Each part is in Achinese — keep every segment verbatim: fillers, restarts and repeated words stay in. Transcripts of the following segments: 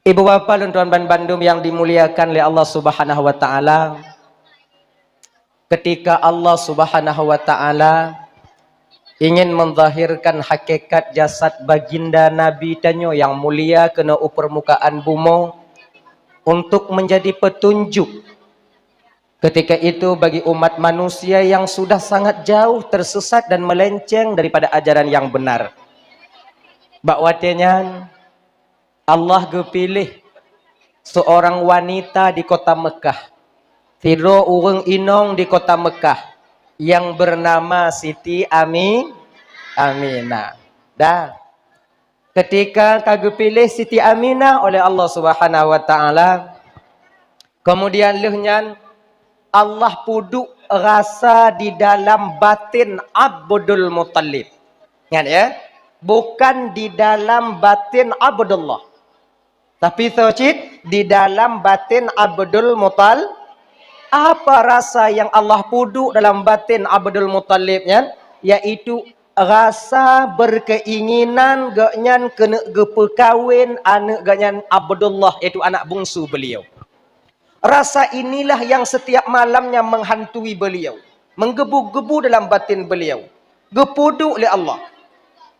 Ibu bapak lôn tuan ban bandum yang dimuliakan lé Allah Subhanahu wa Ta'ala, ketika Allah Subhanahu wa Ta'ala ingin menzahirkan hakikat jasad baginda Nabi tanyoe yang mulia keunoe u permukaan bumoe untuk menjadi petunjuk. Ketika itu bagi umat manusia yang sudah sangat jauh tersesat dan melenceng daripada ajaran yang benar. Bak watée nyan, Allah geupiléh seorang wanita di kota Mekah, sidroe ureuëng inong di kota Mekah yang bernama Siti Ami-, Aminah. Dah, ketika ka geupiléh Siti Aminah oleh Allah Subhanahu wa Ta'ala, kemudian lheueh nyan Allah peuduek rasa di dalam batin Abdul Muttalib. Ingat ya, bukan di dalam batin Abdullah. Tapi soe cit di dalam batin Abdul Muttalib. Apa rasa yang Allah peuduek dalam batin Abdul Muttalib nyan? Yaitu rasa berkeinginan gobnyan keuneuk geupeukawen aneuëk gobnyan Abdullah, yaitu anak bungsu beliau. Rasa inilah yang setiap malamnya menghantui beliau, menggebu-gebu dalam batin beliau. Geupeuduek lé Allah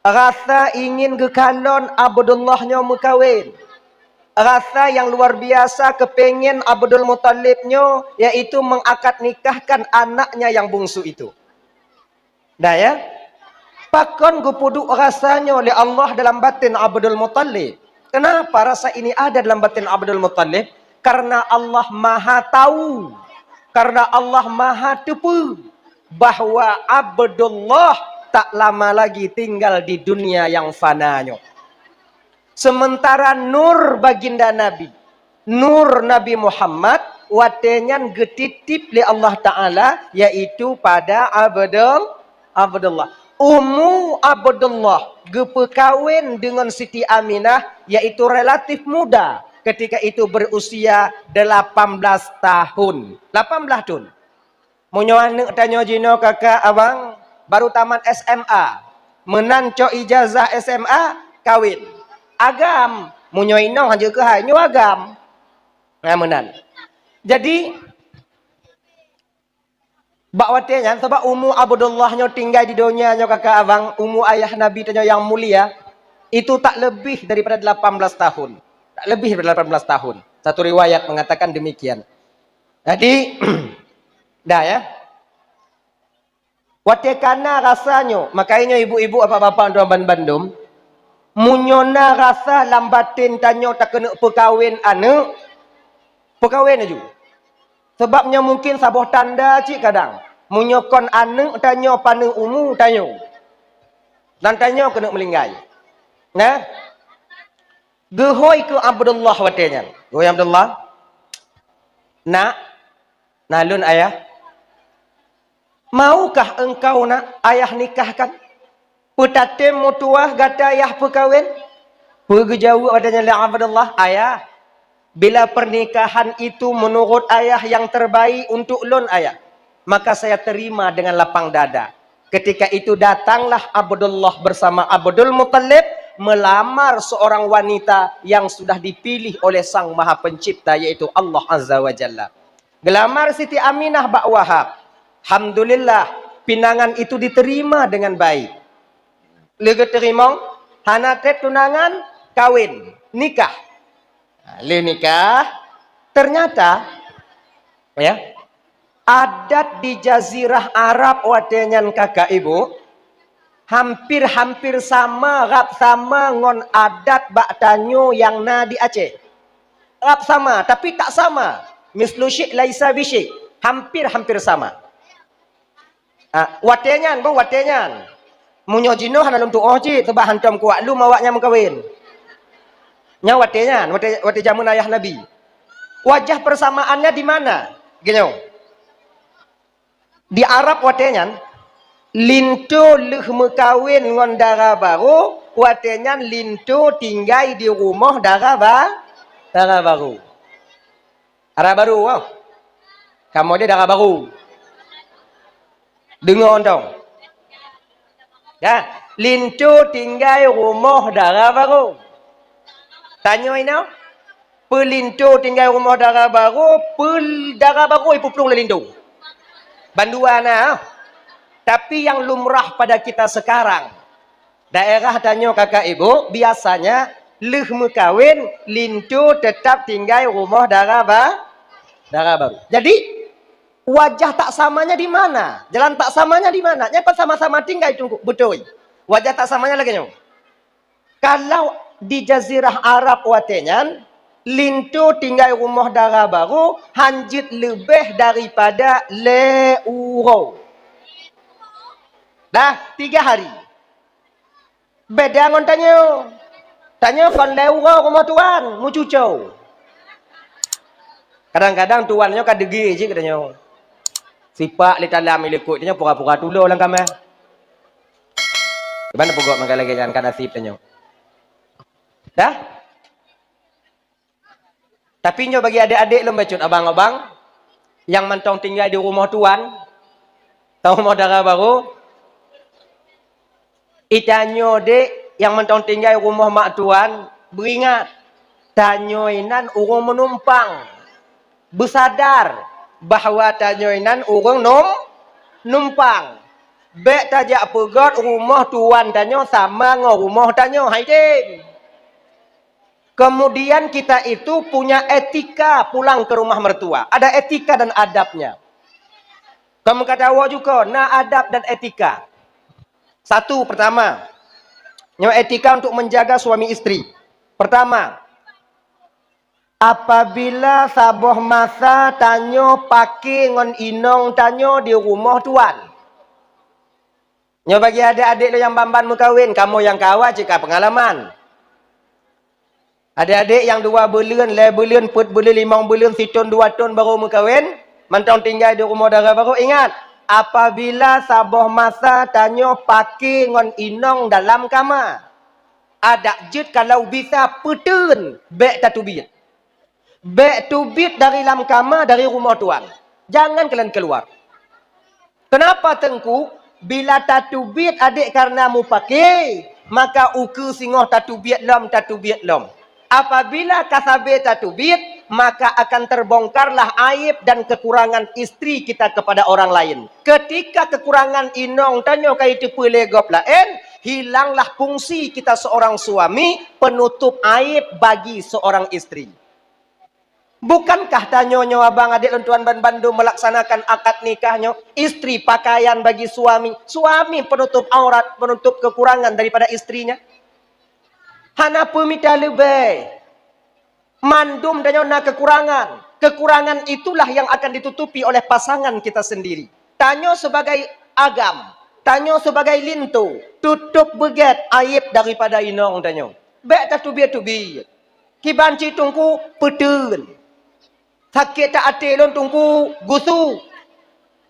rasa ingin geukalon Abdullah nyoe meukawen. Rasa yang luar biasa keupengen Abdul Muttalib nyoe, yaitu mengakad nikahkan anaknya yang bungsu itu. Nah ya, pakon geupeuduek rasa nyoe lé Allah dalam batin Abdul Muttalib? Kenapa rasa ini ada dalam batin Abdul Muttalib? Karena Allah Maha Tahu, karena Allah Maha Teupeu bahwa Abdullah tak lama lagi tinggal di dunia yang fana nyoe. Sementara nur baginda Nabi, nur Nabi Muhammad, watée nyan geutitip lé Allah Ta'ala, yaitu pada Abdul-, Abdullah. Umu Abdullah geupeukawen deungon Siti Aminah, yaitu relatif muda, ketika itu berusia delapan belas tahun. Lapan belas thon. Meunyoe aneuëk tanyoe jinoe kakak abang baru tamat S M A, meunan cok ijazah S M A, kawin. Agam, meunyoe inong hanjeuet keuhai, nyoe agam. Nah, meunan. Jadi, bak watée nyan, sabab umu Abdullah nyoe tinggai di donya nyoe kakak abang, umu ayah Nabi tanyoe yang mulia, itu tak lebih daripada delapan belas tahun. Tak lebih daripada delapan belas tahun. Satu riwayat mengatakan demikian. Jadi, dah ya. Watée kana rasa nyoe, makajih nyoe ibu-ibu, bapak-bapak, tuan ban bandum, meunyoe na rasa lam batin tanyoe takeuneuk peukawen aneuëk, peukawen laju. Sabab nyoe mungkin saboh tanda cit kadang, meunyoe kon aneuëk tanyoe paneuk umu tanyoe, dan tanyoe keuneuk meulinggai. Nah, geuhôi keu Abdullah watée nyan. Geuhôi Abdullah, "Nak, na lôn ayah." "Maukah engkau nak ayah nikahkan? Peutatem meutuwah gata ayah peukawen?" Peue geujaweueb watée nyan lé Abdullah, "Ayah, bila pernikahan itu menurut ayah yang terbaik untuk lôn ayah, maka saya terima dengan lapang dada." Ketika itu datanglah Abdullah bersama Abdul Muttalib melamar seorang wanita yang sudah dipilih oleh Sang Maha Pencipta, yaitu Allah Azza wa Jalla. Geulamar Siti Aminah bak Wahab. Alhamdulillah, pinangan itu diterima dengan baik. Lé geuteurimong, hana treb tunangan, kawin, nikah. Nah, lé nikah, ternyata, ya, adat di jazirah Arab watée nyan kakak ibu, hampir-hampir sama, rab sama ngon adat bak tanyoe nyang na di Aceh. Rab sama, tapi tak sama. Mislu syik laisa bisyik. Hampir-hampir sama. Ah, watée nyan, boh watée nyan. Meunyoe jinoe hana lôn tuoh cit, sabab hantom kuat lom awaknyan meukawen. Nyan watée nyan, watée, watée jameun ayah Nabi. Wajah persamaannya di mana? Geutanyoe. Di Arab watée nyan, linto lheueh meukawen ngon dara barô, watée nyan linto tinggai di rumoh dara ba-, dara barô. Dara barô, oh. Kamoe jih dara barô. Deungoe mantong. Ya, linto tinggai rumoh dara barô. Tanyoe inoe, Peulinto tinggai rumoh dara barô, peudara barô ipeuplueng lé linto. Bandua na. Tapi nyang lumrah pada kita sekarang, daerah tanyoe kakak ibu, biasanya lheueh meukawen, linto teutap tinggai rumoh dara ba-, dara barô. Jadi, wajah tak samanya di mana? Jalan tak samanya di mana? Nyan kan sama-sama tinggai Teungku. Beutôi. Wajah tak samanya lagèe nyoe. Kalau di Jazirah Arab watèe nyan, linto tinggai rumoh dara barô hanjeuet leubeh daripada lhèe uroe. Dah, tiga hari. Beda ngon tanyoe. Tanyoe kon lhèe uroe rumoh tuan, meucuco. Kadang-kadang tuan nyoe ka deugé jih keu tanyoe. Sipak lé talam ilikot tanyoe pura-pura tulo lam kamar. Kiban peugah meuka lagèe nyan ka naseb tanyoe. Dah? Tapi nyoe bagi adék-adék lôn bacut abang-abang nyang mantong tinggai di rumoh tuan, atau rumoh dara barô, i tanyoe dék nyang mantong tinggai rumoh mak tuan, beuingat, tanyoe inan ureueng meunumpang. Beusadar bahwa tanyoe inan ureueng num-, numpang. Bèk tajak peugöt rumoh tuan tanyoe sama ngon rumoh tanyoe, hai tem. Kemudian kita itu punya etika pulang ke rumah mertua. Ada etika dan adabnya. Kamu kata awak juga, na adab dan etika. Satu, pertama, nyoe etika untuk menjaga suami istri. Pertama, apabila saboh masa tanyoe paké ngon inong tanyoe di rumoh tuan. Nyoe bagi adék-adék lôn nyang ban-ban meukawen, kamoe nyang ka awai cit ka peungalaman. Adék-adék nyang dua buleuen, lhèe buleuen, peuet buleuen, limong buleuen, sithon dua thon barô meukawen, mantong tinggai di rumoh dara barô, ingat, apabila saboh masa tanyoe paké ngon inong dalam kama, adak jeuet kalau bisa peuteun, bèk tateubiet. Bèk teubiet dari lam kama, dari rumoh tuan. Jangan kalian keluar. Kenapa, Teungku? Bila tateubiet adék karena mupaké, maka ukeue singoh tateubiet lom, tateubiet lom. Apabila ka sabé tateubiet, maka akan terbongkarlah aib dan kekurangan istri kita kepada orang lain. Ketika kekurangan inong tanyoe ka jiteupeue lé gob laén, hilanglah fungsi kita seorang suami penutup aib bagi seorang istri. Bukankah tanyoe nyoe abang adék lôn tuan banbandum melaksanakan akad nikah nyoe, istri pakaian bagi suami, suami penutup aurat, penutup kekurangan daripada istrinya? Hana peumita leubeh. Mandum tanyoe na kekurangan. Kekurangan itulah yang akan ditutupi oleh pasangan kita sendiri. Tanyoe sebagai agam, tanyoe sebagai linto, tutup beugét aib daripada inong tanyoe. Bèk tateubiet-teubiet. Kiban cit Teungku, peuteun. Sakét that até lôn Teungku, gusu.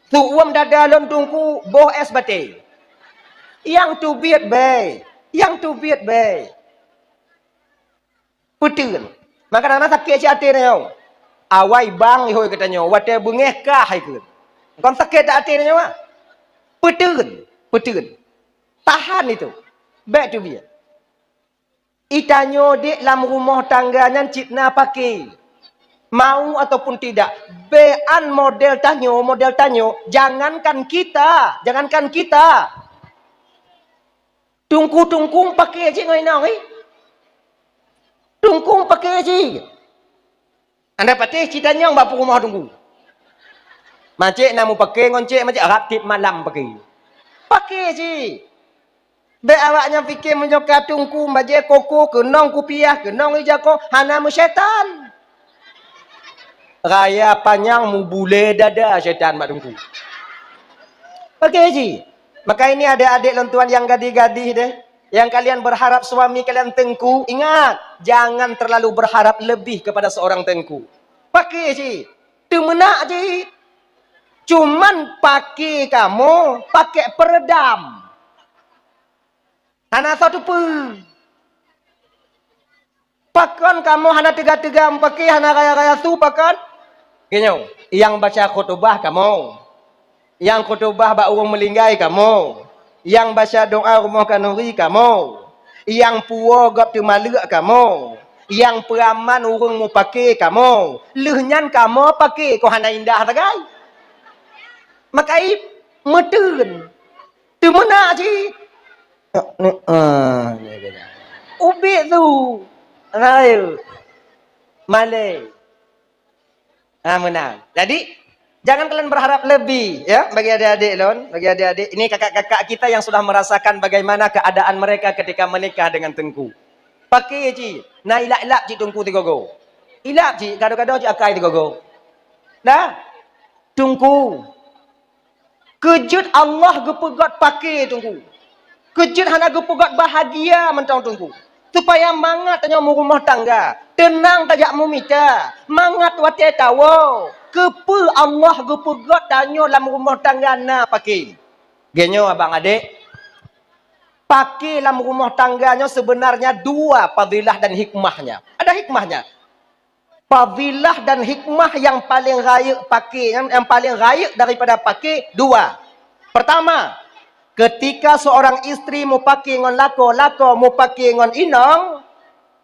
Su'uem dada lôn Teungku, boh és batèe. Nyang teubiet bèe, nyang teubiet bèe. Peuteun. Maka na sakét cit até nyoe. Awai bang ihôi geutanyoe, watèe beungéh kah ikheun. Kon sakét that até nyoe, ah. Peuteun, peuteun. Tahan itu. Bèk teubiet. I tanyoe dék lam rumoh tangga nyan cit na paké. Mau ataupun tidak, bèan model tanyoe, model tanyoe, jangankan kita, jangankan kita. Teungku-teungku paké cit ngon inong, eh. Teungku paké cit. Anda patéh cit tanyong bak peurumoh Teungku. Macék na mupaké ngon cék, macék rab tiep malam paké. Paké cit. Bèk awak nyan piké meunyoe ka Teungku bajèe koko, keunong kupiah, keunong ija ko, hana meusyaitan. Raya panyang mubulée dada syaitan bak Teungku. Paké cit. Maka ini adék-adék lôn tuan nyang gadih-gadih deh, nyang kalian berharap suami kalian teungku, ingat, jangan terlalu berharap lebih kepada seorang teungku. Paké cit. Teumeunak cit. Cuman paké kamoe paké peredam. Hana soe teupeue. Pakon kamoe hana teuga-teuga mupaké, hana raya-raya su pakon? Geunyoe, nyang baca khutubah kamoe. Nyang khutubah bak ureuëng meulinggai kamoe. Nyang baca doa rumoh khanuri kamoe. Nyang puwoe gob teumaleuek kamoe. Nyang peuaman ureuëng mupake kamoe. Lheueh nyan kamoe pake, kon hana indah sagai. Maka i meuteun. Teumeunak cit. Ubit tu. Rayeuk. Malée. Ah, meunan. Jadi, jangan kalian berharap lebih, ya, bagi adik-adik lôn, bagi adik-adik. Ini kakak-kakak kita yang sudah merasakan bagaimana keadaan mereka ketika menikah dengan teungku. Pake cit, na ilap-ilap cit teungku sigogo. Ilap cit, gado-gado cit akai sigogo. Nah, teungku. Keujeuet Allah geupeugét pake teungku. Keujeuet hana geupeugét bahagia mantong teungku. Supaya mangat tanyoe meurumoh tangga, teunang tajak meumita, mangat watée tawoe. Keupeue Allah geupeugét tanyoe lam rumoh tangga na pake? Geutanyoe abang adek, pake lam rumoh tangga nyoe sebenarnya dua fadilah dan hikmahnya. Ada hikmahnya. Fadilah dan hikmah yang paling rayeuk pake, yang, yang paling rayeuk daripada pake, dua. Pertama, ketika seorang istri mupake ngon lakoe, lakoe mupake ngon inong,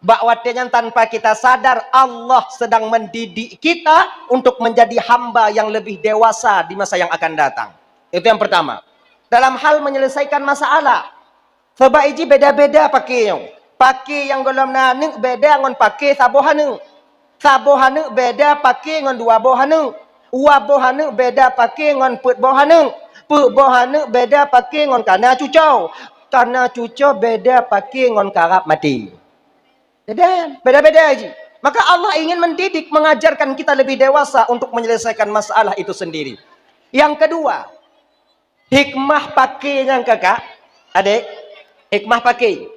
bak watée nyan tanpa kita sadar, Allah sedang mendidik kita untuk menjadi hamba yang lebih dewasa di masa yang akan datang. Itu yang pertama. Dalam hal menyelesaikan masalah, sabab iji beda-beda pake nyoe. Pake nyang gohlom na aneuk beda ngon pake saboh aneuk. Saboh aneuk beda pake ngon dua boh aneuk. Dua boh aneuk beda pake ngon peuet boh aneuk. Peuet boh aneuk beda pake ngon kana cucoe. Kana cucoe beda pake ngon karab maté. Beda, beda-beda ji. Maka Allah ingin mendidik, mengajarkan kita lebih dewasa untuk menyelesaikan masalah itu sendiri. Yang kedua, hikmah pake nyan kakak, adek, hikmah pake.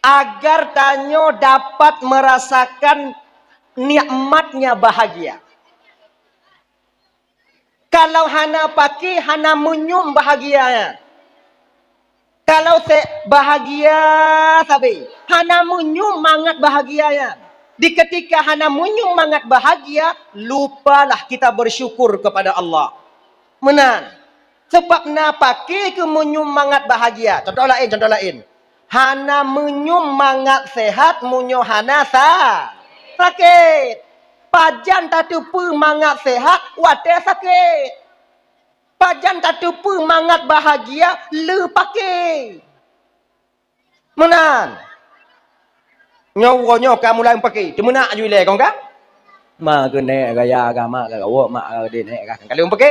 Agar tanyoe dapat merasakan nikmatnya bahagia. Kalau hana pake, hana meunyum bahagia nyan. Kalau se-, bahagia sabe, hana meunyum mangat bahagia nyan. Di ketika hana meunyum mangat bahagia, lupalah kita bersyukur kepada Allah. Meunan. Sebab na pake keu meunyum mangat bahagia. Contoh laén, contoh laén. Hana meunyum mangat sehat meunyoe hana sa-, sakét. Pajan tateupeue mangat sehat watée sakét? Pajan tateupeue mangat bahagia lheueh pake? Meunan. Nyoe uroe nyoe ka mulai mupake, teumeunak ju ilée kon ka? Ma keuneuk gaya agama ka gawok, mak ka deh neuk ka. Ka lheueh mupake.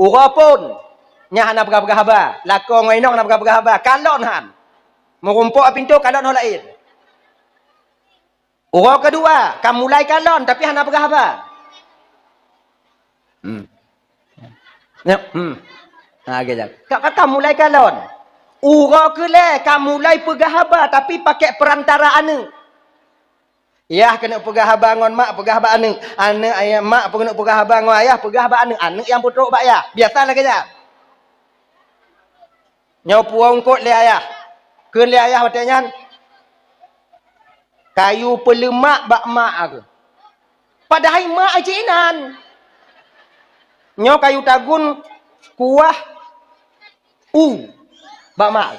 Uroe phon, nyan hana peugah-peugah haba. Lakoe ngon inong hana peugah-peugah haba. Kalon han. Meurumpok pintoe kalon ho laén. Uroe keudua, ka mulai kalon tapi hana peugah haba. Hmm. Ya, hmm. Ha, gitu. Ka, ka, ka mulai kalon. Uroe keulhée ka mulai peugah haba tapi pakai perantara aneuk. Yah keuneuk peugah haba ngon mak, peugah bak aneuk. Aneuk, ayah, mak keuneuk peugah haba ngon ayah, peugah bak aneuk. Aneuk nyang peutrok bak yah. Biasa lagée nyan. Nyoe puwoe eungkot lé ayah. Kheun lé ayah watée nyan, "Kayu peuleumak bak mak aku." Padahai mak cit inan. Nyoe kayu tagun kuah u bak mak.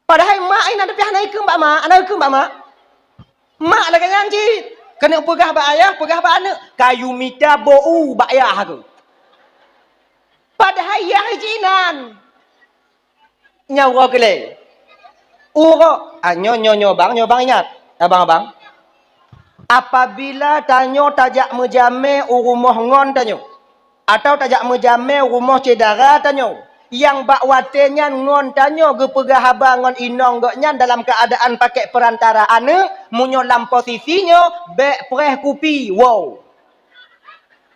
Padahai mak inan tapi hana ikheun bak mak, hana ikheun bak mak. Mak lagée nyan cit. Keuneuk peugah bak ayah, peugah bak aneuk. Kayu mita bôh u bak yah aku. Padahai yah cit inan. Nyoe uroe keulhée. Uroe, ah, nyoe, nyoe, nyoe bang, nyoe bang ingat. Abang-abang. Apabila tanyoe tajak meujamé u rumoh ngon tanyoe, atau tajak meujamé u rumoh syedara tanyoe, nyang bak watée nyan ngon tanyoe geupeugah haba ngon inong gobnyan dalam keuadaan pakai perantara aneuk, meunyoe lam posisi nyoe, bék preh kupi, wow.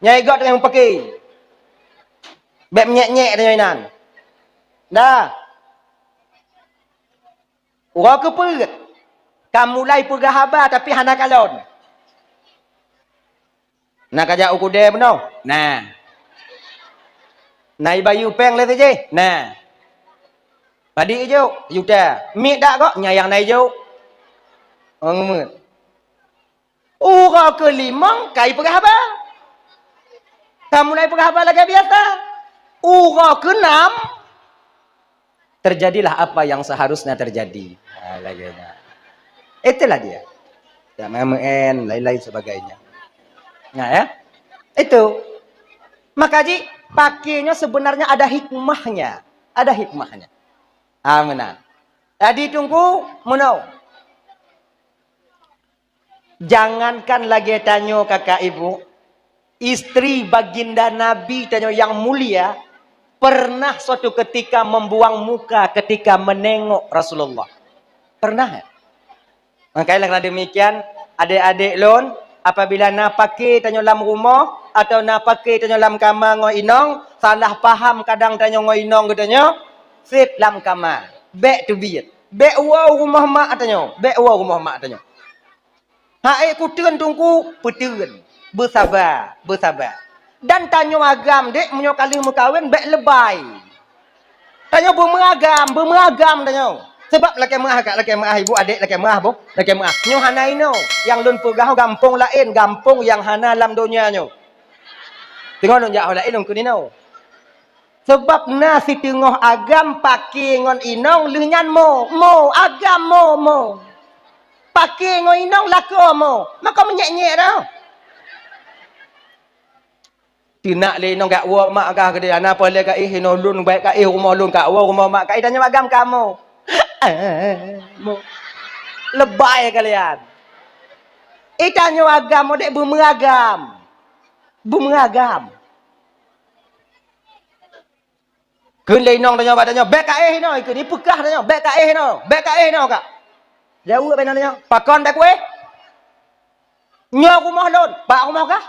Nyai gob teungoh mupake. Bék meunyék-nyék tanyoe inan. Dah. Uroe keupeuet, ka mulai peugah haba tapi hana kalon. Na kajak u keudè bunoe? Na. Na ibayeue péng lé sijih? Na. Padit ijok? Juta. Miet dak kok? Nyan nyang na ijok. Oh, ngeumeuet. Uroe keulimong ka ipeugah haba. Ka mulai peugah haba lagée biasa. Uroe keunam, terjadilah apa yang seharusnya terjadi. Ha, lagée nyan. Itulah dia. tak mau meu'en, lain-lain sebagainya. Nah, ya. Itu. Maka ji, pakai nyoe sebenarnya ada hikmahnya. Ada hikmahnya. Ah, meunan. Jadi, Teungku, meunoe. Jangankan lagèe tanyoe, kakak ibu, istri baginda Nabi tanyoe yang mulia pernah suatu ketika membuang muka ketika menengok Rasulullah. Pernah, ya? Makanya, karena demikian, adék-adék lôn, apabila na paké tanyoe lam rumoh atau na paké tanyoe lam kama ngon inong, salah paham kadang tanyoe ngon inong geutanyoe, sép lam kama. Bèk teubiet. Bèk woe u rumoh mak tanyoe. Bèk woe u rumoh mak tanyoe. Hai kuteun Teungku, peuteun. Beusaba, beusaba. Dan tanyoe agam, dek, meunyoe ka lheueh meukawen, bèk leubay. Tanyoe beumeuagam, beumeuagam tanyoe. Sebab lakèe meu'ah, kak, lakèe meu'ah, ibu, adék, lakèe meu'ah, boh, lakèe meu'ah. Nyoe hana inoe, nyang lôn peugah gampông laén, gampông nyang hana lam donya nyoe. Teungoh lôn jak ho laén, lôn kheun inoe. Sebab na siteungoh agam paké ngon inong, lheueh nyan mo, mo, agam mo, mo. Paké ngon inong lakoe mo, maka meunyèk-nyèk dah. Teunak lé inong, "Kak, woe mak kah keudéh, hana peureulèe kaéh inoe lôn, bèk kaéh rumoh lôn, kak, woe rumoh mak kah." Tanyoe agam kamoe. Mo. Leubay kalian. Tanyoe agam, dek, beumeuagam. Beumeuagam. Kheun lé inong tanyoe bak tanyoe, "Bèk kaéh inoe," kheun, ipeugah tanyoe, "Bèk kaéh inoe, bèk kaéh inoe, kak." Jaweueb inong tanyoe, "Pakon bèk kuéh? Nyoe rumoh lôn, bak rumoh kah?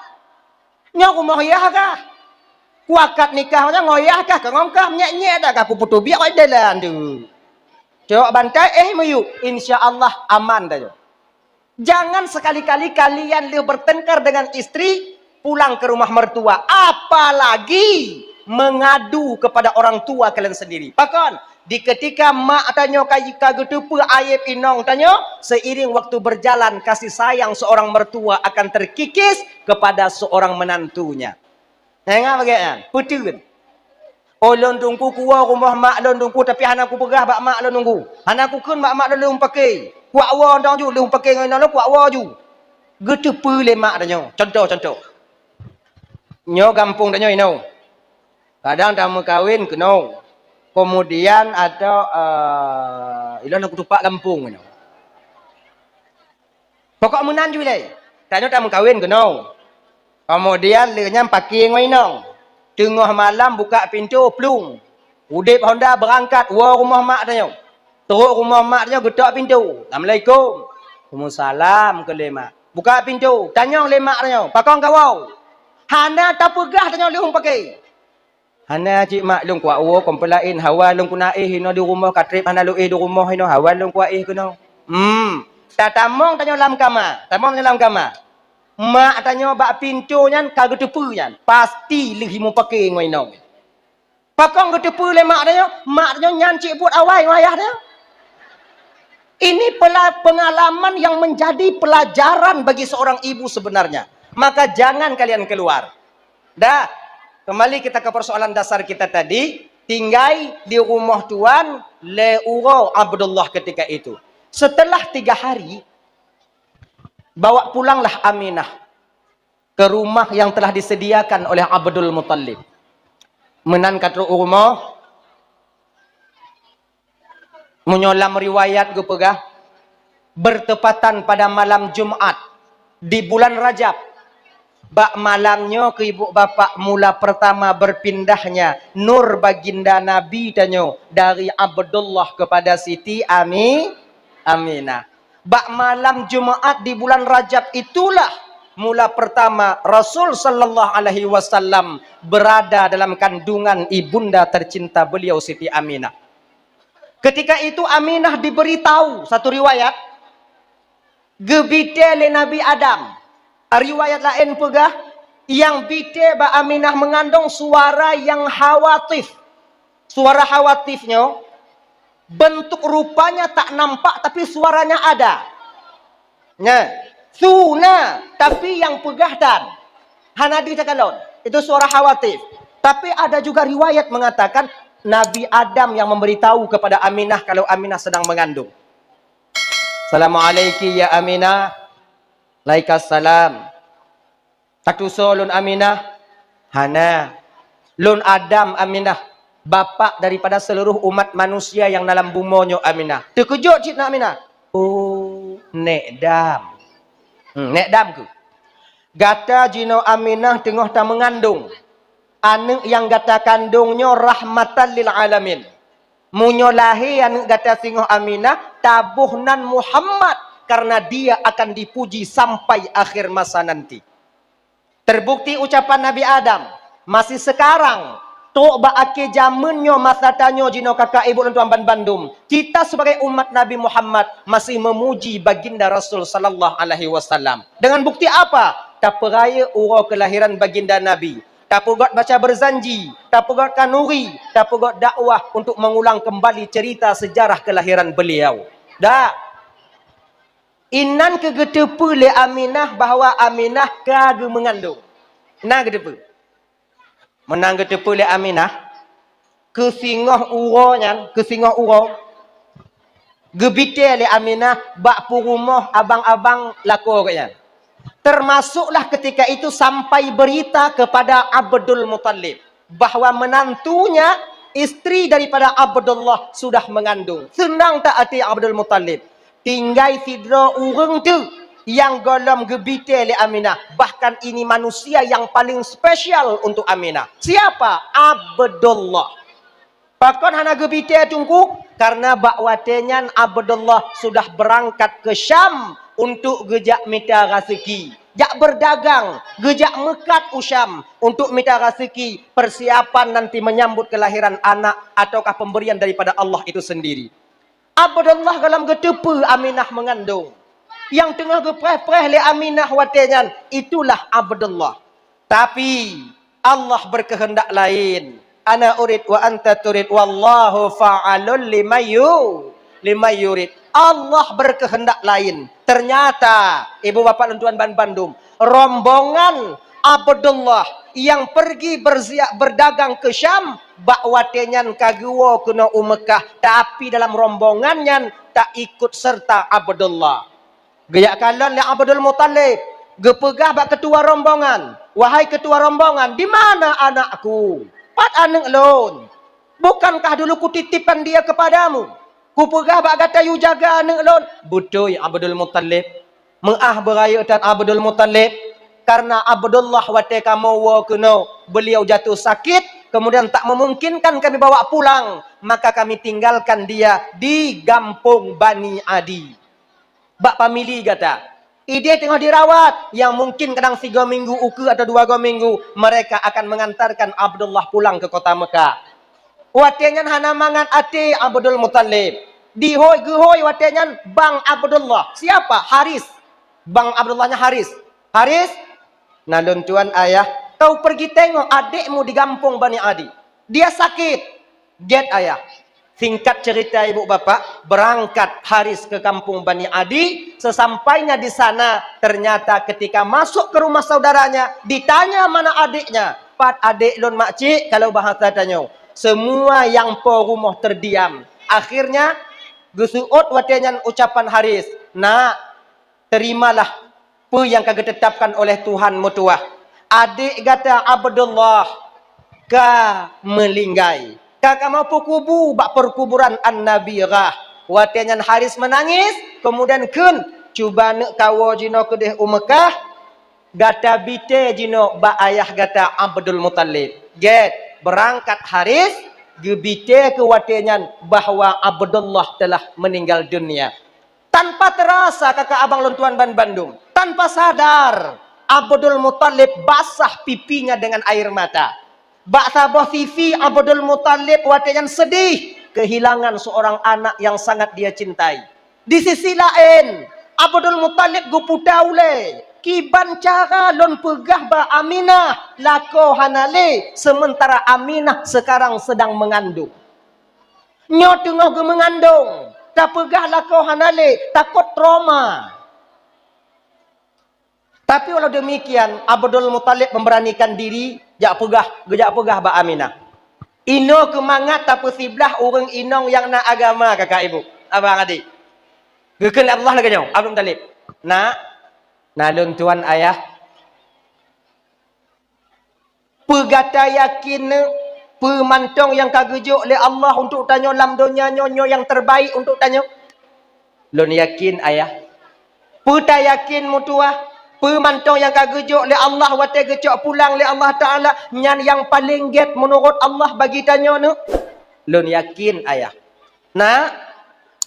Nyoe rumoh yah kah? Kuakad nikah nyoe ngon yah kah, ka ngon kah, meunyèk-nyèk dak kah, kupeutubiet oi dalam tu." Cok bantai, éh miyueb, insya Allah aman tanyoe. Jangan sekali-kali kalian lheueh bertengkar dengan istri, pulang ke rumah mertua, apalagi mengadu kepada orang tua kalian sendiri. Pakon? Di ketika mak tanyoe ka, ka geuteupeue aéb inong tanyoe, seiring waktu berjalan, kasih sayang seorang mertua akan terkikis kepada seorang menantunya. Ingat bagai nyan, peuteun. "Oh, lôn Teungku kuwoe rumoh mak lôn Teungku, tapi hana kupeugah bak mak lôn Teungku. Hana kukheun bak mak lôn lôn paké. Kuak woe dong ju lôn paké ngon inong lôn, kuak woe ju." Geuteupeue lé mak tanyoe. Contoh, contoh. Nyoe gampông tanyoe inoe. Kadang tameukawen keunoe. Kemudian atau, eh, ilôn kutupak gampông inoe. Pokok meunan ju ilèe. Tanyoe tameukawen keunoe. Kemudian lheueh nyan paké ngon inong. Teungoh malam buka pintoe plueng. Udeb Honda beurangkat woe rumoh mak tanyoe. Trok rumoh mak tanyoe geutok pintoe. "Assalamualaikum." "Waalaikumsalam," kheun lé mak. Buka pintoe, tanyong lé mak tanyoe, "Pakon kawoe?" Hana tapeugah tanyoe lheueh paké. "Hana cit mak, lôn kuak woe kon peulaén, hawa lôn keuneuk éh inoe di rumoh, ka trép hana lôn éh di rumoh inoe, hawa lôn kuak éh keunoe." Hmm. Tatamong tanyoe lam kama, tamong tanyoe lam kama. Mak tanyoe bak pintoe nyan ka geuteupeue nyan, pasti lheueh meupaké ngon inong. Pakon geuteupeue lé mak tanyoe? Mak tanyoe nyan cit buet awai ngon ayah tanyoe. Ini pela-, pengalaman yang menjadi pelajaran bagi seorang ibu sebenarnya. Maka jangan kalian keluar. Dah, kembali kita ke persoalan dasar kita tadi, tinggai di rumoh tuan lé uroe Abdullah ketika itu. Setelah tiga hari, bawa pulanglah Aminah ke rumah yang telah disediakan oleh Abdul Muttalib. Meunan ka trok u rumoh, meunyoe lam riwayat geupeugah, bertepatan pada malam Jumat di bulan Rajab. Bak malam nyoe keu ibu bapak mula pertama berpindahnya nur baginda Nabi tanyoe dari Abdullah kepada Siti Ami-, Aminah. Bak malam Jumat di bulan Rajab itulah mula pertama Rasul sallallahu alaihi wasallam berada dalam kandungan ibunda tercinta beliau Siti Aminah. Ketika itu Aminah diberitahu, satu riwayat, geubitée lé Nabi Adam. Riwayat laén peugah, nyang bitée bak Aminah meungandong suara nyang hawatif. Suara hawatif nyoe, bentuk rupanya tak nampak, tapi suaranya ada. Nah, su na, tapi nyang peugah tan. Hana deuh takalon. Itu suara hawatif. Tapi ada juga riwayat mengatakan, Nabi Adam yang memberitahu kepada Aminah kalau Aminah sedang mengandung. "Assalamualaikum ya Aminah." "Alaikassalam." "Tatusoe lôn Aminah?" "Hana. Lôn Adam Aminah, bapak daripada seluruh umat manusia nyang na lam bumoe nyoe Aminah." Teukeujot cit na Aminah. "Oh, Nek Dam." "Hmm, Nek Dam keuh?" "Gata jinoe Aminah teungoh tameungandong. Aneuëk nyang gata kandong nyoe rahmatan lil alamin. Meunyoe lahé aneuëk gata singoh Aminah, taboh nan Muhammad, karena dia akan dipuji sampai akhir masa nanti." Terbukti ucapan Nabi Adam, masih sekarang, trok bak akhé jameun nyoe masa tanyoe jinoe kakak ibu lôn tuan banbandum, kita sebagai umat Nabi Muhammad masih memuji Baginda Rasul sallallahu alaihi wasallam. Dengan bukti apa? Tapeurayeuk uroe kelahiran Baginda Nabi, tapeugöt baca berzanji, tapeugöt kanuri, tapeugöt dakwah untuk mengulang kembali cerita sejarah kelahiran beliau. Dak. Inan keuh geuteupeue lé Aminah bahwa Aminah ka geumeungandong. Na geuteupeue. Meunan geuteupeue lé Aminah, keusingoh uroe nyan, keusingoh uroe, geubitée lé Aminah bak peurumoh abang-abang lakoe geuh nyan. Termasuklah ketika itu sampai berita kepada Abdul Muttalib bahwa menantunya, istri daripada Abdullah, sudah mengandung. Seunang that até Abdul Muttalib. Tinggai sidroe ureuëng teuk nyang gohlom geubitée lé Aminah. Bahkan ini manusia yang paling spesial untuk Aminah. Siapa? Abdullah. Pakon hana geubitée Teungku? Karena bak watée nyan Abdullah sudah berangkat ke Syam untuk geujak mita raseuki. Jak berdagang, geujak meukat u Syam untuk mita raseuki, persiapan nanti menyambut kelahiran anak ataukah pemberian daripada Allah itu sendiri. Abdullah gohlom geuteupeue Aminah meungandong. Nyang teungoh geupreh-preh lé Aminah watée nyan, itulah Abdullah. Tapi, Allah berkehendak lain. Ana urid wa anta turid, wallahu fa'alul lima yu-, lima yurid. Allah berkehendak lain. Ternyata, ibu bapak lôn tuan banbandum, rombongan Abdullah yang pergi berzia-, berdagang ke Syam, bak watée nyan ka geuwoe keunoe u Meukah, tapi dalam rombongan nyan taikot serta Abdullah. Geujak kalon lé Abdul Muthalib, geupeugah bak keutua rombongan, "Wahai keutua rombongan, di mana anakku? Pat aneuëk lôn? Bukankah dulu kutitipkan dia kepadamu? Kupeugah bak gata yue jaga aneuëk lôn." Beutôi Abdul Muthalib. Meuáh beurayeuk that Abdul Muthalib, karena Abdullah watée kamoe woe keunoe, beliau jatuh sakit, kemudian tak memungkinkan kami bawa pulang, maka kami tinggalkan dia di gampông Bani Adi. Bak famili gata. Idéh teungoh dirawat, nyang mungkin kadang sigoe minggu ukeue atau dua goe minggu, mereka akan mengantarkan Abdullah pulang ke kota Mekah. Watée nyan hana mangat até Abdul Muthalib. Dihôi geuhôi watée nyan bang Abdullah. Siapa? Haris. Bang Abdullah nyan Haris. "Haris, na lôn tuan ayah, kau pergi tengok adikmu di gampông Bani Adi. Dia sakit." "Gét ayah." Singkat cerita ibu bapak, berangkat Haris ke kampung Bani Adi. Sesampainya di sana, ternyata ketika masuk ke rumah saudaranya, ditanya mana adiknya. "Pat adék lôn makcik," kalau bahasa tanyoe. Semua nyang po rumoh terdiam. Akhirnya, geuseuôt watée nyan ucapan Haris, "Nak, terimalah peue nyang ka geutetapkan oleh Tuhan meutuwah. Adék gata Abdullah ka meulinggai. Ka kamoe peukubu bak peukuburan An-Nabirah." Watée nyan Haris meunangis, kemudian kheun, "Cuba neuk kawoe jinoe keudeh u Meukah, gata bitée jinoe bak ayah gata Abdul Muthalib." Gét, beurangkat Haris, geubitée keu watée nyan bahwa Abdullah telah meninggal dunia. Tanpa terasa, kakak abang lôn tuan banbandum, tanpa sadar, Abdul Muthalib basah pipinya dengan air mata. Bak saboh sisi, Abdul Muthalib watée nyan sedih kehilangan seorang anak yang sangat dia cintai. Di sisi laén, Abdul Muthalib geuputa ulée, "Kiban cara lôn peugah bak Aminah lakoe hana lé, sementara Aminah sekarang sedang mengandung?" Nyoe teungoh geumeungandong, tapeugah lakoe hana lé, takot trauma. Tapi walau demikian, Abdul Muthalib memberanikan diri, jak peugah, geujak peugah bak Aminah. Inoe keumangat tapeusiblah ureuëng inong nyang na agama, kakak ibu, abang adik. Geukheun lé Abdullah lagée nyoe, Abdul Muthalib, "Nak, Na lôn tuan ayah, peugata yakin peue mantong nyang ka geujok lé Allah untuk tanyoe lam donya nyoe, nyoe nyang terbaik untuk tanyoe? Lôn yakin ayah. Peue tayakin meutuwah, peue mantong nyang ka geujok lé Allah watée geucok pulang lé Allah Taala, nyan nyang paleng gét meunurot Allah bagi tanyoe nyoe? Lôn yakin ayah. Na,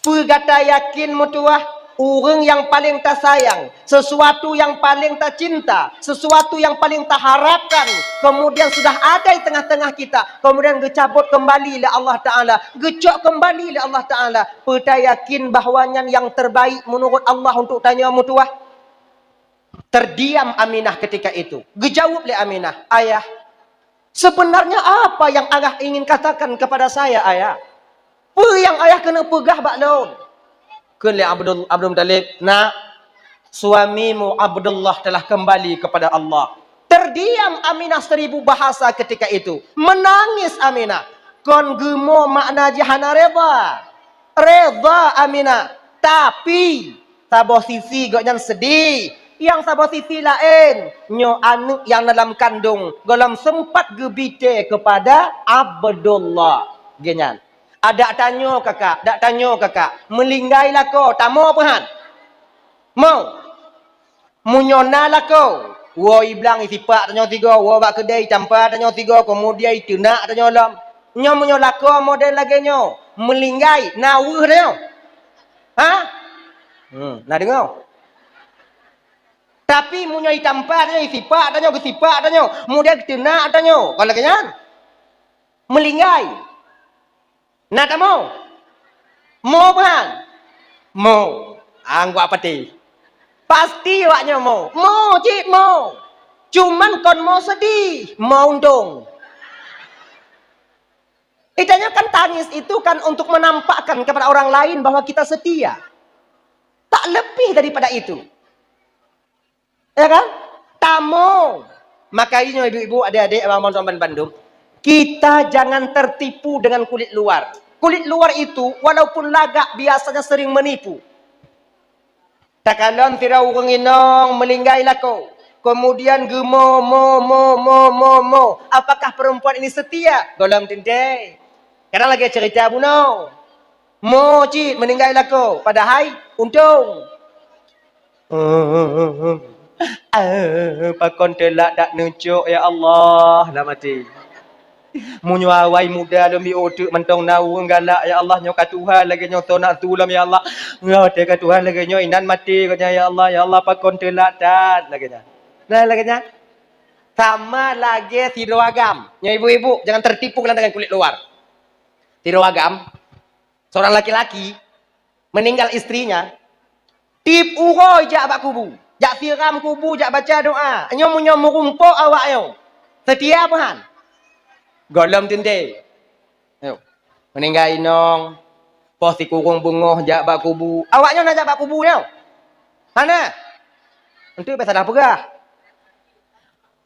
peugata yakin meutuwah, ureuëng nyang paleng tasayang, sesuatu nyang paleng tacinta, sesuatu nyang paleng taharapkan, kemudian sudah ada di tengah-tengah kita, kemudian geucabot keumbali lé Allah Taala, geucok keumbali lé Allah Taala, peue tayakin bahwa nyan nyang terbaik meunurot Allah untuk tanyoe meutuwah? Terdiam Aminah ketika itu. Geujaweueb lé Aminah, "Ayah, sebenarnya apa yang ayah ingin katakan kepada saya, ayah? Peue nyang ayah keuneuk peugah bak lôn?" Kheun lé Abdul, Abdul Muthalib, "Nak, suamimu Abdullah telah kembali kepada Allah." Terdiam Aminah seribu bahasa ketika itu. Menangis Aminah. Kon geumo makna jih hana reda. Reda Aminah, tapi saboh sisi gobnyan sedih. Nyang saboh sisi laén, nyoe aneuëk nyang na lam kandong gohlom sempat geubite kepada Abdullah. Gobnyan, "Adak tanyoe kakak, dak tanyoe kakak, meulinggai lakoe, tamoe peuhan?" Mo. Meunyoe na lakoe, woe iblang isipak tanyoe sigoe, woe bak keudée itampa tanyoe sigoe, keumudian iteunak tanyoe lom. Nyoe meunyoe lakoe model lagée nyoe, meulinggai, na weueh tanyoe? Ha? Hmm, na deungoe? Tapi meunyoe itampa tanyoe, isipak tanyoe, geusipak tanyoe, keumudian geuteunak tanyoe, kon lagée nyan? Meulinggai. Na tamoe? Mo peuhan? Mo. Anggok pati. Pasti awaknyoe mo. Mo, cit mo. Cuman kon mo sedih, mo untông. Itanyoe kan tangis itu kan untuk menampakkan kepada orang lain bahwa kita setia. Tak lebih daripada itu. Ya kan? Tamoe. Maka inyoe ibu-ibu, adik-adik, abang-abang tuan bandum, kita jangan tertipu dengan kulit luar. Kulit luar itu walaupun lagak biasanya sering menipu. Takalon sidroe ureuëng inong meulinggai lakoe, keumudian geumo, mo, mo, mo, mo, mo. Apakah perempuan ini setia? Gohlom teuntée. Kadang lagée cerita bunoe. Mo cit meulinggai lakoe, padahai untông. Pakon teulak that neucok, ya Allah, lam até. Meunyoe awai muda lom bi uteuk mantong na ureuëng galak, ya Allah, nyoe ka tuha lagée nyoe, toh na su lom, ya Allah. Nyoe watée ka tuha lagée nyoe, inan maté gobnyan, ya Allah, ya Allah, pakon teulak that lagée nyan. Nah, lagée nyan. Sama lagée sidroe agam. Nyoe ibu-ibu, jangan tertipu dengan kulit luar. Sidroe agam, seorang laki-laki, meninggal istrinya, tiep uroe jak bak kubu, jak siram kubu, jak baca doa. Nyoe meunyoe meurumpok awaknyoe, setia peuhan? Gohlom teuntée. Yo. Meuninggai inong, poh sikureueng beungoh jak bak kubu. Awaknyoe na jak bak kubu nyoe? Hana. Enteuk bak salah peugah.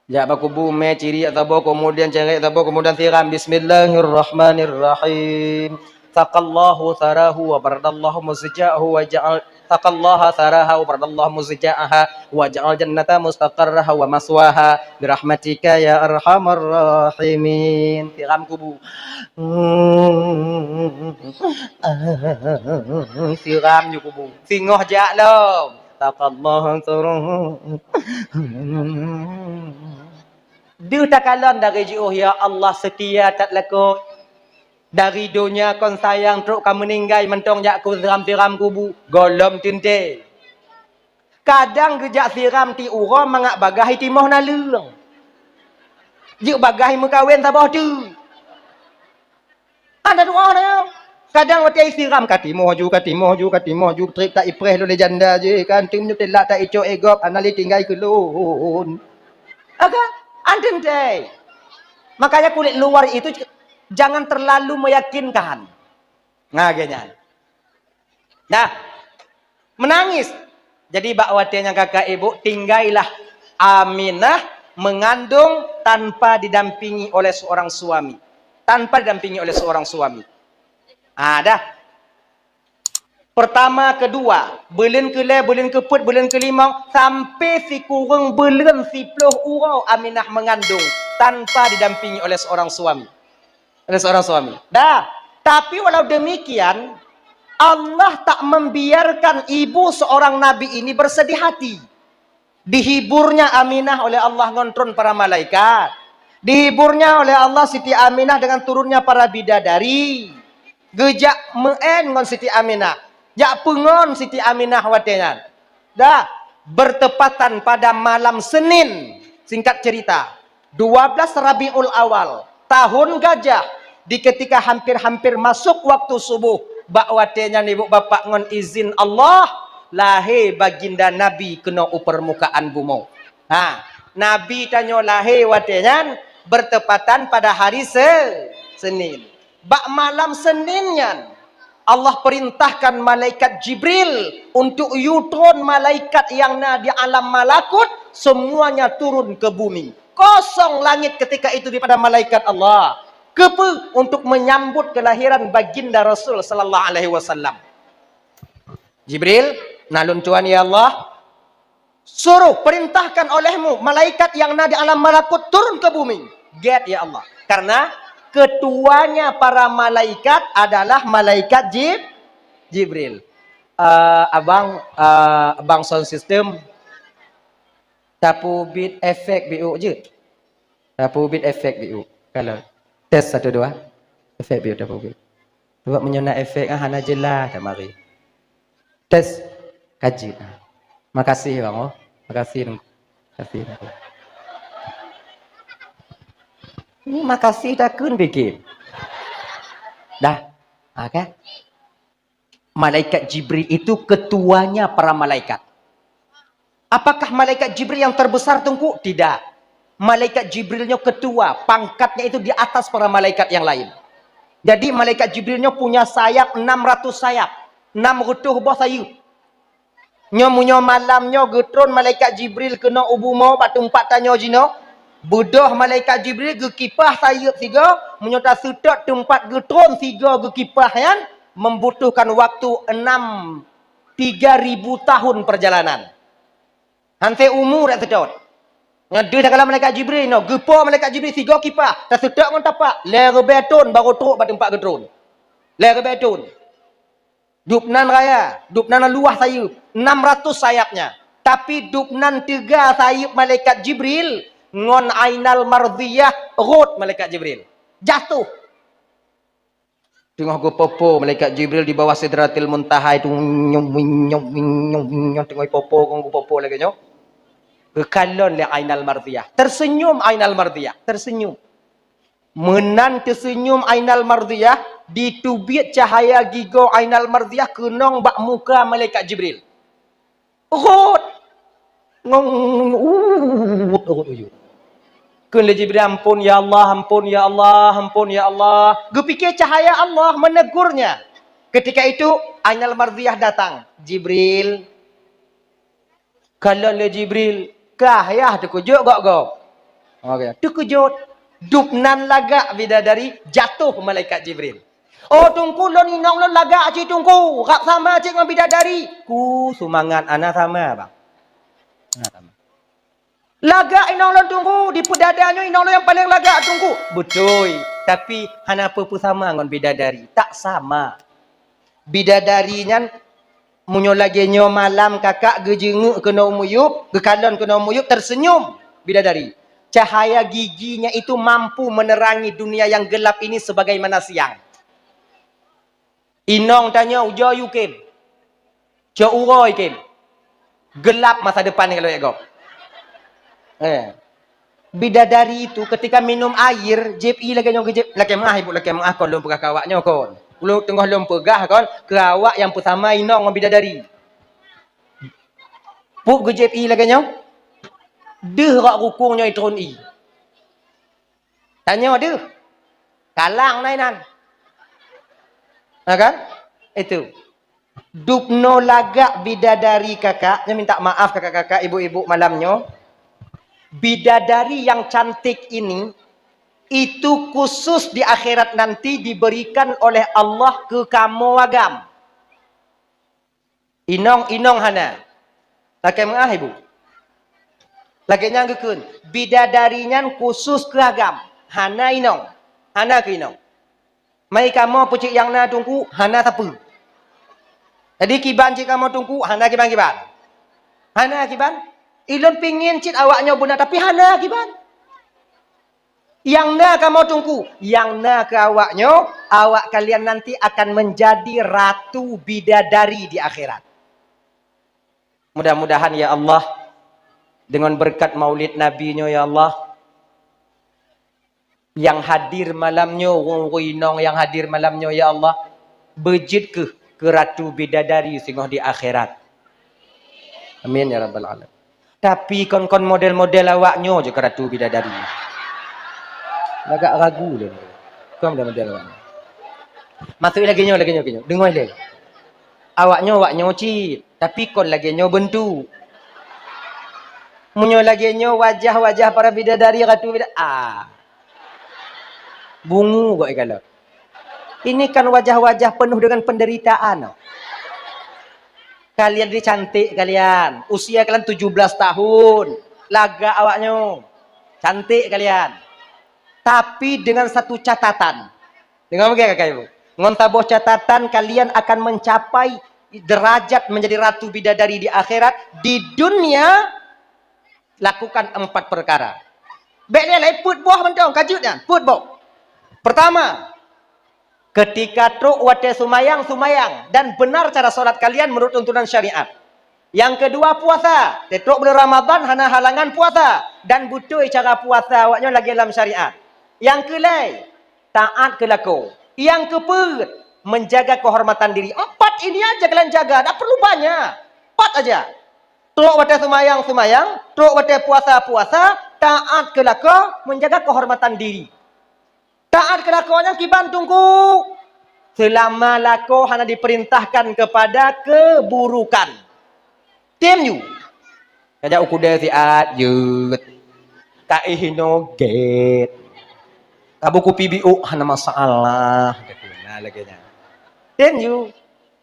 Jak bak kubu, mé ciriek saboh, keumudian ceret saboh, keumudian siram. Bismillahirrahmanirrahim. Saqallahu sarahu wa baradallahu muzja'ahu wa ja'al, saqallaha saraha wa baradallahu muzja'aha wa ja'al jannata mustaqarraha wa maswaha. Birahmatika ya arhamar rahimin. Siram kubu. Siram ju kubu. Singoh jak lom. Saqallahu sarahu. Deuh takalon dari jiôh, ya Allah, setia that lakoe. Dari donya kon sayang trok ka meuninggai mantong jak ku siram-siram kubu. Gohlom teuntée. Kadang geujak siram tiep uroe mangat bagaih timoh naleueng. Jeuet bagaih meukawen saboh teuk. Hana doa na. Kadang watée siram ka timoh ju, ka timoh ju, ka timoh ju, trép ta ipreh lôn lé janda jih kan, teungoh teulak ta icok igop, hana lé tinggai keu lôn. Aga, anteun teuh. Makanya kulit luar itu jangan terlalu meyakinkan. Nah, lagée nyan. Nah, menangis. Jadi bak watée nyang kakak ibu, tinggailah Aminah mengandung tanpa didampingi oleh seorang suami. Tanpa didampingi oleh seorang suami. Ah, dah. Pertama, kedua, buleuen keulhèe, buleuen keupeuet, buleuen keulimong, sampai sikureueng buleuen siplôh uroe Aminah mengandung tanpa didampingi oleh seorang suami. Oleh seorang suami. Dah. Tapi walau demikian, Allah tak membiarkan ibu seorang nabi ini bersedih hati. Dihiburnya Aminah oleh Allah ngon turun para malaikat. Dihiburnya oleh Allah Siti Aminah dengan turunnya para bidadari. Geujak meu'en ngon Siti Aminah. Jak peungon Siti Aminah watèe nyan. Dah, bertepatan pada malam Senin, singkat cerita, dua belas Rabiul Awal, tahun gajah, di ketika hampir-hampir masuk waktu subuh, bak watèe nyan ibu bapak ngon izin Allah, lahé baginda Nabi keunoe u permukaan bumoe. Ha, Nabi tanyoe lahé watèe nyan bertepatan pada hari Se-, Senin. Bak malam Senin nyan, Allah perintahkan malaikat Jibril untuk yue turun malaikat nyang na di alam malakut, semuanya turun ke bumi. Kosong langit ketika itu daripada malaikat Allah. Keupeue? Untuk menyambut kelahiran baginda Rasul sallallahu alaihi wasallam. Jibril, na lôn tuan ya Allah, suruh perintahkan olehmu malaikat nyang na di alam malakut turun ke bumi. Gèt ya Allah. Karena ketuanya para malaikat adalah malaikat Jib-, Jibril. Eh, abang, eh, abang sound system, tapeubiet efek biuk jeuet. Tapeubiet efek biuk. Kalau tes satu dua, efek biuk tapeubiet. Sebab meunyoe na efek, ah, hana jelas dah mari. Tes, ka jeuet, ah. Makasih bang, oh. Makasih, makasih. Ini makasih takheun bikin. Dah. Ah, kan? Malaikat Jibril itu ketuanya para malaikat. Apakah malaikat Jibril yang terbesar, Teungku? Tidak. Malaikat Jibril nyoe ketua, pangkatnya itu di atas para malaikat yang lain. Jadi, malaikat Jibril nyoe punya sayap enam ratus sayap, enam reutôh boh sayeup. Nyoe meunyoe malam nyoe geutron malaikat Jibril keunoe u bumoe bak teumpat tanyoe jinoe, beudôh malaikat Jibril geukipah sayeup sigoe, meunyoe taseutôt teumpat geutron sigoe geukipah nyan, membutuhkan waktu enam, tiga ribu tahun perjalanan. Hanse umu dak seutôt. Nyan deuh takalon malaikat Jibril nyoe, geupo malaikat Jibril sigoe kipah, taseutôt ngon tapak, lhèe ribèe thon barô trok bak teumpat geutron. Lhèe ribèe thon. Dubnan raya, dubnan luwah sayeup, enam ratus sayapnya. Tapi dubnan teuga sayeup malaikat Jibril ngon Ainal Mardhiyah rhot malaikat Jibril. Jatuh. Teungoh geupopo malaikat Jibril di bawah Sidratil Muntaha itu, nyum, nyum, nyum, nyum, nyum, teungoh popo, geupopo lagèe nyoe. Geukalon lé Ainal Mardhiyah. Tersenyum Ainal Mardhiyah, tersenyum. Meunan teuseunyum Ainal Mardhiyah, diteubiet cahaya gigoe Ainal Mardhiyah keunong bak muka malaikat Jibril. Rhot! Ngong, uh, rhot, rhot, rhot. Kheun lé Jibril, "Ampôn ya Allah, ampôn ya Allah, ampôn ya Allah." Geupike cahaya Allah menegurnya. Ketika itu, Ainal Mardhiyah datang. "Jibril." Kalon lé Jibril, kah yah teukeujot gok-gok. Oke, teukeujot. Dubnan lagak bidadari, jatuh malaikat Jibril. "Oh, Teungku, lôn inong lôn lagak cit, Teungku. Rab sama cit ngon bidadari." Ku seumangat, hana sama, bang. Hana sama. "Lagak inong lôn, Teungku. Di peudada nyoe inong lôn nyang paleng lagak, Teungku." Beutôi, tapi hana peue-peue sama ngon bidadari. Tak sama. Bidadari nyan, meunyoe lagèe nyoe malam kakak geujeungeuk keunoe u miyueb, geukalon keunoe u miyueb, tersenyum bidadari. Cahaya giginya itu mampu menerangi dunia yang gelap ini sebagaimana siang. Inong tanyoe ujoe yue khem. Cok uroe khem. Gelap masa depan kalau èk gob. Eh. Bidadari itu ketika minum air, jieb ie lagèe nyoe geujép, lakèe meu'ah ibu, lakèe meu'ah kon lôn peugah keu awak nyoe kon. Ulôn teungoh lôn peugah kon, keu awak nyang peusama inong ngon bidadari. Pup geujép ie lagèe nyoe, deuh rot rukung nyoe itron ie. Tanyoe deuh. Kalang na inan. Na kan? Itu. Dubnoe lagak bidadari kakak, nyoe minta maaf kakak-kakak, ibu-ibu malam nyoe. Bidadari yang cantik ini, itu khusus di akhirat nanti diberikan oleh Allah keu kamoe agam. Inong-inong hana. Lakée meu'ah, Ibu. Lagée nyan geukheun, bidadari nyan khusus keu agam. Hana inong. Hana keu inong. Mai kamoe peucit nyang na Teungku, hana sapeue. Jadi kiban cit kamoe Teungku, hana kiban-kiban. Hana kiban. Ilôn pingin cit awak nyoe beuna, tapi hana kiban. Nyang na kamoe Teungku, nyang na keu awak nyoe, awak kalian nanti akan menjadi ratu bidadari di akhirat. Mudah-mudahan ya Allah, dengan berkat Maulid Nabi nyoe ya Allah, nyang hadir malam nyoe, ureuëng-ureuëng inong nyang hadir malam nyoe ya Allah, beujeuet keuh keu ratu bidadari singoh di akhirat. Amin ya rabbal alamin. Tapi kon-kon model-model awak nyoe jeuet keu ratu bidadari. Lagak ragu lé. Kon model-model awak nyoe. Maksud lagée nyoe, lagée nyoe, lagée nyoe. Deungoe lé. Awak nyoe, awak nyoe cit, tapi kon lagée nyoe beuntuk. Meunyoe lagée nyoe wajah-wajah para bidadari ratu bida-, ah. Bungu gok ikalon. Ini kan wajah-wajah penuh dengan penderitaan. Kalian ni cantik kalian. Usia kalian tujuh belas tahun. Lagak awak nyoe. Cantik kalian. Tapi dengan satu catatan. Deungoe meuge kakak ibu. Ngon saboh catatan kalian akan mencapai derajat menjadi ratu bidadari di akhirat. Di dunia, lakukan empat perkara. Bék lé-lé peuet boh mantong, ka jeuet nyan, peuet boh. Pertama, ketika trok watée sumayang, sumayang dan benar cara salat kalian menurut tuntunan syariat. Yang kedua puasa, trok bulan Ramadan hana halangan puasa dan beutôi cara puasa awak nyoe lagée lam syariat. Yang keulhée, taat keu lakoe. Yang keupeuet, menjaga kehormatan diri. Empat ini aja kalian jaga, tak perlu banyak. Empat aja. Trok watée sumayang, sumayang, trok watée puasa, puasa, taat keu lakoe, menjaga kehormatan diri. Taat keu lakoe nyan kiban Teungku. Selama lakoe hana diperintahkan kepada keburukan. Tem ju. Kajak u keudè siat, jeuet. Ka éh inoe gét. Ka beukupi biôk hana masalah. Nah, lagée nyan. Tem ju.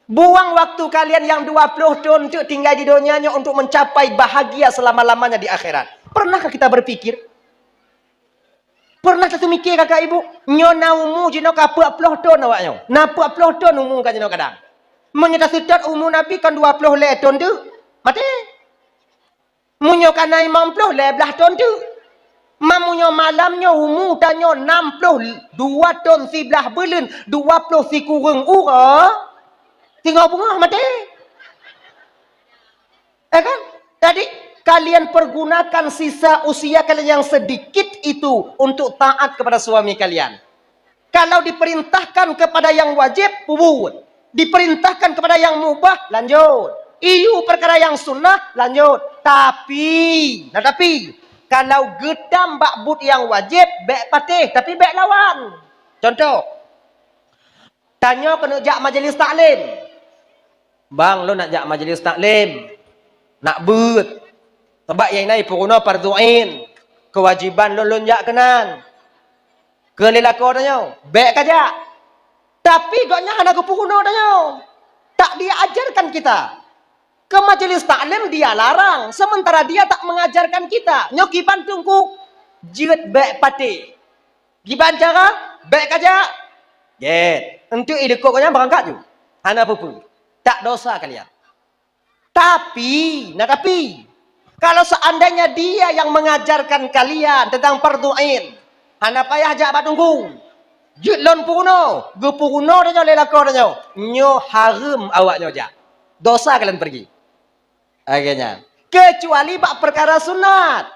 Buang waktu kalian yang dua puluh thon teuk tinggai di donya nyoe untuk mencapai bahagia selama-lamanya di akhirat. Pernahkah kita berpikir? Pernah taseumiké kakak ibu? Nyoe na umu jinoe ka peuet ploh thon awak nyoe. Na peuet ploh thon umu ka jinoe kadang. Meunyoe taseutôt umu Nabi kon dua ploh lhée thon teuk, maté. Meunyoe ka na limong ploh lhée blaih thon teuk. Ma meunyoe malam nyoe umu tanyoe nam ploh dua thon siblaih buleuen, dua ploh sikureueng uroe, singoh beungoh maté. Ya kan? Jadi, kalian pergunakan sisa usia kalian yang sedikit itu untuk taat kepada suami kalian. Kalau diperintahkan kepada yang wajib, peubuet. Diperintahkan kepada yang mubah, lanjut. Iyu perkara yang sunnah, lanjut. Tapi, nah tapi, kalau geutam bak buet yang wajib, bék patéh, tapi bék lawan. Contoh, tanyoe keuneuk jak majelis taklim. Bang, lôn nak jak majelis taklim. Nak beuet. Sabab nyang na peurunoe fardhu ain. Keuwajiban lôn, lôn jak keunan. Kheun lé lakoe tanyoe, bék kajak. Tapi gobnyan hana geupeurunoe tanyoe. Tak diajarkan kita. Ke majelis taklim dia larang, sementara dia tak mengajarkan kita. Nyoe kiban Teungku, jeuet bék patéh. Kiban cara, bék kajak. Gét. Enteuk ideuko gobnyan beurangkat ju. Hana peue-peue. Tak dosa kalian. Tapi, nah tapi, kalau seandainya dia yang mengajarkan kalian tentang fardhu ain, hana payah jak bak Teungku. Jeuet lôn peurunoe, geupeurunoe tanyoe lé lakoe tanyoe. Nyoe hareuem awak nyoe jak. Dosa kalian pergi. Lagée nyan. Kecuali bak perkara sunat.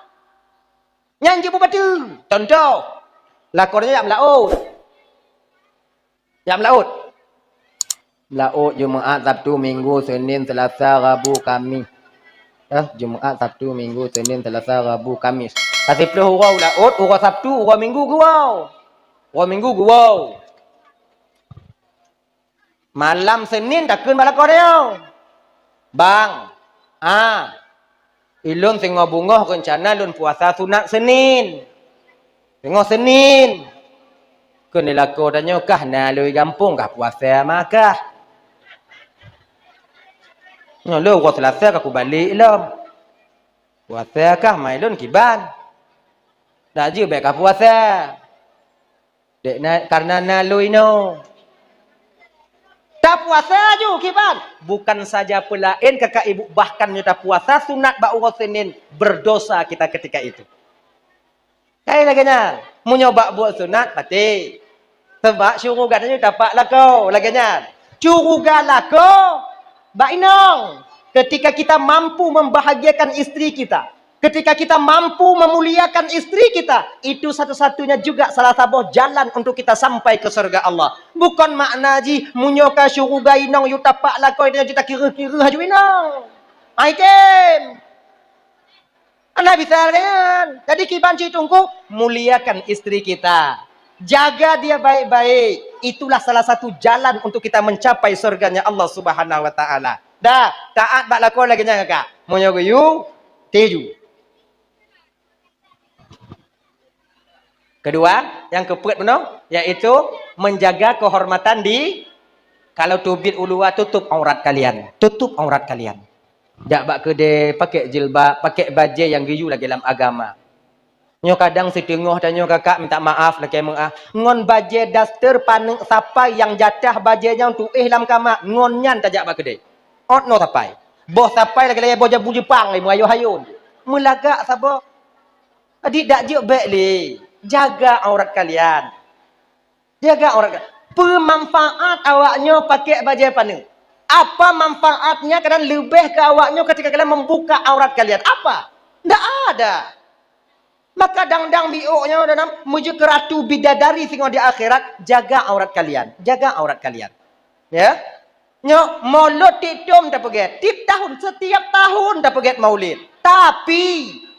Nyan jeuet beubateue. Contoh, lakoe tanyoe jak meulaôt. Jak meulaôt. Meulaôt Jumaat, Sabtu, Minggu, Senin, Selasa, Rabu, Kamis. Eh, Jumaat, Sabtu, Minggu, Senin, Selasa, Rabu, Kamis. Ka siplôh uroe laôt, uroe Sabtu, uroe Minggu geuwoe. Uroe Minggu geuwoe. Malam Senin takheun bak lakoe tanyoe, "Bang, ah, ilôn singoh beungoh reuncana lôn puasa sunat Senin." Singoh Senin. Kheun lé lakoe tanyoe, "Kah na lôn gampông kah puasa ma kah?" Nyoe lôn uroe Seulasa ka kubalek lom. Puasa kah mai lôn kiban? Dak jeuet bèk ka puasa. Dek na, karena na lôn inoe. Tapuasa ju kiban? Bukan saja peulaén kakak ibu, bahkan nyoe tapuasa sunat bak uroe Senin, berdosa kita ketika itu. Hai lagèe nyan, meunyoe bak buet sunat, pati. Sabab syeuruga tanyoe tapak lakoe, lagèe nyan. Syeuruga lakoe bak inong. Ketika kita mampu membahagiakan istri kita, ketika kita mampu memuliakan istri kita, itu satu-satunya juga salah saboh jalan untuk kita sampai ke surga Allah. Bukon makna jih, meunyoe ka syeuruga inong yue tapak lakoe, tanyoe jeuet takireuh-kireuh aju inong. Ai tem. Hana bisa lagèe nyan. Jadi kiban cit Teungku, muliakan istri kita. Jaga dia baik-baik. Itulah salah satu jalan untuk kita mencapai surganya Allah Subhanahu wa Ta'ala. Dah, taat bak lakoe lagèe nyan kakak. Meunyoe geuyue, tiju. Kedua, nyang keupeuet bunoe, yaitu menjaga kehormatan di, kalau teubiet u luwa, tutup aurat kalian. Tutup aurat kalian. Jak bak keudè, pakèk jilbab, pakèk bajèe nyang geuyue lagèe lam agama. Nyoe kadang siteungoh tanyoe kakak minta maaf lakèe meu'ah, ngon bajèe daster paneuk sapai nyang jatah bajèe nyang tu'oh lam kama, ngon nyan tajak bak keudè. Ôt noe sapai. Boh sapai lagèe-lagèe boh jabu Jepang, lé meuayoh-ayoh. Meulagak saboh. Jadi dak jeuet bèk lé. Jaga aurat kalian. Jaga aurat kalian. Peue manfaat awaknyoe pakèk bajèe paneuk? Apa manfaatnya kalian leubeh keu awaknyoe ketika kalian membuka aurat kalian? Apa? Ndak ada. Maka dang-dang biôk nyoe dalam meujeuet keu ratu bidadari singoh di akhirat, jaga aurat kalian. Jaga aurat kalian. Ya. Nyoe, mulod tiep thôn tapeugèt, tiep tahun, setiap tahun tapeugèt Maulid. Tapi,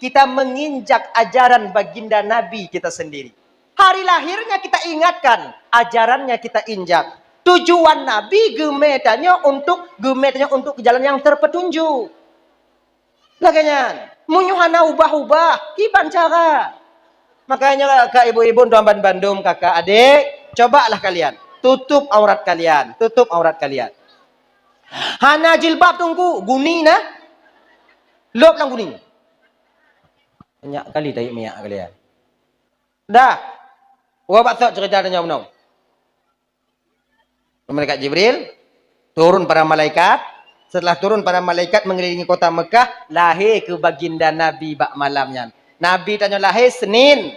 kita menginjak ajaran baginda Nabi kita sendiri. Hari lahirnya kita ingatkan, ajarannya kita injak. Tujuan Nabi geumè tanyoe untuk, geumè tanyoe untuk jalan yang terpetunjuk. Lagèe nyan, meunyoe hana ubah-ubah, kiban cara? Makanya, kak ibu-ibu, tuan ban bandum, kakak, adik, cobalah kalian. Tutup aurat kalian, tutup aurat kalian. Hana jilbab Teungku, guni na? Lôb lam guni. Banyak kali tahi minyak kalian. Dah. Uroe bak sôk cerita tanyoe bunoe. Malaikat Jibril, turun para malaikat. Setelah turun para malaikat mengelilingi kota Mekah, lahé keu baginda Nabi bak malam nyan. Nabi tanyoe lahé Senin.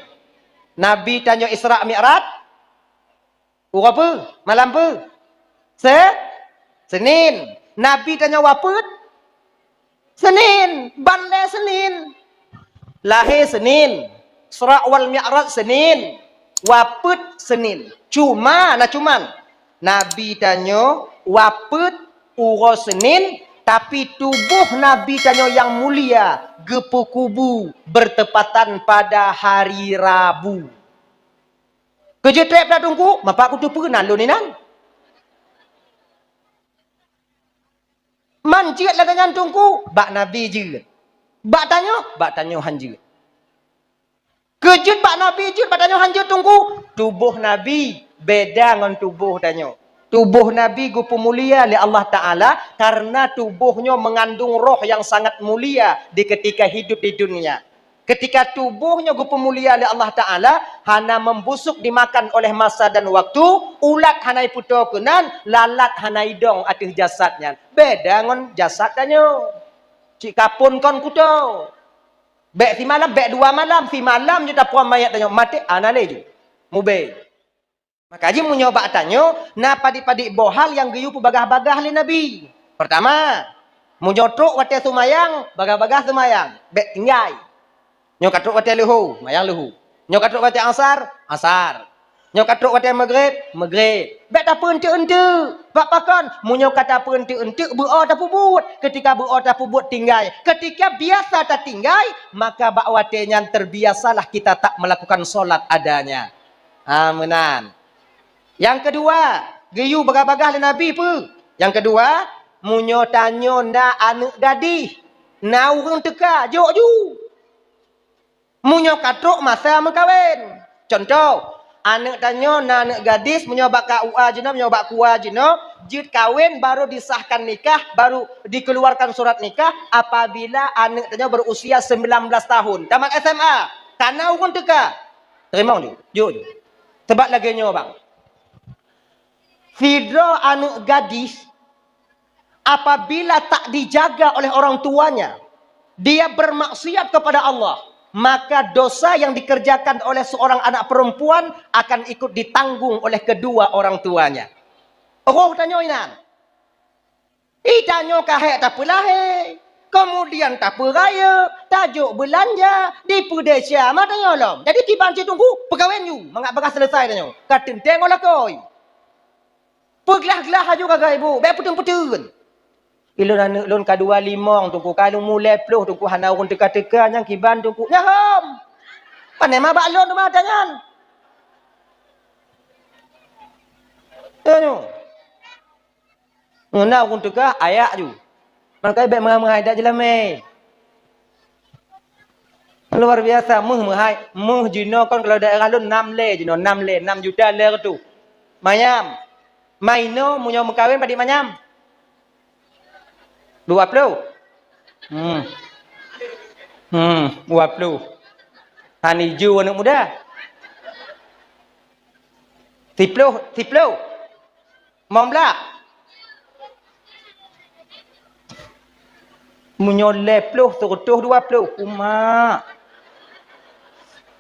Nabi tanyoe Isra Mi'raj uroe peue? Malam peue? Se-, Senin. Nabi tanyoe wafeuet Senin, ban lé Senin. Lahé Senin, Isra wal Mi'raj Senin, wafeuet Senin. Cuma, na cuman, Nabi tanyoe wafeuet uroe Senin, tapi tuboh Nabi tanyoe nyang mulia geupeukubu bertepatan pada hari Rabu. Keu jeuet trép dak Teungku, mapa kuteupeue nan lôn inan. Man jeuet lagèe nyan Teungku, bak Nabi jeuet. Bak tanyoe, bak tanyoe han jeuet. Keu jeuet bak Nabi jeuet, bak tanyoe han jeuet Teungku. Tuboh Nabi beda ngon tuboh tanyoe. Tuboh Nabi geupeumulia lé Allah Taala karena tuboh nyoe meungandung roh nyang sangat mulia di ketika hidup di dunia. Ketika tuboh nyoe geupeumulia lé Allah Taala, hana membusuk dimakan oleh masa dan waktu, ulat hana ipeutoe keunan, lalat hana idong ateueh jasad nyan. Beda ngon jasad tanyoe. Cit kapon kon kuto. Bèk simalam, bèk dua malam, simalam jeuet tapuan manyèt tanyoe, maté hana lé ju. Mubé. Maka jih meunyoe bak tanyoe, na padit-padit boh hal nyang geuyue peubagah-bagah lé Nabi. Peurtama, meunyoe trok watèe seumayang, bagah-bagah seumayang, bèk tinggai. Nyoe ka trok watèe leuhô, mayang leuhô. Nyoe ka trok watèe asar, asar. Nyoe ka trok watèe maghrib, maghrib. Bèk tapeueunteuk-eunteuk. Bak pakon? Meunyoe ka tapeueunteuk-eunteuk, beuo tapeubuet. Ketika beuo tapeubuet tinggai. Ketika biasa tatinggai, maka bak watèe nyan terbiasalah kita tak melakukan sholat adanya. Ha, meunan. Nyang keudua, geuyue bagah-bagah lé Nabi peue? Nyang keudua, meunyoe tanyoe na aneuk gadih, na ureueng teuka, jok ju. Meunyoe ka trok masa meukawen. Cuntoh, Aneuk tanyoe na aneuk gadis, meunyoe bak K U A jinoe, meunyoe bak K U A jinoe, jeuet kawen, baru disahkan nikah, baru dikeluarkan surat nikah apabila aneuk tanyoe berusia sembilan belas tahun, tamat S M A, kana ureueng teuka. Teurimong ju, ju, ju. Sebab lagèe nyoe, bang. Sidroe aneuk gadis, apabila tak dijaga oleh orang tuanya, dia bermaksiat kepada Allah, maka dosa yang dikerjakan oleh seorang anak perempuan akan ikut ditanggung oleh kedua orang tuanya. Roh tanyoe inan. Ih, tanyoe ka hék tapeulahé, kemudian tapeurayeuk, tajok beulanja, dipeudesya, ma tanyoe lom. Jadi kiban cit teungku, peukawen ju, mangat bagaih seuleusoe tanyoe. Ka teuntèe ngon lakoe. Peuglah-glah laju gagai bu, bèk peuteun-peuteun. Ilôn aneuk lôn ka dua limong teungku, ka lôn mulai ploh teungku, hana ureueng teuka-teuka, nyang kiban teungku. Nyan hom. Pane ma bak lôn teuma ata nyan. Tanyoe. Ngon na ureueng teuka, ayak ju. Makajih bèk meuhai-meuhai, dak jeulamé. Luar biasa, meuh meuhai. Meuh jinoe kon kalau daerah lôn nam lé jinoe, nam lé, nam juta lé reutôh. Manyam. Ma inoe meunyoe meukawen padit manyam? Dua ploh. Hmm. Hmm, dua ploh. Hana jeuet aneuk muda. Siploh, siploh. Limong blah. Meunyoe lhèe ploh, seureutôh dua ploh, umak.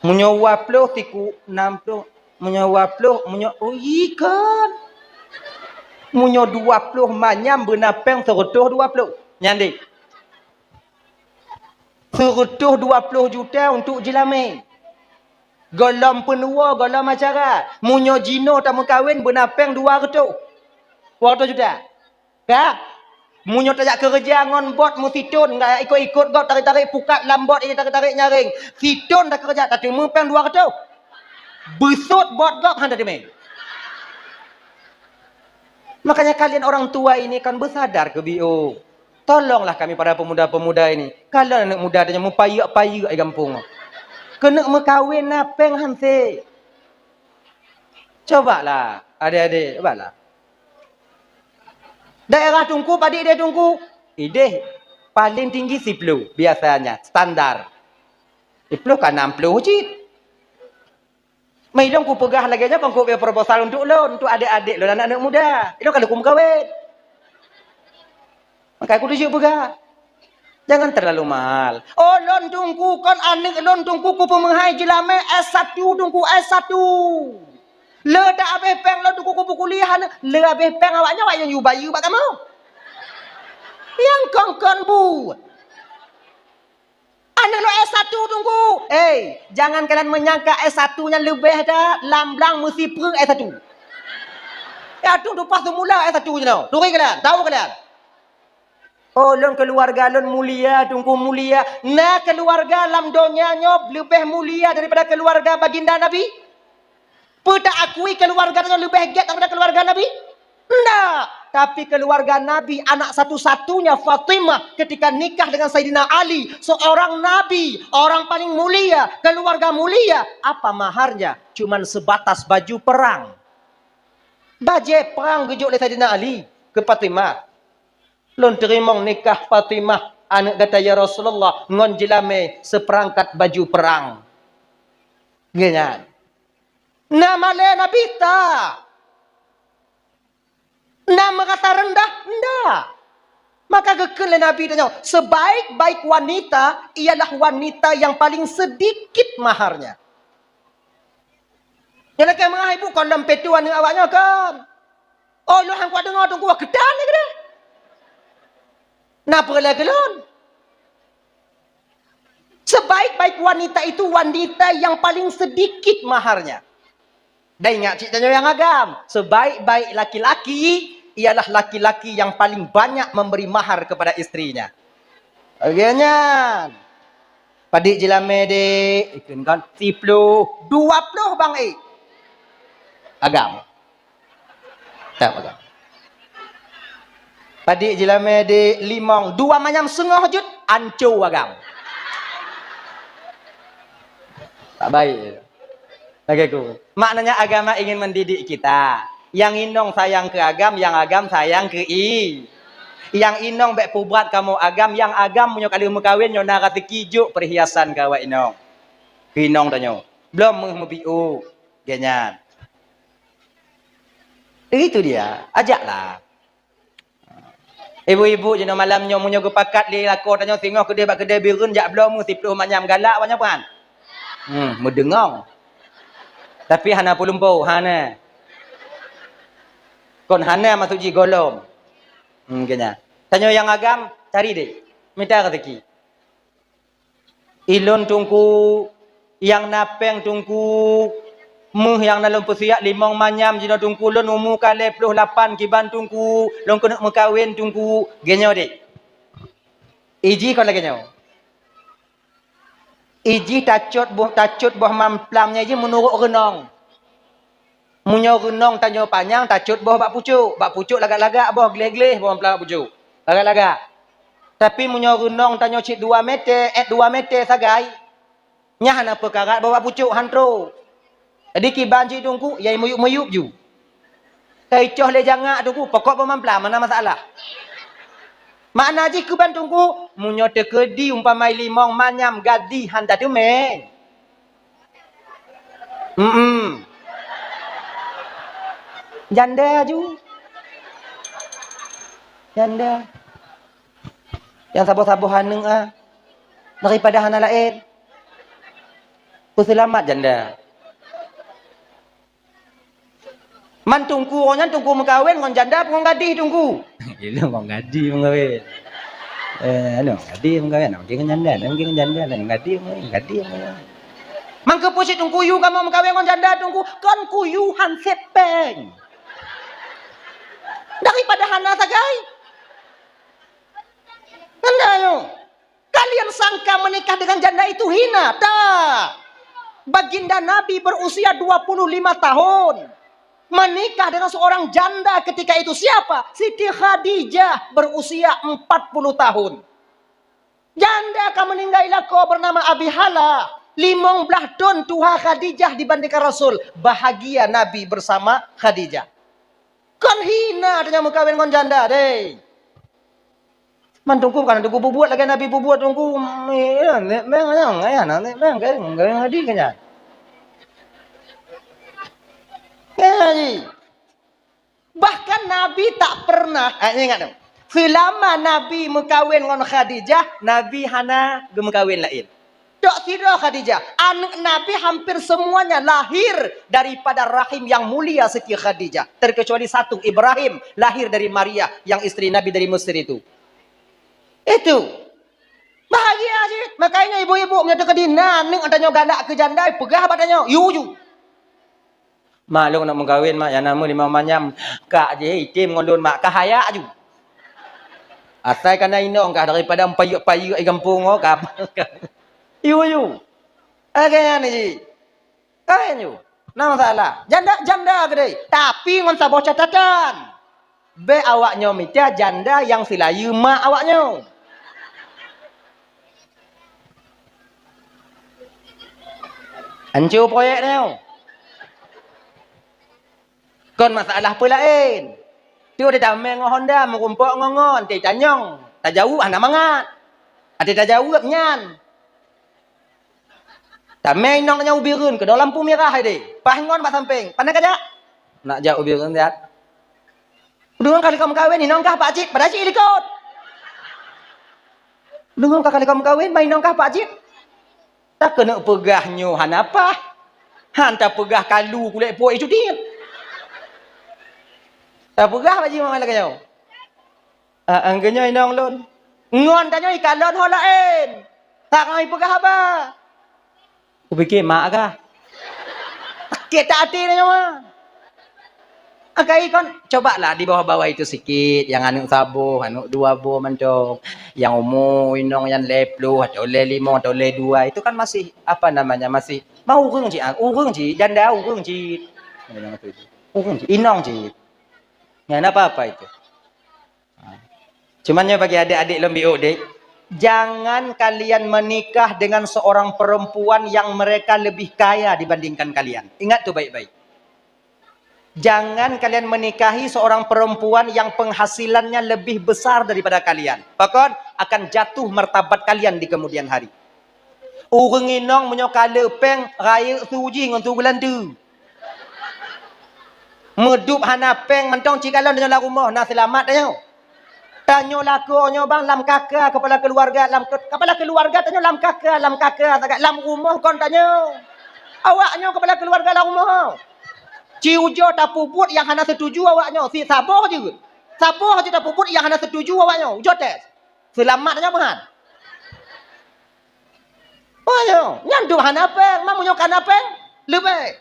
Meunyoe dua ploh, siku nam ploh. Meunyoe dua ploh, meunyoe, oh, ikan. Meunyoe dua ploh manyam beuna pèng seureutôh dua ploh. Nyan deh. Seureutôh dua ploh juta untuk jeulamé. Gohlom peunuwoe, gohlom acara. Meunyoe jinoe tameukawen beuna pèng dua reutôh. Dua reutôh juta. Ka? Meunyoe tajak keureuja ngon bot meusithon, nggak ikot-ikot gob, tarék-tarék pukat lam bot, ini tarék-tarék nyaréng. Sithon takeureuja, tateumé pèng dua reutôh. Beusôt bot gob, han tateumé. Makanya kalian orang tua ini kan bersadar ke biôh. Tolonglah kami para pemuda-pemuda ini. Kalon aneuk muda tanyoe meupayeuek-payeuek di gampông. Keuneuk meukawen na pèng han sép. Cobalah, adek-adek, cobalah. Daerah Teungku, padit idéh Teungku? Idéh paling tinggi siploh, biasanya, standar. Siploh ka nam ploh cit. Meuilôn kupeugah lagèe nyoe, kon kupeugah proposal untuk lôn, untuk adek-adek lôn, aneuk-aneuk muda. Ilôn ka lheueh kumeukawen. Maka kuteujeuet peugah, jangan terlalu mahal. Oh, lôn Teungku, kon aneuk lôn Teungku, kupeumeuhai jeulamé S satu Teungku, S satu. Le dak abéh pèng lôn Teungku, kupeukuliah aneuk, le abéh pèng awak nyoe, awak nyang yue bayeue bak kamoe. Nyang kon-kon buet. Aneuk lôn S satu Teungku. Hei, jangan kalian menyangka S satu nyan leubeh that, lam blang meusipreueng S satu. Ya, tu tumpah semula S satu jinoe. Turi kalian, tahu kalian. Oh, lôn keluarga lôn mulia, Teungku, mulia. Na keluarga lam donya nyoe leubeh mulia daripada keluarga baginda Nabi? Peue ta akui keluarga tanyoe leubeh gét daripada keluarga Nabi? Ndak. Tapi keluarga Nabi, anak satu-satunya Fatimah, ketika nikah dengan Saidina Ali, seorang nabi, orang paling mulia, keluarga mulia, apa maharnya? Cuman sebatas baju perang. Bajèe prang geujok lé Saidina Ali keu Fatimah. Lôn teurimong nikah Fatimah, aneuk gata, ya Rasulullah, ngon jeulamé seupeurangkat baju perang. Geuh nyan. Na malèe Nabi? Ndak. Na meurasa reundah? Ndak. Maka geukheun lé Nabi tanyoe, sebaik-baik wanita ialah wanita yang paling sedikit maharnya. Nyang lakèe meuah ibu kon lom pèt tu aneuk awak nyoe kon. Oh, lôn han kuat deungö Teungku, wah keudan lé keudeh. Na peureulèe keu lôn. Sebaik-baik wanita itu wanita yang paling sedikit maharnya. Dan ingat cit tanyoe nyang agam, sebaik-baik laki-laki ialah laki-laki yang paling banyak memberi mahar kepada istrinya. Lagèe nyan. Padit jeulamé dek, ikheun kan, siploh, dua ploh bang, eh. Agam. Tak agam. Padit jeulamé dek, limong, dua manyam seungoh jeuet, anco agam. Tak baik. Oke, ku. Maknanya agama ingin mendidik kita. Yang inong sayang ke agam, yang agam sayang ke i. Yang inong bèk peubuet kamoe agam, yang agam meunyoe ka lheueh meukawen nyoe na raseuki jok perhiasan keu awak inong. Keu inong tanyoe. Blom meuh meubiôk. Gèt nyan. Itu dia, ajaklah. Ibu-ibu jinoe malam nyoe meunyoe geupakat lé lakoe tanyoe singoh keudeh bak keudè Bireuen jak bloe meuh siplôh manyam galak awak nyan peuhan. Hmm, meudeungong. Tapi hana peulumpo, hana. Kon hana maksud jih gohlom. Hmm, keu nyan. Tanyoe nyang agam, cari deh. Mita raseuki. Ilôn Teungku, nyang na pèng Teungku, meuh nyang na lôn peusiak limong manyam jinoe Teungku, lôn umu ka lhèe plôh lapan kiban Teungku, lôn keuneuk meukawen Teungku, gèt nyoe deh. Ijih kon lagèe nyoe. Ijih tacot boh, tacot boh mamplam nyan jih meunurot reunong. Meunyoe reunong tanyoe panyang, tacot boh bak pucôk. Bak pucôk lagak-lagak boh, gleh-gleh boh mamplam bak pucôk. Lagak-lagak. Tapi meunyoe reunong tanyoe cit dua mètè, èt dua mètè sagai, nyan hana peukarat boh bak pucôk, han trôk. Jadi kiban cit Teungku, ya meuyup-meuyup ju. Ka icoh lé jangak Teungku, pokok boh mamplam, hana masalah. Makna jih kiban Teungku, meunyoe teukeudi umpama limong manyam gadi han tateumèe. Mm-mm. Janda ju. Janda. Nyang saboh-saboh aneuk ah. Daripada hana laén. Peuseulamat janda. Man Teungku nyan Teungku meukawen ngon janda peue ngon gadih Teungku? Ilôn ngon gadih meukawen. Eh, anu, gadih meukawen, mungkin ngon janda, mungkin ngon janda, ngon gadih meukawen, gadih meukawen. Man keupeue cit Teungku yue kamoe meukawen ngon janda Teungku? Kon kuyue han sép pèng. Daripada hana sagai. Janda nyoe. Kalian sangka menikah dengan janda itu hina? Tak. Baginda Nabi berusia dua puluh lima tahun. Menikah dengan seorang janda ketika itu siapa? Siti Khadijah berusia empat puluh tahun. Janda ka meninggai lakoe bernama Abi Hala. Limong blah thon tuha Khadijah dibandingkan Rasul. Bahagia Nabi bersama Khadijah. Kon hina tanyoe meukawen ngon janda deh. Man Teungku, bukan Teungku bubuet lagèe Nabi bubuet Teungku. Nek meng nyang, ayah nak nek meng, kayang, kayang adi keu nyan. Kayang adi. Bahkan Nabi tak pernah, eh, ingat tu. Selama Nabi meukawen ngon Khadijah, Nabi hana geumeukawen laén. Tok sidroe Khadijah, aneuk Nabi hampir semuanya lahir daripada rahim yang mulia Siti Khadijah, terkecuali satu, Ibrahim, lahir dari Maria yang istri Nabi dari Mesir itu. Itu. Bahagia cit. Makanya ibu-ibu meunyoe teukeudi na aneuk tanyoe galak keu janda, peugah bak tanyoe, "Yue ju." "Mak, lôn nak meukawen, Mak, nyang na meuh limong manyam." "Kak jih item ngon lôn, Mak, kah hayak ju. Asai ka na inong kah daripada payeuek-payeuek di gampông nyoe kah." Yue ju. Lagèe nyan jih. Kan ju. Na masalah. Janda, janda keudeh. Tapi ngon saboh catatan. Bèk awak nyoe mita janda nyang silayeue mak awak nyoe. Hanco proyek nyoe. Kon masalah peue laén. Tiep tamè ngon Honda, meurumpok ngon-ngon, tanyong, tajaweueb hana mangat. Até tajaweueb nyan. Tamè inong nyan u Bireuen, keudroe lampu mirah deh. Paih ngon bak sampéng. Pane kajak? Nak jak u Bireuen siat. Deungon ka likot meukawen, inong kah pak cit, padahai cit likot. Deungon ka likot meukawen, bah inong kah pak cit. Takeuneuk peugah nyoe hana paih. Han tapeugah kalu kulét puet icu tiep. Tapeugah bak jih lagèe nyoe. Ah, ah, geunyoe inong lôn. Ngon tanyoe ikalon ho laén. Tak ngai peugah haba. Kupike mak kah? Sakét até tanyoe. Akai kon, cobalah di bawah-bawah itu sikit, nyang aneuk saboh, aneuk dua boh mantong, nyang umu inong nyan lhèe plôh atau lhèe limong atau lhèe dua, itu kan masih, apa namanya, masih mau ureueng cit, ah, ureueng cit, janda ureueng cit. Ureueng cit, inong cit. Nyan apa-apa itu. Ha. Cuman nyoe bagi adék-adék lôn biôk deh. Jangan kalian menikah dengan seorang perempuan yang mereka lebih kaya dibandingkan kalian. Ingat tu baik-baik. Jangan kalian menikahi seorang perempuan yang penghasilannya lebih besar daripada kalian. Pakon? Akan jatuh martabat kalian di kemudian hari. Ureuëng inong meunyoe ka le péng, rayeuk su jih ngon su geulanteue. Meudup hana péng mantong, ci kalon tanyoe lam rumoh, na seulamat tanyoe. Tanyoe lakoe nyoe bang lam kaka kepala keluarga, lam ke-, kepala keluarga tanyoe lam kaka, lam kaka sagai, lam rumoh kon tanyoe. Awak nyoe kepala keluarga lam rumoh. Ci ujoe tapeubuet nyang hana setuju awak nyoe, si saboh jeuet. Saboh jeuet tapeubuet nyang hana setuju awak nyoe, ujoe tes. Seulamat tanyoe meuhan. Oh, nyoe, nyan dum hana péng, meunyoe ka na péng, leubeh.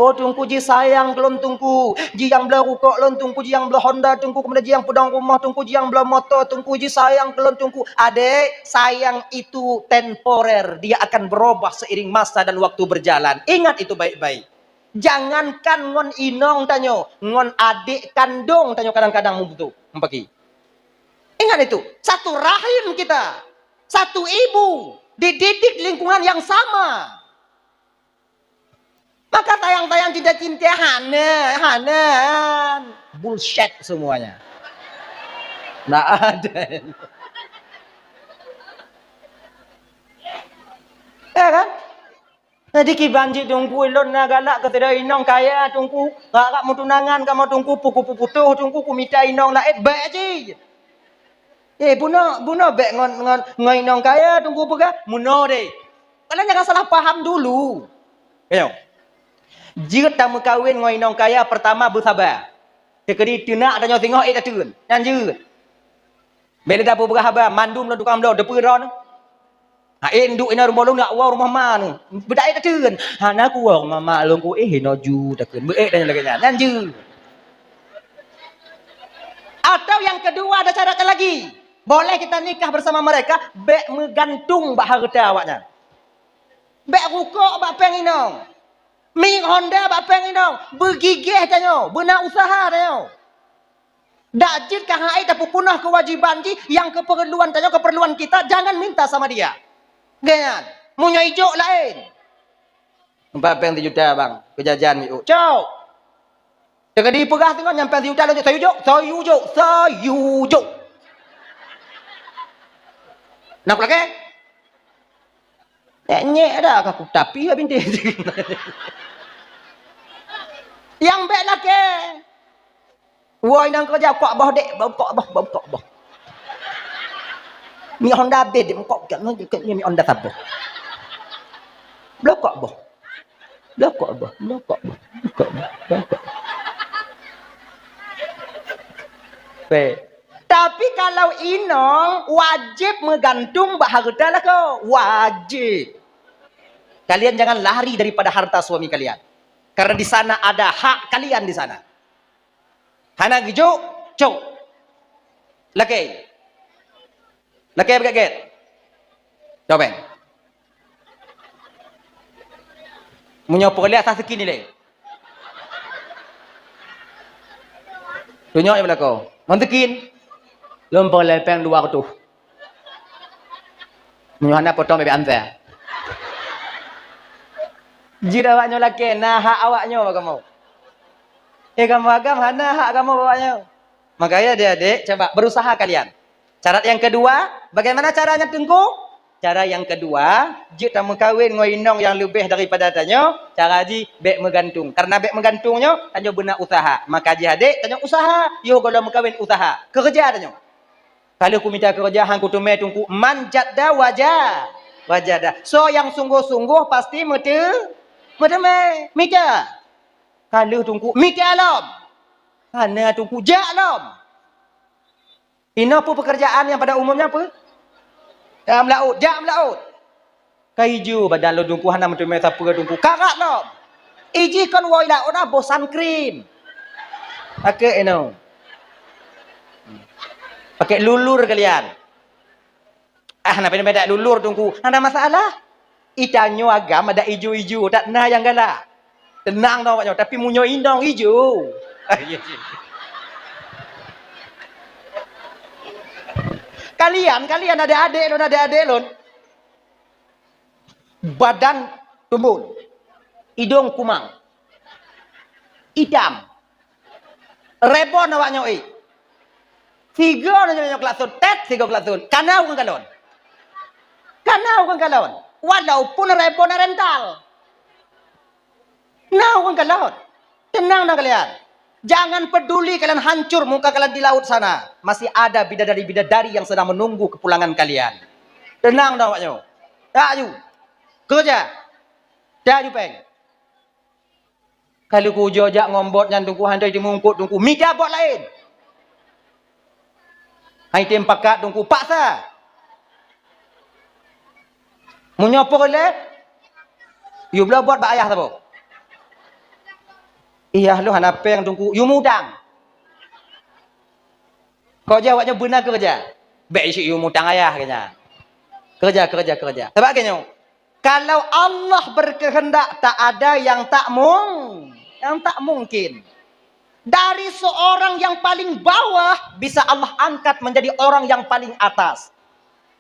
Oh, Teungku jisayang keu lôn, Teungku. Jiyang bloe rukok lôn, Teungku, jiyang bloe Honda, Teungku, kemudian jiyang peudong rumoh, Teungku, jiyang bloe moto, Teungku, jisayang keu lôn, Teungku. Adék, sayang itu temporer, dia akan berubah seiring masa dan waktu berjalan. Ingat itu baik-baik. Jangankan ngon inong tanyoe, ngon adék kandong tanyoe kadang-kadang meubutoh, meupaké. Ingat itu, satu rahim kita, satu ibu, dididik lingkungan yang sama. Maka sayang-sayang, cinta-cinta, hana, hana. Bullshit semuanya. Ndak ada. Ya kan? Jadi kiban jih Teungku, lôn na galak keu sidroe inong kaya Teungku, rap-rap meutunangan kamoe Teungku, peue kuputôh Teungku, kumita inong laén, bèk jih. Eh, bunoe, bunoe bèk ngon, ngon, ngon inong kaya Teungku peugah, meunoe deh. Kalian jangan salah paham dulu. Ayo. Jeuet tameukawen ngon inong kaya, pertama beusaba. Teukeudi teunak tanyoe singoh ék tateun. Nyan jeuet. Bèk lé tapeugah haba, mandum lôn tukang bloe, teupeue droeneuh. Ha, eh, nduk inoe rumoh lôn, jak woe rumoh ma neuh. Beudak ék tateun. Hana kuwoe rumoh ma lôn ku, eh, inoe ju takeun. Beuék dan lagèe nyan. Nyan jeuet. Atau yang kedua, ada syarat lagi. Boleh kita nikah bersama mereka, bèk meugantung bak hareuta awaknyan. Bèk rukok bak péng inong. Miet Honda bak péng inong. Beugigeh tanyoe, beuna usaha tanyoe. Dak jeuet ka hai tapeupunoh keuwajéban jih nyang keupeurluan tanyoe, keupeurluan kita, jangan minta sama dia. Gèt nyan, meunyoe ijok laén. Empat péng sijuta, bang, keu jajan miuk. Cok! Teukeudi peugah teungoh nyan péng sijuta, laju sayujok, sayujok, sayujok. Nak lagèe? Nyek-nyek dah ka kutapi lah bintéh. Nyang bèk lakèe. Woe inong keureuja, kok boh dek, boh kok boh, boh kok boh. Mi Honda bèk dek, kok, kok, kok, mi Honda saboh. Bloe kok boh. Bloe kok boh, bloe kok boh, bloe kok boh, bloe kok boh. Bèk. Tapi kalau inong wajéb meugantung bak hareuta lakoe, wajéb. Kalian jangan lari daripada harta suami kalian. Karena di sana ada hak kalian di sana. Hana geujok, cok. Lakèe. Lakèe beugèt-gèt. Cok péng. Meunyoe peureulèe asai sikin ilèe. Tunyok nyang beulako. Ngon sikin. Lôn peureulèe péng dua reutôh. Meunyoe hana potong bèbèk ansa. Jeuet awak nyoe lakèe, na hak awak nyoe bak kamoe. Eh, kamoe agam hana hak kamoe bak awak nyoe. Makanya adék-adék, coba berusaha kalian. Syarat yang kedua, bagaimana caranya, Teungku? Cara yang kedua, jeuet tameukawen ngon inong nyang leubeh daripada tanyoe, cara jih bèk meugantung. Karena bèk meugantung nyoe, tanyoe beuna usaha. Maka jih adék, tanyoe usaha, yoh gohlom meukawen usaha. Keureuja tanyoe. Ka lheueh kumita keureuja han kuteumé, Teungku, man jadda waja-, wajada. Soe nyang sunggoh-sunggoh pasti meute-, meuteumé. Mita. Ka lheueh, Teungku, mita lom. Hana, Teungku, jak lom. Inoe peue peukeurjaan nyang pada umumnya peue? Meulaôt, jak meulaôt. Ka ijo badan lôn, Teungku, hana meuteumé sapeue, Teungku. Karat lom. Ijih kon woe laôt na boh sun cream. Pakai inoe. Pakai lulur kalian. Ah, na pih medak lulur, Teungku. Hana masalah. Itanyoe agam adak ijo-ijo, dak na nyang galak. Teunang dong awak nyoe, tapi meunyoe inong ijo. Ah, iya, iya. Kalian, kalian adek-adek lôn, adek-adek lôn. Badan tumbul, idong kumang, itam, rebon awak nyoe. Sigoe nyoe, nyoe keulaksôn, tet sigoe keulaksôn. Kana ureuëng kalon. Kana ureuëng kalon. Walaupun rebon rental. Na ureuëng kalon. Tenang na kalian. Jangan peduli kalian hancur muka kalian di laut sana. Masih ada bidadari-bidadari yang sedang menunggu kepulangan kalian. Tenang dah awak nyoe. Tak aju. Kerja. Tak aju peng. Kalau kujo jak ngon bot nyan tungku hana teumungkot tungku. Mita bot laén. Hai tem pakat tungku paksa. Meunyoe poh lé, yue bloe bot bak ayah saboh. Iyah lôn hana peng tungku, yue mutang. Kok jawab nyoe beuna keureuja. Bèk isu yue mutang ayah keu nyan. Keureuja, keureuja, keureuja. Sabab keu nyoe, kalau Allah berkehendak tak ada yang tak mung, yang tak mungkin. Dari seorang yang paling bawah bisa Allah angkat menjadi orang yang paling atas.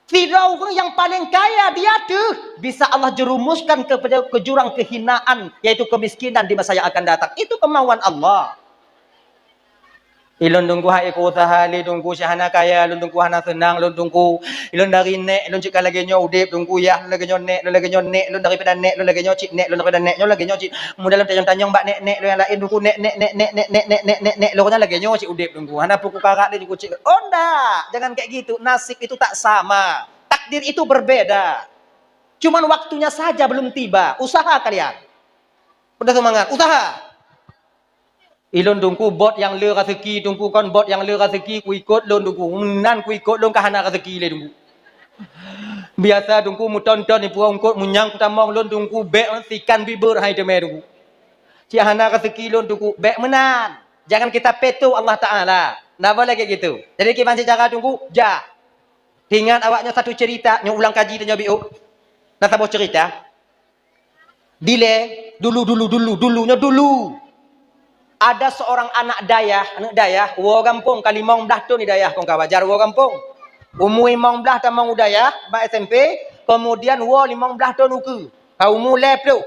Sidroe ureuëng nyang paleng kaya di ateueh bisa Allah jerumuskan ke, ke jurang kehinaan, yaitu kemiskinan di masa yang akan datang. Itu kemauan Allah. Ilôn tungku hai ku usaha lé tungku, si hana kaya lôn tungku, hana seunang lôn tungku. Ilôn dari nèk lôn cit ka lagèe nyoe udép tungku, yah lôn lagèe nyoe nèk lôn lagèe nyoe nèk lôn daripada nèk lôn lagèe nyoe cit nèk lôn daripada nèk nyoe lagèe nyoe cit. Mudahlah tanyong-tanyong bak nèk-nèk lôn nyang laén tungku, nèk, nèk, nèk, nèk, nèk, nèk, nèk, nèk, lôn nyang lagèe nyoe cit udép tungku. Hana peue kukarat lé tungku cit. Oh ndak, jangan kayak gitu. Nasib itu tak sama. Takdir itu berbeda. Cuman waktunya saja belum tiba. Usaha kalian. Udah semangat, usaha. Ilôn tungku bot nyang le raseuki tungku kon bot nyang le raseuki kuikot lôn tungku. Meunan kuikot lôn ka hana raseuki lé tungku. Biasa tungku meuton-ton ipuwoe eungkot meunyang kutamong lôn tungku bèk sikan bibeuet hai teumé tungku. Cit hana raseuki lôn tungku bèk meunan. Jangan kita peto Allah Taala. Napa lagèe gitu. Jadi kiban cara tungku jah. Ingat awak nyoe satu cerita nyoe ulang kaji tanyoe biôh. Na saboh cerita. Dilèe dulu, dulu, dulu, dulu nyoe dulu. Ada seorang anak dayah, aneuk dayah woe gampông ka limong blaih thon di dayah kong ka wajar woe gampông. Umu limong blaih tamong u dayah bak S M P, kemudian woe limong blaih thon ukeue. Ka umu lhèe ploh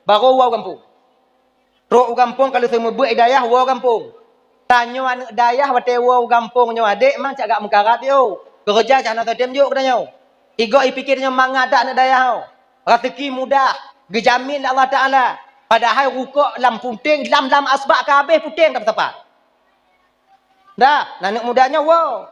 baru woe gampông. Trok u gampông ka lheueh seumeubeuet i dayah woe gampông. Tanyoe aneuk dayah watèe woe u gampông nyoe adék mang cak gak meukarat yo. Keureuja cak hana tém jok keu tanyoe. Igoe ipike tanyoe mangat that aneuk dayah ho. Raseuki mudah, geujamin lé Allah Taala. Padahai rukok lam puténg, lam, lam asbak ka habéh puténg ka teusapat. Dah, aneuk muda nyoe woe.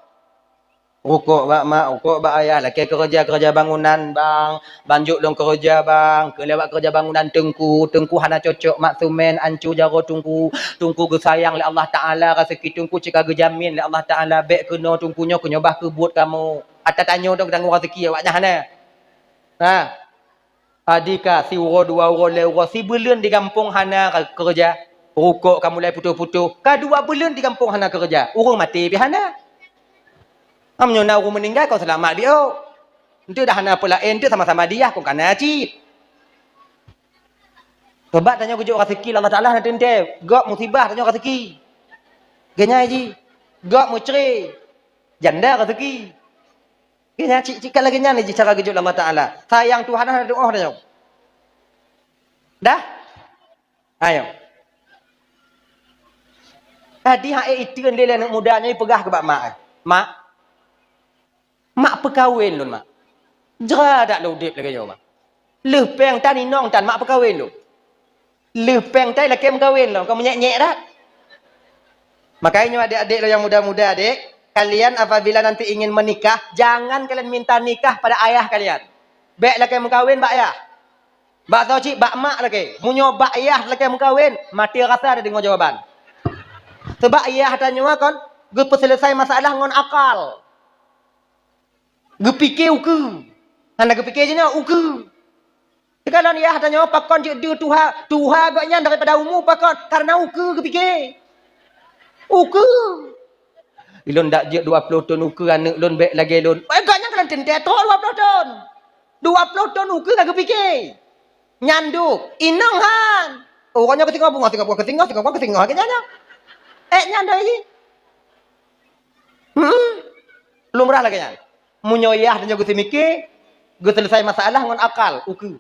Rukok bak mak, rukok bak ayah, lakèe keureuja-keureuja bangunan bang, ban jok lôn keureuja bang, keu lewat keureuja bangunan teungku, teungku hana cocok mak seumén, anco jaroe teungku, teungku geusayang lé Allah Taala, raseuki teungku cit ka geujamin lé Allah Taala, bèk keunoe teungku nyoe keu nyoe bah keu buet kamoe. Ata tanyoe dong tanggong raseuki awak nyan hana. Ha. Adi ka siuroe dua uroe lhèe uroe sibuleuen di gampông hana keureuja. Rukok ka mulai putôh-putôh. Ka dua buleuen di gampông hana keureuja. Ureueng maté pih hana. Meunyoe na ureueng meuninggai kon seulamat biôh. Enteuk dah hana peue laén enteuk sama-sama diah kon kana cit. Sabab tanyoe geujok raseuki lé Allah Taala hana teuntèe. Gob musibah tanyoe raseuki. Geunyai jih. Gob meucre. Janda raseuki. Geuhnyan cit-cit ka lagèe nyan jih cara geujok lé Allah Taala. Sayang Tuhan hana teuoh tanyoe. Dah? Ayo. Tadi hak ék iteun lé aneuk muda nyoe peugah keu bak mak, "Mak, mak peukawen lôn, Mak. Jra that lôn udép lagèe nyoe, Mak." Lheueh péng tan inong tan mak peukawen lôn. Lheueh péng tan lakèe meukawen lôn, ka meunyèk-nyèk that. Makanya nyoe adék-adék lôn nyang muda-muda, adék, kalian apabila nanti ingin menikah, jangan kalian minta nikah pada ayah kalian. Bèk lakèe meukawen bak ayah. Bak soe cit, bak mak lakèe. Meunyoe bak ayah lakèe meukawen, maté rasa tadeungoe jawaban. Sabab ayah tanyoe kon geupeuseuleusoe masalah ngon akal. Geupike ukeue. Hana geupike jinoe ukeue. Teuka lôn yah tanyoe pakon jeuet deuh tuha, tuha gobnyan daripada umu pakon? Karena ukeue geupike. Ukeue. Ilôn dak jeuet dua ploh thon ukeue aneuk lôn bèk lagèe lôn. Eh, gobnyan ka lôn teuntèe trok dua ploh thon. Dua ploh thon ukeue ka geupike. Nyan dum. Inong han. Oh, gobnyan keusingoh beungoh, singoh beungoh, keusingoh, singoh beungoh, keusingoh. Lagèe nyan nyoe. Eh, nyan doi. Hmm. Lumrah lagèe nyan. Meunyoe yah tanyoe geuseumike, geuseuleusai masalah ngon akal, ukeue.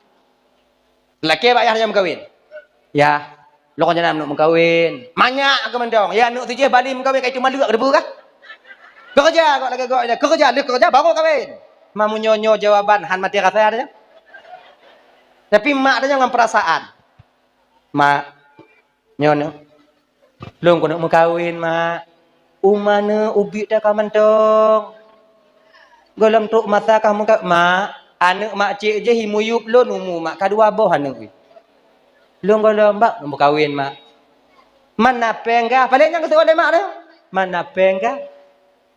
Lakée bak yah tanyoe meukawen. "Yah, lôn nyan aneuk meukawen. Manyak keu mantong. Ya aneuk sijih bali meukawen ka itu maleuek debu kah? Keureuja kok lagée gok nyan. Keureuja, lheueh keureuja baru kawen." Ma meunyoe nyoe jawaban han maté rasa tanyoe. Tapi mak tanyoe ngon peurasaan. "Mak, nyoe neuk. Lôn keuneuk meukawen, Mak. Uma neuk ubit that ka mantong. Gohlom trok masa ka meuka-, Mak, aneuk mak cék jih imuyup lôn umu mak ka dua boh aneuk." "Lôn gohlom bak meukawen, Mak." "Man na péng kah?" Paléng nyan geuseuôt lé mak teuh. "Man na péng kah?"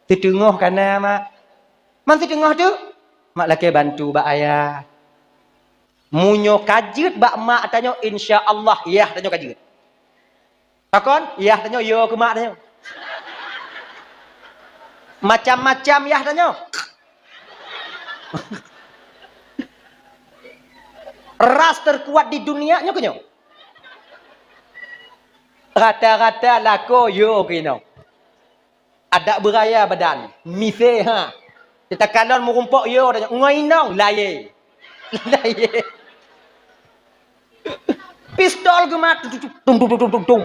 "Siteungoh ka na, Mak." "Man siteungoh teuk?" "Mak lakée bantu bak ayah." Meunyoe ka jeuet bak mak tanyoe, insya Allah yah tanyoe ka jeuet. Pakon? Yah tanyoe yo keu mak tanyoe. Macam-macam yah tanyoe. Ras terkuat di dunia nyoe keuh nyoe. Rata-rata lakoe yo keuh nyoe. Adak beuraya badan, misé ha. Teuka lôn meurumpok yo, ngon inong, layé. Layé. Pistol geumat, tum, tum, tum, tum, tum, tum.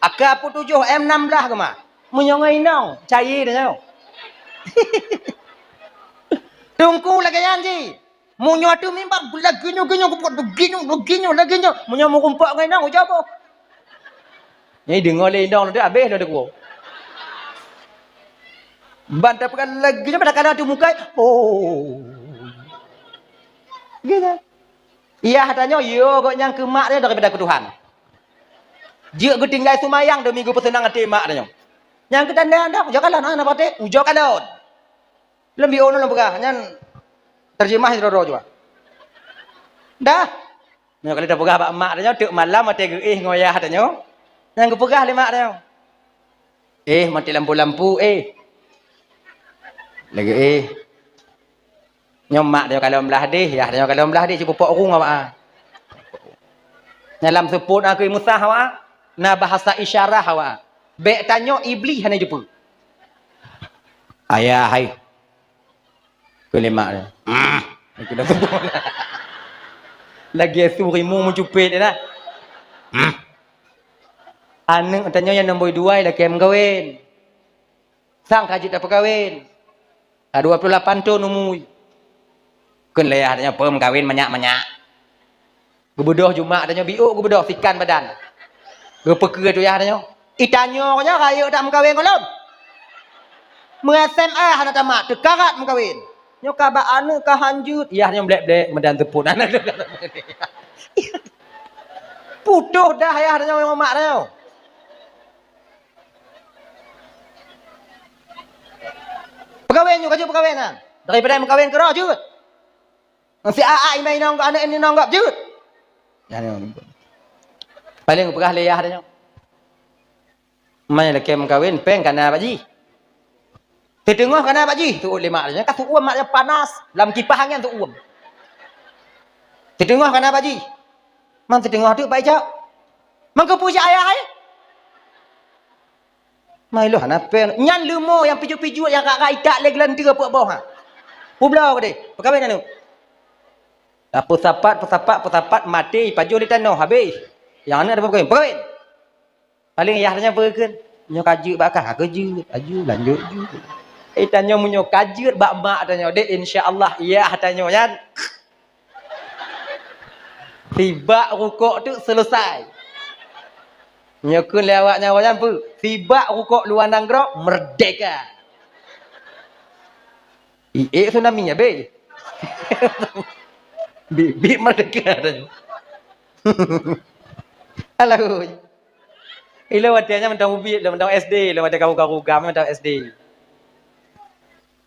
A K empat puluh tujuh, M enam belas geumat. Meunyoe ngon inong, cayé tanyoe. Teungku lagée nyan jih. Meunyoe ateueh mimbar, lagée nyoe, lagée nyoe, lagée nyoe, lagée nyoe. Meunyoe meurumpok ngon inong, ujoe boh. Nyan deungoe lé inong lôn, habéh lôn deungoe. Ban tapeugah lagée nyoe, padahai ka lheueh ateueh muka, oh. Gitu. Yah tanyoe, yo gobnyan keu mak tanyoe daripada keu Tuhan. Jeuet geutinggai seumayang demi geupeuseunang até mak tanyoe. Nyang keu tanda-tanda, ujoe kalon, hana patéh, ujoe kalon. Lom biôh nyoe lôn peugah, nyan terjemah sidroe-droe cuba. Dah. Nyoe kali tapeugah bak mak tanyoe, teuk malam watée geuéh ngon yah tanyoe. Nyan geupeugah lé mak tanyoe. "Éh, mati lampu-lampu, éh." Lagée éh. Nyoe mak tanyoe kalon blah deh, yah tanyoe kalon blah deh, sipupok ureuëng awak. Nyan lam seupôt akui musah awak, na bahasa isyarah awak. Bék tanyoe Iblih hana jeupeue. "Ayah hai." Keu lé mak dia. Hmm. Lagée su rimu meucupet dia dah. Hmm. Aneuk tanyoe nyang nombor dua lakée meukawen. Sang ka jeuet tapeukawen. Ka dua puluh lapan thon umu. Kheun lé yah tanyoe peue meukawen manyak-manyak. Geubeudôh jumak tanyoe biôk geubeudôh sikan badan. Geupeukeue tu yah tanyoe. "Itanyoe nyoe rayeuk that meukawen gohlom. Meu-S M A hana tamat, teukarat meukawen. Nyoe ka bak aneuk ka hanjeuet." Yah nyoe blek-blek meudan teupot aneuk. Putôh dah yah tanyoe ngon mak tanyoe. Peukawen nyoe ka jeuet peukawen nyan. Daripada meukawen keudroe jeuet. Si aa inong gob, aneuk inong gob jeuet. Nyan nyoe. Paléng peugah lé yah tanyoe. Mai lakée meukawen péng kana bak jih. Siteungoh kana bak jih, seuôt lé mak tanyoe. Ka seuôt mak tanyoe panas, lam kipah angén seuôt. Siteungoh kana bak jih. Man siteungoh teuk bak ijak. Man keupeue jak ayah hai? Mai lôn hana péng. Nyan leumo nyang pijuet-pijuet nyang rak-rak itak lé geulanteue peuet boh ha. Peubloe keudeh. Peukawen aneuk. Peusapat, peusapat, peusapat, maté ipajoh lé tanoh habéh. Nyang aneuk ada peukawen. Peukawen. Paléng yah tanyoe peue kheun? Nyoe ka jeuet bak kah? Ha, ka jeuet. Aju lanjut jeuet. Eh, tanyoe meunyoe ka jeuet bak mak tanyoe deh, insya Allah yah tanyoe nyan. Sibak rukok tu selesai. Nyoe kheun lé awak nyan, awak nyan peue? Sibak rukok luwa nanggroe, merdeka. Iék tsunami habéh. Bit-bit merdeka dah. Alah. Ilôn watée nyan mantong ubit, lôn mantong S D, lôn watée karu-karu gam mantong S D.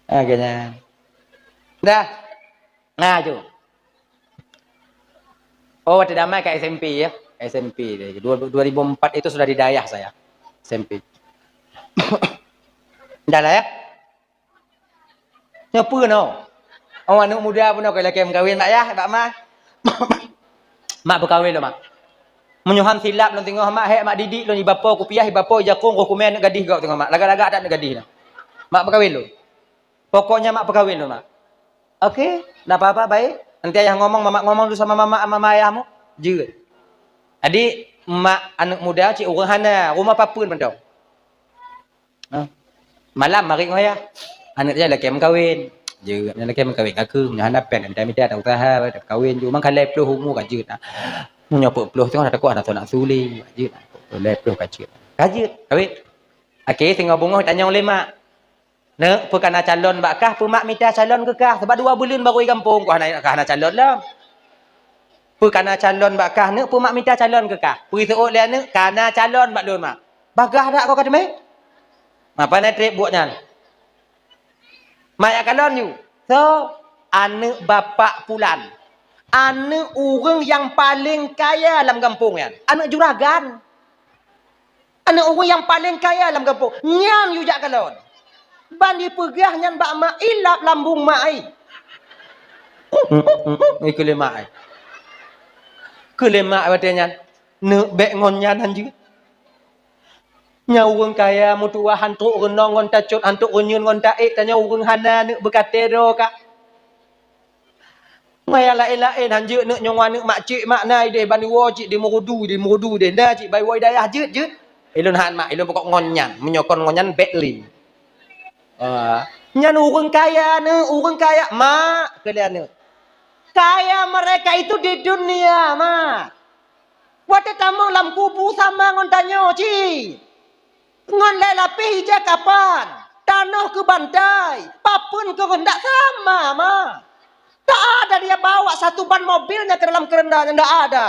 Ah, geuhnyan. Dah. Nah, tu. Oh, watée damai ka S M P ya. S M P deh. Dua, dua ribu empat itu sudah di dayah saya. S M P. Dah lah ya. Nyoe peue nyoe? Oh, aneuk muda pun nyoe ka lakée meukawen bak yah, bak ma. Mak peukawen lôn, mak. Meunyoe han silap lôn teungoh mak, hék mak didik lôn, iba po kupiah, iba po ijakong, roh kumé aneuk gadih gob teungoh mak. Lagak-lagak that aneuk gadih nyoe. Mak peukawen lôn. Pokoknya mak peukawen lôn, mak. Oke, ndak apa-apa, baik. Nanti ayah ngomong, mamak ngomong dulu sama mamak, sama ayahmu. Jeuet. Jadi, mak aneuk muda cit ureueng hana, rumoh papeuen mantong. Ha. Malam marit ngon ayah. Aneuk nyan lakée meukawen. Jeuet, nyan lakée meukawen ka keuh, nyan hana péng, mita-mita, tak useuha, tak kawen ju. Mang ka lhée ploh umu ka jeuet. Meunyoe peuet ploh teungoh tatakot hana soe nak suli, ka jeuet. Lhée ploh ka jeuet. Ka jeuet, kawen. Akhé singoh beungoh tanyong lé mak. "Neuk, peue ka na calon bak kah, peue mak mita calon keu kah? Sabab dua buleuen barô i gampông, ka hana, ka hana calon lom. Peue ka na calon bak kah, neuk, peue mak mita calon keu kah?" Peue iseuôt lé aneuk, "Ka na calon bak lôn, mak." "Bagaih dak kau ka teumé?" "Mapa na trép buet nyan?" "Mak jak kalon ju." "Soe?" "Aneuk bapak pulan. Aneuk ureueng nyang paleng kaya lam gampông nyan. Aneuk juragan." Aneuk ureueng nyang paleng kaya lam gampông, nyan yue jak kalon. Ban jipeugah nyan bak mak, ilap lambông mak ai. Ikeu lé mak ai. Keu lé mak watée nyan, neuk bék ngon nyan han jeuet. Nyan ureueng kaya meutuwah han trok reunong ngon tacot, han trok reunyeun ngon taék, tanyoe ureueng hana neuk beukaté droe ka. Ngon nyang laén-laén, han jeuet neuk nyang aneuk mak cik mak na ideh ban iwoe cit di Meurudu, di Meurudu deh. Na cit ban iwoe i dayah jeuet, jeuet. Ilôn han mak, ilôn pokok ngon nyan. Meunyoe kon ngon nyan, bék lé. Ah, nyan ureueng kaya neuk, ureueng kaya mak, keu lé aneuk. Kaya mereka itu di dunia, mak. Watée tamong lam kubu sama ngon tanyoe cit. Ngon lhée lapéh ija kapan, tanoh keu bantai, papeuen keu reundak sama, ma. Tak ada dia bawa satu ban mobilnya ke dalam kerendanya, ndak ada.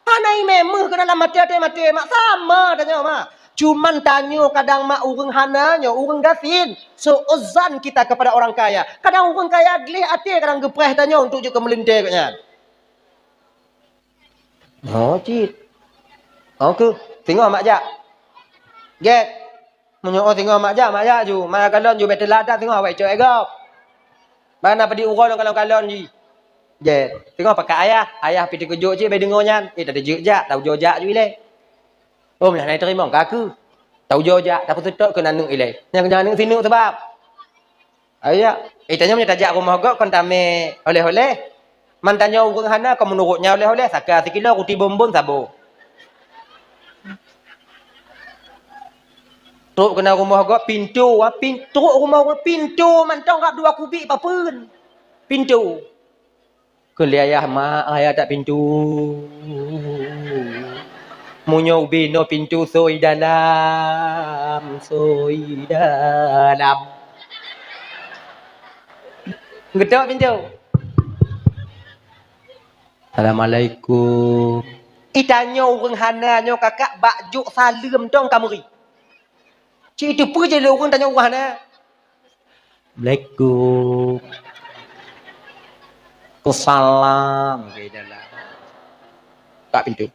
Hana imé meuh keu dalam maté-maté, mak, sama tanyoe, ma. Cuman tanyoe kadang, mak, ureueng hana nyoe, ureueng gasien. Su'uzan kita kepada orang kaya. Kadang ureueng kaya gleh até kadang geupreh tanyoe untuk jeuet keu meulintée gobnyan. Oh, cit. Oh, keuh. Singoh mak jak. Gét. Meunyoe oh singoh mak jak, mak jak ju. Mak kalon ju, bék teulat that singoh awai cok e gob. Ban na peudiek uroe lôn kalon-kalon jih. Gét. Singoh pakat ayah. Ayah pih teukeujot cit bék deungoe nyan. Eh, tadi jeuet jak, tau jok jak ju ilée. Oh, meunan na teurimong ka keuh. Tau jok jak, tapeuseutôt keu aneuk ilée. Nyang, nyang aneuk sineuk sabab. Ayo, eh, tanyoe meunyoe tajak rumoh gob kon tamé oleh-oleh. Man tanyoe ureueng hana kon meunurot nyan oleh-oleh, saka sikilo, ruti bonbon, sabo. Trok keunan rumoh gob, pintoe, ah, pin-, trok rumoh gob, pintoe mantong rab dua kubik papeuen. Pintoe. Keu lé ayah, mak, ayah tak pintoe. Meunyoe ubé noe pintoe, soi dalam, soi dalam. Geutok pintoe. Assalamualaikum. Itanyoe ureueng hana nyoe kakak bak jok saleuem tong ka meuri. Cit itu peue jih lé ureueng tanyoe ureueng hana. Assalamualaikum. Waalaikumsalam. Beda lah. Buka pintu.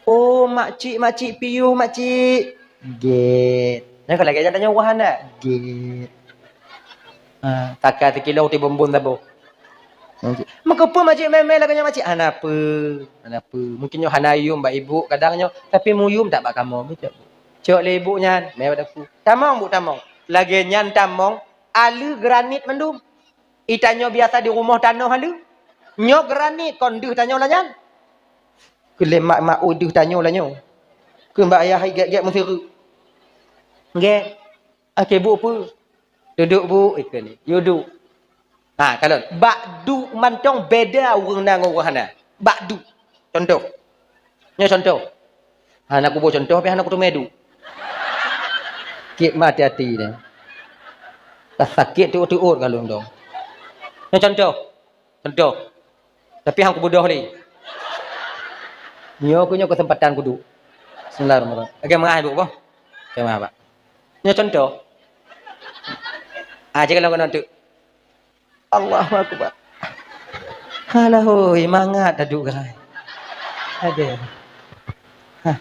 Oh, makcik, makcik piôh, makcik. Gét. Nyan ka lagée nyan tanyoe wah aneuk. Gét. Ha, takai sikilo ti bumbon saboh. Meukeupeu makcik mé-mé lagée nyan makcik? Hana peue, hana peue. Mungkin nyoe hana yum bak ibu kadang nyoe, tapi muyum that bak kamoe. Cok lé ibu nyan, mé bak dapu. Tamong, Bu, tamong. Lagée nyan tamong, aleue granit mandum. Itanyoe biasa di rumoh tanoh aleue. Nyoe granit kon deuh tanyoe la nyan. Keu lé mak-mak, "Ui, deuh tanyoe la nyoe." Keu bak ayah hai gét-gét meusireuk. Gét. Akhé Bu peue? Dudoe Bu, ikeu ni. Yue duek. Ha, kalon. Bak duek mantong beda ureueng na ngon ureueng hana. Bak duek. Contoh. Nyoe contoh. Hana kuboh contoh, tapi hana kuteumé duek. Kiek ma hati-hati nyoe. Tasakét teuôt-teuôt kalon dong. Nyoe contoh. Contoh. Tapi han kubeudôh lé. Nyoe keuh nyoe keuseumpatan kuduek. Bismillahirrahmanirrahim. Oke, meu'ah, Ibu, boh. Oke, meu'ah, Pak. Nyoe contoh. Ah, cakap lawan aneuk. Allahu Akbar. Alah, hoi, mangat taduek, guys. Aduh. Hah.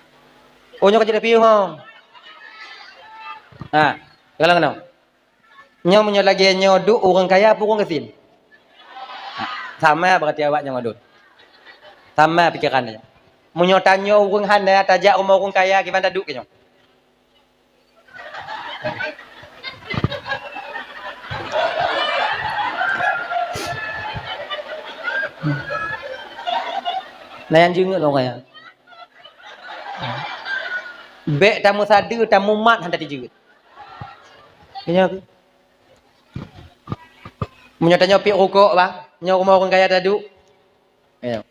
Oh, nyoe ka jadi piôh, hom. Ha, cakap lawan aneuk. Nyoe meunyoe lagée nyoe duek ureueng kaya peue ureueng gasien? Sama berarti awak nyoe ngon lôn. Sama pikeran nyoe. Meunyoe tanyoe ureueng hana tajak rumoh ureueng kaya, kiban taduek keu nyoe? Na nyang jeungeuet lôn kaya. Bèk tameusadeue, tamumat hana tijeuet. Nyoe keuh. Meunyoe tanyoe piep rukok, bah, nyoe rumoh ureueng kaya taduek. Nyoe.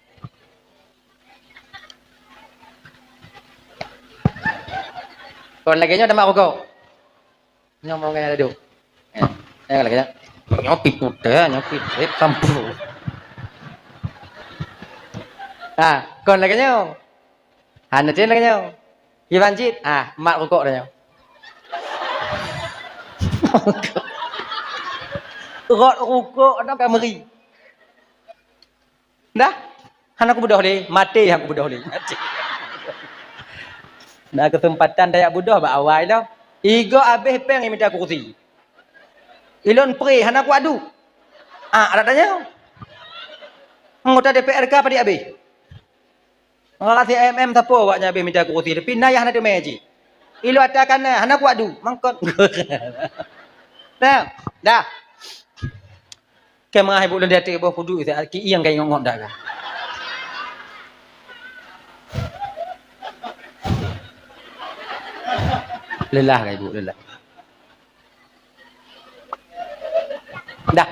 Kon lagèe nyoe tamat rukok. Nyoe rumoh ureueng kaya taduek. Eh, eh, lagèe nyoe. Nyoe pi putéh, nyoe pi trép kampung. Ah, kon lagèe nyoe. Hana teuh lagèe nyoe. Kiban cit, ah, mat rukok dah nyoe. Rot rukok dah ka meuri. Dah. Hana kubeudôh lé, maté nyang kubeudôh lé. Maté. Na keuseumpatan tajak beudôh bak awai lom. Igoe abéh péng imita kurusi. Ilôn pré hana kuadu. Ah, adak tanyong. Anggota D P R ka padit abéh. Maka si M M sapo awaknyan habéh mita kurusi, tapi na nyang hana teumé jih. Ilôn ata kana, hana kuadu, mangkot. Nah, dah. Keu meu'ah ibu lôn di ateueh boh kudu, ki ieng ka ingot-ngot dah ka. Lelah ka ibu, lelah. Dah.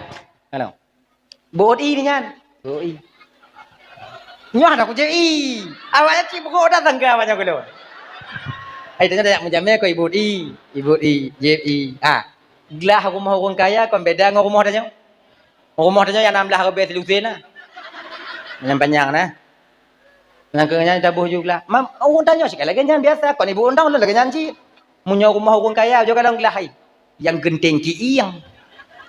Halo. Buet ie nyan. Buet ie. Nyoe hana kujép ie. Awaknyan cit beugok dah tangga awaknyan keulôn. Ai, tanyoe tajak meujamé kon ibuet ie. Ibuet ie, jép ie. Ha. Glah rumoh ureueng kaya kon beda ngon rumoh tanyoe. Rumoh tanyoe nyang nam blah ribèe silusén na. Nyang panyang na. Nyang keu nyan taboh ju glah. Mam, ureueng tanyoe cit ka lagèe nyan biasa. Kon ibuet undang lôn lagèe nyan cit. Meunyoe rumoh ureueng kaya, jok kalon glah ie. Nyang geunteng ki ieng.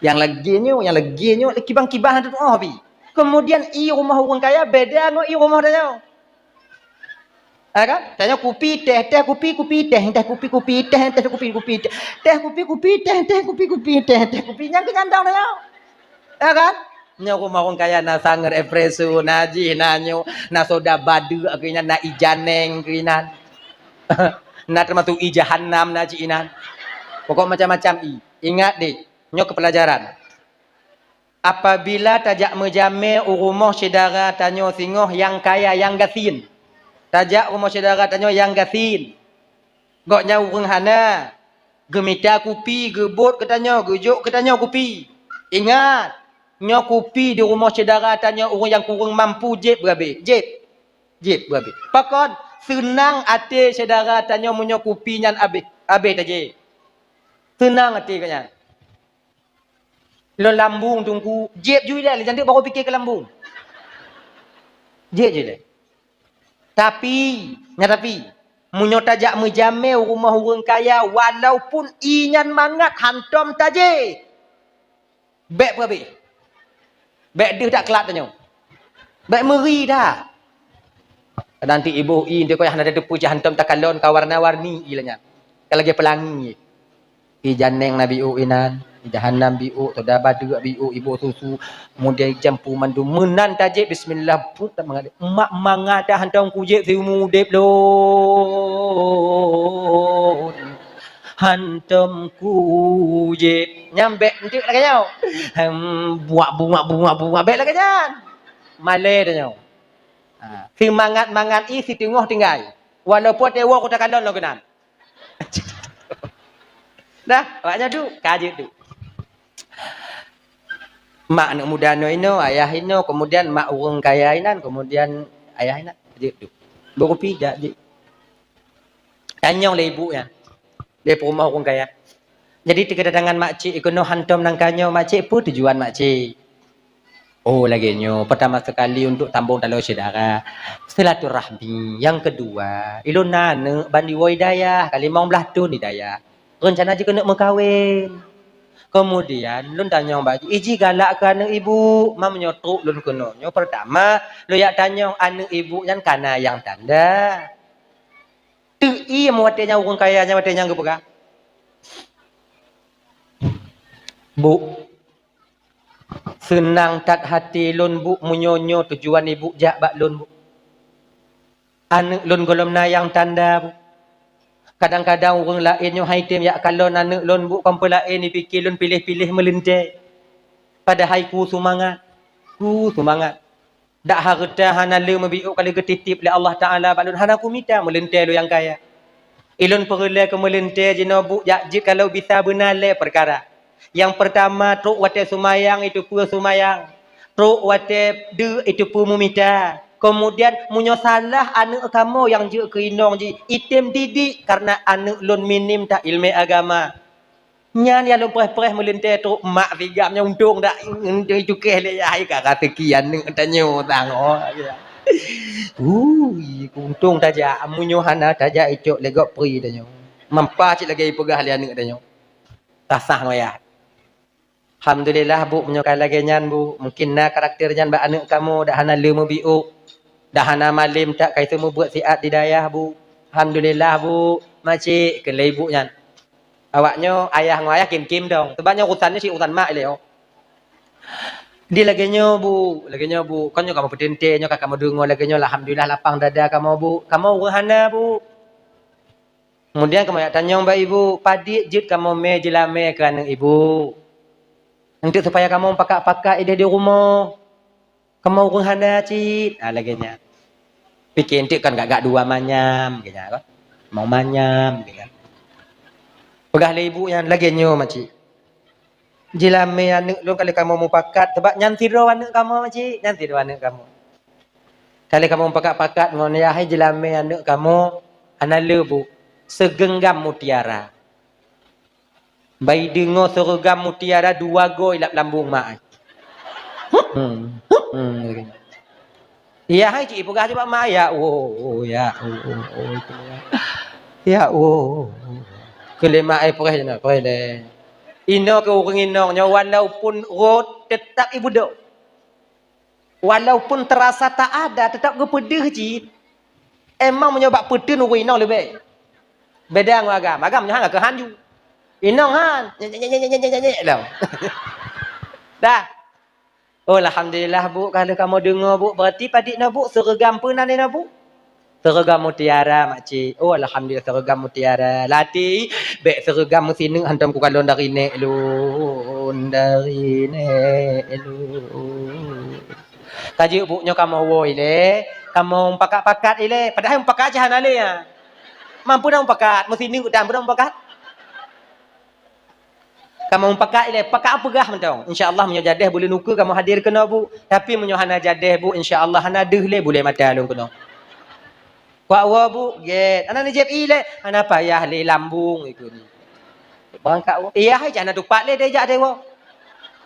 Nyang lagèe nyoe, nyang lagèe nyoe, kiban-kiban hana teutu'oh pi. Keumudian ie rumoh ureueng kaya beda ngon ie rumoh tanyoe. Ya kan? Tanyoe kupi, teh, teh kupi, kupi, teh, teh kupi, kupi, teh, teh kupi, kupi, teh, teh kupi, kupi, teh, teh kupi, kupi, teh, teh kupi. Nyang keu nyandong tanyoe. Ya kan? Nyoe rumoh ureueng kaya na sangeut espresso, na jih, na nyoe, na soda badeuk keu inan, na ie janeng keu inan. Na teumasok ie jahannam na cit inan. Pokok macam-macam ie. Ingat deh, nyoe keu pelajaran. Apabila tajak meujamé u rumoh syedara tanyoe singoh nyang kaya, nyang gasien. Tajak rumoh syedara tanyoe nyang gasien. Gobnyan ureueng hana, geumita kupi, geubot keu tanyoe, geujok keu tanyoe kupi. Ingat, nyoe kupi di rumoh syedara tanyoe ureueng nyang kureueng mampu jép beurabé, jép. Jép beurabé. Pakon? Seunang até syedara tanyoe meunyoe kupi nyan abéh, abéh tajép. Seunang até gobnyan. Lôn lambung teungku, jép ju ilèe, lé jandeuk barô pike keu lambung. Jép ju ilèe. Tapi, nyan tapi, meunyoe tajak meujamé u rumoh ureueng kaya, walaupun ie nyan mangat hantom tajép. Bèk peurabéh. Bèk deuh that keulat tanyoe. Bèk meuri that. Kadang ti iboh ie, teuka hana tateupeue cit hantom takalon ka warna-warni ie lagèe nyan. Ka lagèe peulangi ie. Ie janeng na biôk inan, ie jahannam biôk, soda badeuk biôk, iboh susu, keumudian ie jampu mandum. Meunan tajép bismillah, pun tak mangat. Mak mangat dah hantom kujép siumu udép lôn. Hantom kujép. Nyan bèk enteuk lagèe nyoe. Hem, buak, buak, buak, buak, bèk lagèe nyan. Malèe tanyoe. Ha, seumangat-mangat ie siteungoh tinggai. Walaupun watèe woe ku takalon lom keunan. Dah, awak nyan duek, ka jeuet duek. Mak aneuk muda nyoe inoe, ayah inoe, keumudian mak ureueng kaya inan, keumudian ayah inan, jeuet duek. Beukupi jak jeuet. Tanyong lé ibu nyan. Lé peurumoh ureueng kaya. Jadi, keudatangan makcik keunoe hantom nangka nyoe, makcik, peue tujuan makcik? Oh, lagèe nyoe, peurtama seukali untuk tambong taloe syedara, silaturahmi. Nyang keudua, ilôn na aneuk ban jiwoe dayah, ka limong blaih thon di dayah. Reuncana jih keuneuk meukawen. Keumudian, lôn tanyong bak jih, iji galak keu aneuk ibu, ma meunyoe trok lôn keunoe. Nyoe peurtama, lôn jak tanyong aneuk ibu nyan kana nyang tanda. Teuk iem watèe nyan ureueng kaya nyan watèe nyan geupeugah, "Bu, seunang that até lôn, Bu, meunyoe nyoe tujuan ibu jak bak lôn, Bu. Aneuk lôn gohlom na nyang tanda, Bu. Kadang-kadang ureueng laén nyoe han item jak kalon aneuk lôn, Bu, kon peue laén jipike lôn piléh-piléh meuleuntèe. Padahai ku seumangat, ku seumangat." Dak hareuta hana le meubiôk ka lheueh geutitip lé Allah Taala bak lôn, hana kumita meuleuntée lôn nyang kaya. Ilôn peureulée keu meuleuntée jinoe Bu, jak jeuet kalau bisa beuna lé peukara. Nyang peurtama, trok watée seumayang iteupeue seumayang, trok watée deuk iteupeue meumita. Keumudian, meunyoe salah aneuëk kamoe nyang jeuet keu inong jih, item didik, kareuna aneuëk lôn minim that iéleumé agama. Nyan nyang lôn preh-preh meuleuntée trok mak sigam nyan, untông dak, untông cukéh lé yah, ka raseuki aneuëk tanyoe tangoh. Ui, untông tajak, meunyoe hana tajak icok lé gob pri tanyoe. Mampa cit lagée ipeugah lé aneuëk tanyoe. Tasah ngon yah. Alhamdulillah, Bu, meunyoe ka lagée nyan, Bu. Mungkin na karakter nyan bak aneuëk kamoe, dak hana le meubiôk, dak hana malem that ka iseumubuet siat di dayah, Bu. Alhamdulillah, Bu. Macik, kheun lé ibu nyan. Awaknyoe ayah ngon ayah kim-kim dong. Sebab nyoe urusan nyoe cit urusan mak ilée, oh. Di lagée nyoe, Bu, lagée nyoe, Bu. Kon nyoe kamoe peuteuntée, nyoe ka kamoe deungoe lagée nyoe, alhamdulillah lapang dada kamoe, Bu. Kamoe ureuëng hana, Bu. Keumudian kamoe jak tanyong bak ibu, padit jeuet kamoe mé jeulamé keu aneuëk ibu? Untuk supaya kamoe pakat-pakat ideh di rumoh. Kamoe ureuëng hana cit, ah, lagée nyan. Pike enteuk kan gak-gak dua manyam, lagée nyan, kan? Mau manyam, lagée nyan. Peugah lé ibu nyan, lagée nyoe, macik. Jeulamé aneuëk lôn ka lheueh kamoe mupakat, sabab nyan sidroe aneuëk kamoe, macik, nyan sidroe aneuëk kamoe. Ka lheueh kamoe mupakat-pakat ngon yah, hai jeulamé aneuëk kamoe, hana le, Bu, seugeunggam mutiara. Bai deungoe seugeunggam mutiara dua goe ilap lambung mak ai. Hmm, hmm, hmm. Yah hai cit ipeugah cit bak mak, "Ya Allah, ya Allah, oh, itu ya. Ya Allah." Keu lé mak ai preh jinoe, preh lé. Inoe keu ureuëng inong nyoe walaupun rot teutap ibeudôh. Walaupun teurasa tak ada, teutap geupeudeuh cit. Emang meunyoe bak peuteun ureuëng inong leubeh. Beda ngon agam. Agam nyoe han ka keuhan ju. Inong han. Nyek, nyek, nyek, nyek, lom. Dah. Oh, alhamdulillah, Bu, ka lheueh kamoe deungoe, Bu. Berarti padit na, Bu, seureugam peue nan na, Bu? Seureugam mutiara, makcik. Oh, alhamdulillah, seureugam mutiara. Lati, bék seureugam meusineuk hantom kukalon dari nék lôn, dari nék lôn. Ka jeuet, Bu, nyoe kamoe woe ilée, kamoe pakat-pakat ilée. Padahai mupakat cit hana lé, ya. Mampu dah mupakat, meusineuk dan peue dah mupakat. Kamoe mupakat ilée, pakat peugah mantong. Insya Allah meunyoe jadeh buleuen ukeue kamoe hadir keunoe, Bu. Tapi meunyoe hana jadeh, Bu, insya Allah hana deuh lé buleuen mata lôn keunoe. Kuak woe, Bu, gét. Hana neujép ilée, hana payah lé lambung ikeu ni. Beurangkat woe. Yah ai jak na tupat lé dijak deh woe.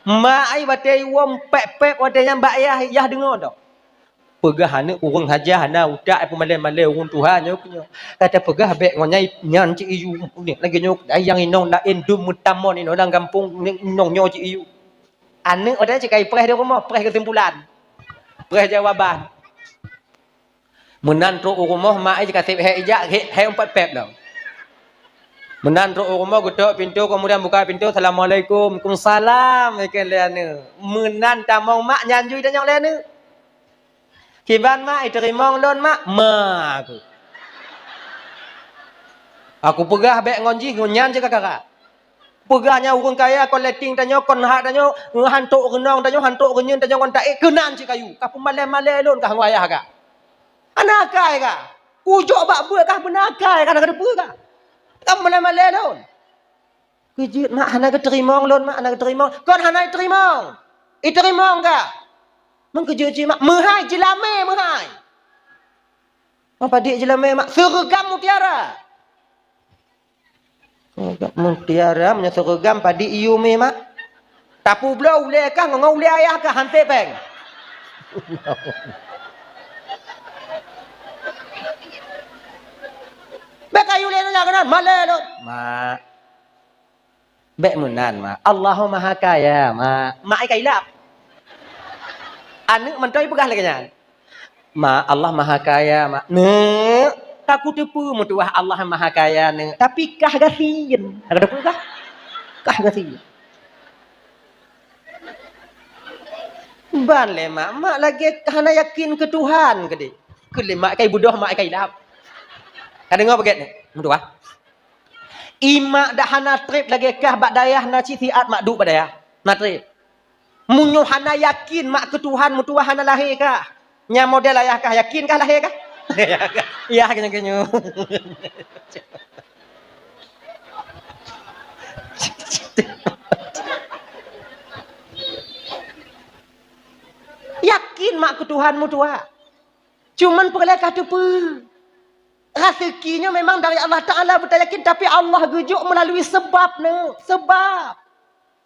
Mak ai watée woe pép-pép watée nyan bak yah, yah deungoe dong. Peugah aneuëk ureuëng hajah hana utak, peumalée-malée ureuëng tuha nyoe keu nyoe. Ka tapeugah bék ngon nyang nyan cit iyu. Lagée nyoe, nyang inong laén dum meutamong inong lam gampông, inong nyoe cit iyu. Aneuëk watée cit ka ipreh di rumoh, preh keusimpulan. Preh jawaban. Meunan trok u rumoh, mak ai jikaseb hék ijak, hék, hék umpat pép lom. Meunan trok u rumoh, geutok pintoe, keumudian buka pintoe, "Assalamualaikum." "Waalaikumsalam," ikheun lé aneuëk. Meunan tamong mak, nyan ju itanyong lé aneuëk. "Kiban mak, iteurimong lôn mak?" "Ma aku. Aku peugah bék ngon jih, ngon nyan cit ka karab. Peugah nyan ureuëng kaya kon leteng tanyoe, kon hak tanyoe, hantok reunong tanyoe, hantok reunyeun tanyoe ngon taék, keunan cit kayu. Ka peumalée-malée lôn kah ngon ayah kah. Hana akai kah. Kujok bak beuet kah beuna akai kah, hana kateupeue kah. Ka peumalée-malée lôn." "Keujeuet mak, hana geuteurimong lôn mak, hana geuteurimong." "Kon hana iteurimong. Iteurimong kah. Meukeujeuet cit mak, meuhai jeulamé meuhai." "Ma padit jeulamé mak?" "Seureugam mutiara." "Mutiara, meunyoe seureugam padit iyue mé mak?" "Tapubloe ulée kah ngon ulée ayah kah, han sép péng." "Bék kayu lé nyan keunan, malée lôn." "Mak, bék meunan mak, Allah Maha Kaya mak." Mak ai ka ilab. Aneuëk mantong ipeugah lagée nyan. "Ma, Allah Maha Kaya, Mak." "Neuk, ka kuteupeue meutuwah Allah Maha Kaya, Neuk. Tapi kah gasien." Ka teupeue kah? Kah gasien. Ban lé mak, mak lagée hana yakin keu Tuhan keudeh. Keu lé mak kai beudôh, mak kai lab. Ka deungoe beugét nyoe, meutuwah. Imak dak hana treb lagée kah bak dayah na cit siat mak duek bak dayah. Na treb. Meunyoe hana yakin mak keu Tuhan, meutuwah hana lahé kah. Nyan model ayah kah, yakin kah lahé kah? Yah, keu nyoe, keu nyoe. Yakin mak keu Tuhan meutuah. Cuman peureulée ka teupeue. Raseuki nyoe memang dari Allah Taala beutayakin, tapi Allah geujok meulalui seubab nyoe, seubab.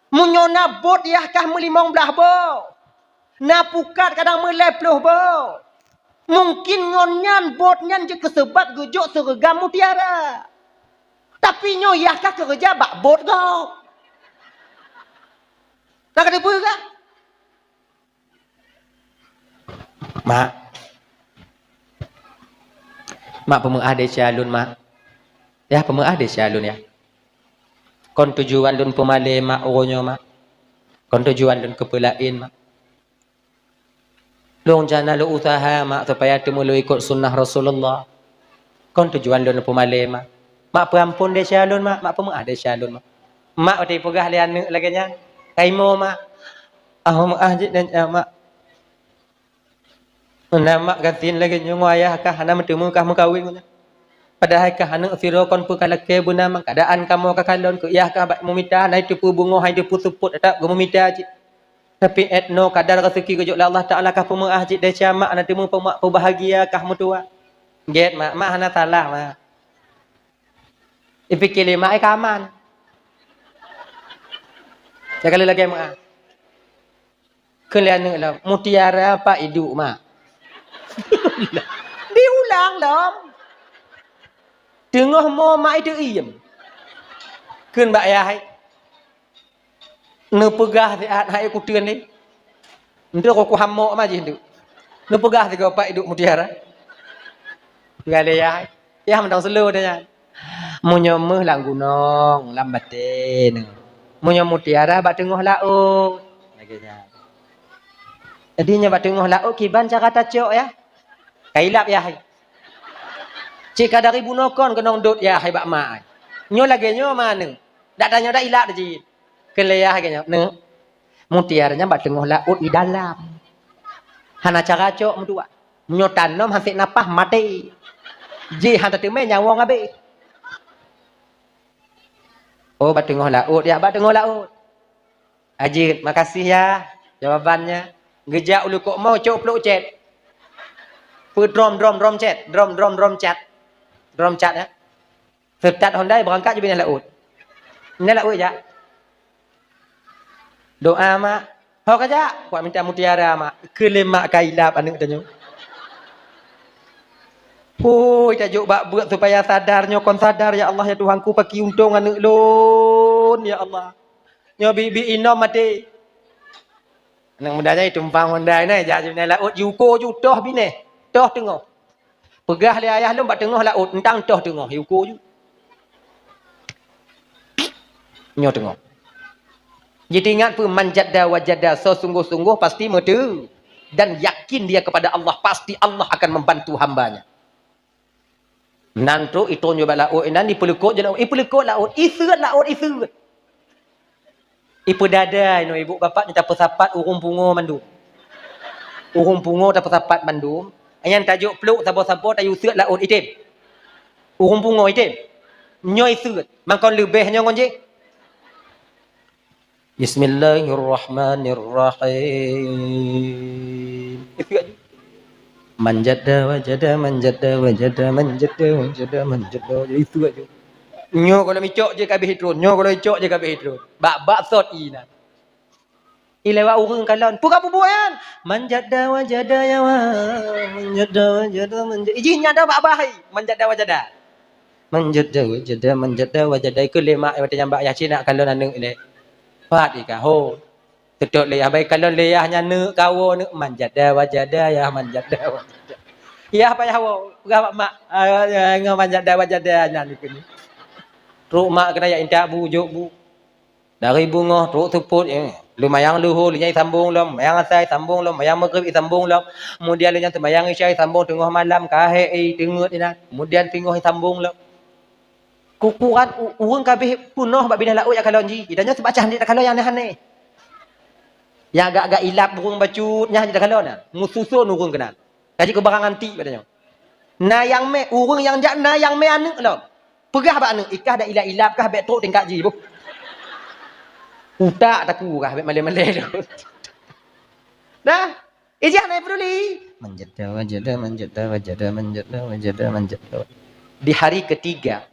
Meunyoe na bot yah kah meulimong blaih boh, na pukat kadang meulhèe ploh boh, mungkin ngon nyan bot nyan jeuet keu seubab geujok seureugam mutiara. Tapi nyoe yah kah keureuja bak bot gob. Ka teupeue kah? Mak. Mak, peumeu'ah desya lôn, Mak. Yah, peumeu'ah desya lôn, yah. Kon tujuan lôn peumalée, Mak, uroe nyoe, Mak. Kon tujuan lôn keu peue laén, Mak. Lôn rencana lôn useuha, Mak, supaya teuma lôn ikot sunnah Rasulullah. Kon tujuan lôn peumalée, Mak. Mak, peuampon desya lôn, Mak. Mak, peumeu'ah desya lôn, Mak. Mak watée jipeugah lé aneuëk lagée nyan, "Kaimoe, Mak." "Ah, meu'ah jih desya, Mak." Meunan mak gasien lagée nyoe ngon ayah kah hana meuteumé kah meukawen ngon nyan. Padahai kah aneuëk sidroe kon peue ka lakée beuna meukeadaan kamoe ka kalon keu yah kah bak meumita, hana jiteupeue beungoh, hana jiteupeue seupôt, teutap geumeumita cit. Tapi 'et noe kadar raseuki geujok lé Allah Taala kah peumeu'ah cit desya mak hana teumé peumak peubahgia kah meutuah. Gét mak, mak hana salah mak. Ipike lé mak ai ka aman. Cakap lé lagée mak. Kheun lé aneuëk lom, "Mutiara pat iduek, Mak?" Diulang lom. Teungoh mo mak itu iem. Kheun bak yah hai. Neupeugah siat hai kuteun deh. Nteuk ku hamok ma jih nteuk. Neupeugah sigoe pat iduek mutiara. Peugah lé yah hai. Yah mantong seuleu deh nyan. Meunyoe méuh lam gunong, lam batée neuh. Meunyoe mutiara bak teungoh laôt. Lagée nyan. Jadi nyoe bak teungoh laôt kiban cara tacok yah. Ka ilab yah hai. Cit ka dari bunoe kon keunong dot yah hai bak mak hai. Nyoe lagée nyoe ma neuh. Dak tanyoe dak ilab jih. Kheun lé yah hai nyoe. Neuh. Mutiara nyan bak teungoh laôt di dalam. Hana cara cok meutuah. Meunyoe tanom hase nafah maté. Jih hana teumé nyawöng habéh. Oh, bak teungoh laôt, ya, bak teungoh laôt. Ajeuet, makasih ya jawabannya. Geujak u likot mo cok plok cet. Peue drom, drom, drom cet. Drom, drom, drom cat. Drom cat ya. Seutat Honda beurangkat jih binéh laôt. Binéh laôt jak. Doa mak. Ho ka jak, kuat minta mutiara mak. Keu lé mak ka ilab aneuëk tanyoe. Pui tajok bak beuet supaya sadar nyoe kon sadar ya Allah ya Tuhanku paki untông aneuëk lôn ya Allah. Nyoe bibi inom maté. Aneuëk muda nyan tumpang Honda nyan jak jih binéh laôt jiuko ju toh binéh. Toh teungoh. Peugah lé ayah lôn bak teungoh laôt, eunteuk toh teungoh, iuko ju. Nyoe teungoh. Jiteuingat peue man jadda wajada, soe sunggoh-sunggoh pasti meuteu dan yakin dia kepada Allah, pasti Allah akan membantu hambanya. Nan trok itron ju bak laôt, nan ipeuleukot ju laôt, ipeuleukot laôt, iseuet laôt, iseuet. Ipeudada inoe ibu bapak nyoe tapeusapat ureuëng pungo mandum. Ureuëng pungo tapeusapat mandum. Nyan tajok plok saboh-saboh tayue seuet laôt item. Ureuëng pungo item. Nyoe iseuet. Mangkon leubeh nyoe ngon jih. Bismillahirrahmanirrahim. Iseuet. Manjada wajada, manjada wajada, manjada wajada, manjada wajada. Iseuet. Nyoe kalau micok je kabeh itron. Nyoe kalau micok je kabeh itron. Bak bak sot inan. Ilewat ureuëng kalon. Peue ka peubuet nyan? Manjada wajada ya wa. Manjada wajada manjada. Ijih nyada bak bah hai. Manjada wajada. Manjada wajada, manjada wajada. Ikeu lé mak watée nyang bak yah cina kalon aneuëk ilée. Pat ika ho. Teutôt lé yah bai kalon lé yah nyan neuk kawo neuk manjada wajada ya manjada wajada. Yah payah wo. Peugah bak mak. Ah, ya, ngon manjada wajada nyan ikeu ni. Trok mak kena ya intak bu jok bu. Dari beungoh trok seupôt, eh, lumayang luho, lheueh nyan sambong lom, mayang asai sambong lom, mayang maghrib sambong lom. Kemudian lheueh nyan seumayang isya sambong teungoh malam, ka hék, eh, teungeut inan. Kemudian teungoh sambong lom. Kukuran u-, ureuëng kabeh peunoh bak binéh laôt jak kalon jih. Idanyoe seubacah hanjeuet takalon nyang aneh-aneh. Nyang agak-agak ilab ureuëng bacut nyan hanjeuet takalon na. Meususon ureuëng keunan. Ka jeuet keu barang antik bak tanyoe. Na nyang mè, ureueng nyang jak na nyang mè aneuk lom. Peugah bak aneuk, "Ikah dak ilap-ilap kah, bèk trok tingkat jih, boh." Utak taku kah, bèk malèe-malèe tu. Dah, ijih hana peduli. Manjada, wajada, manjada, wajada, manjada, wajada, manjada. Di hari ketiga,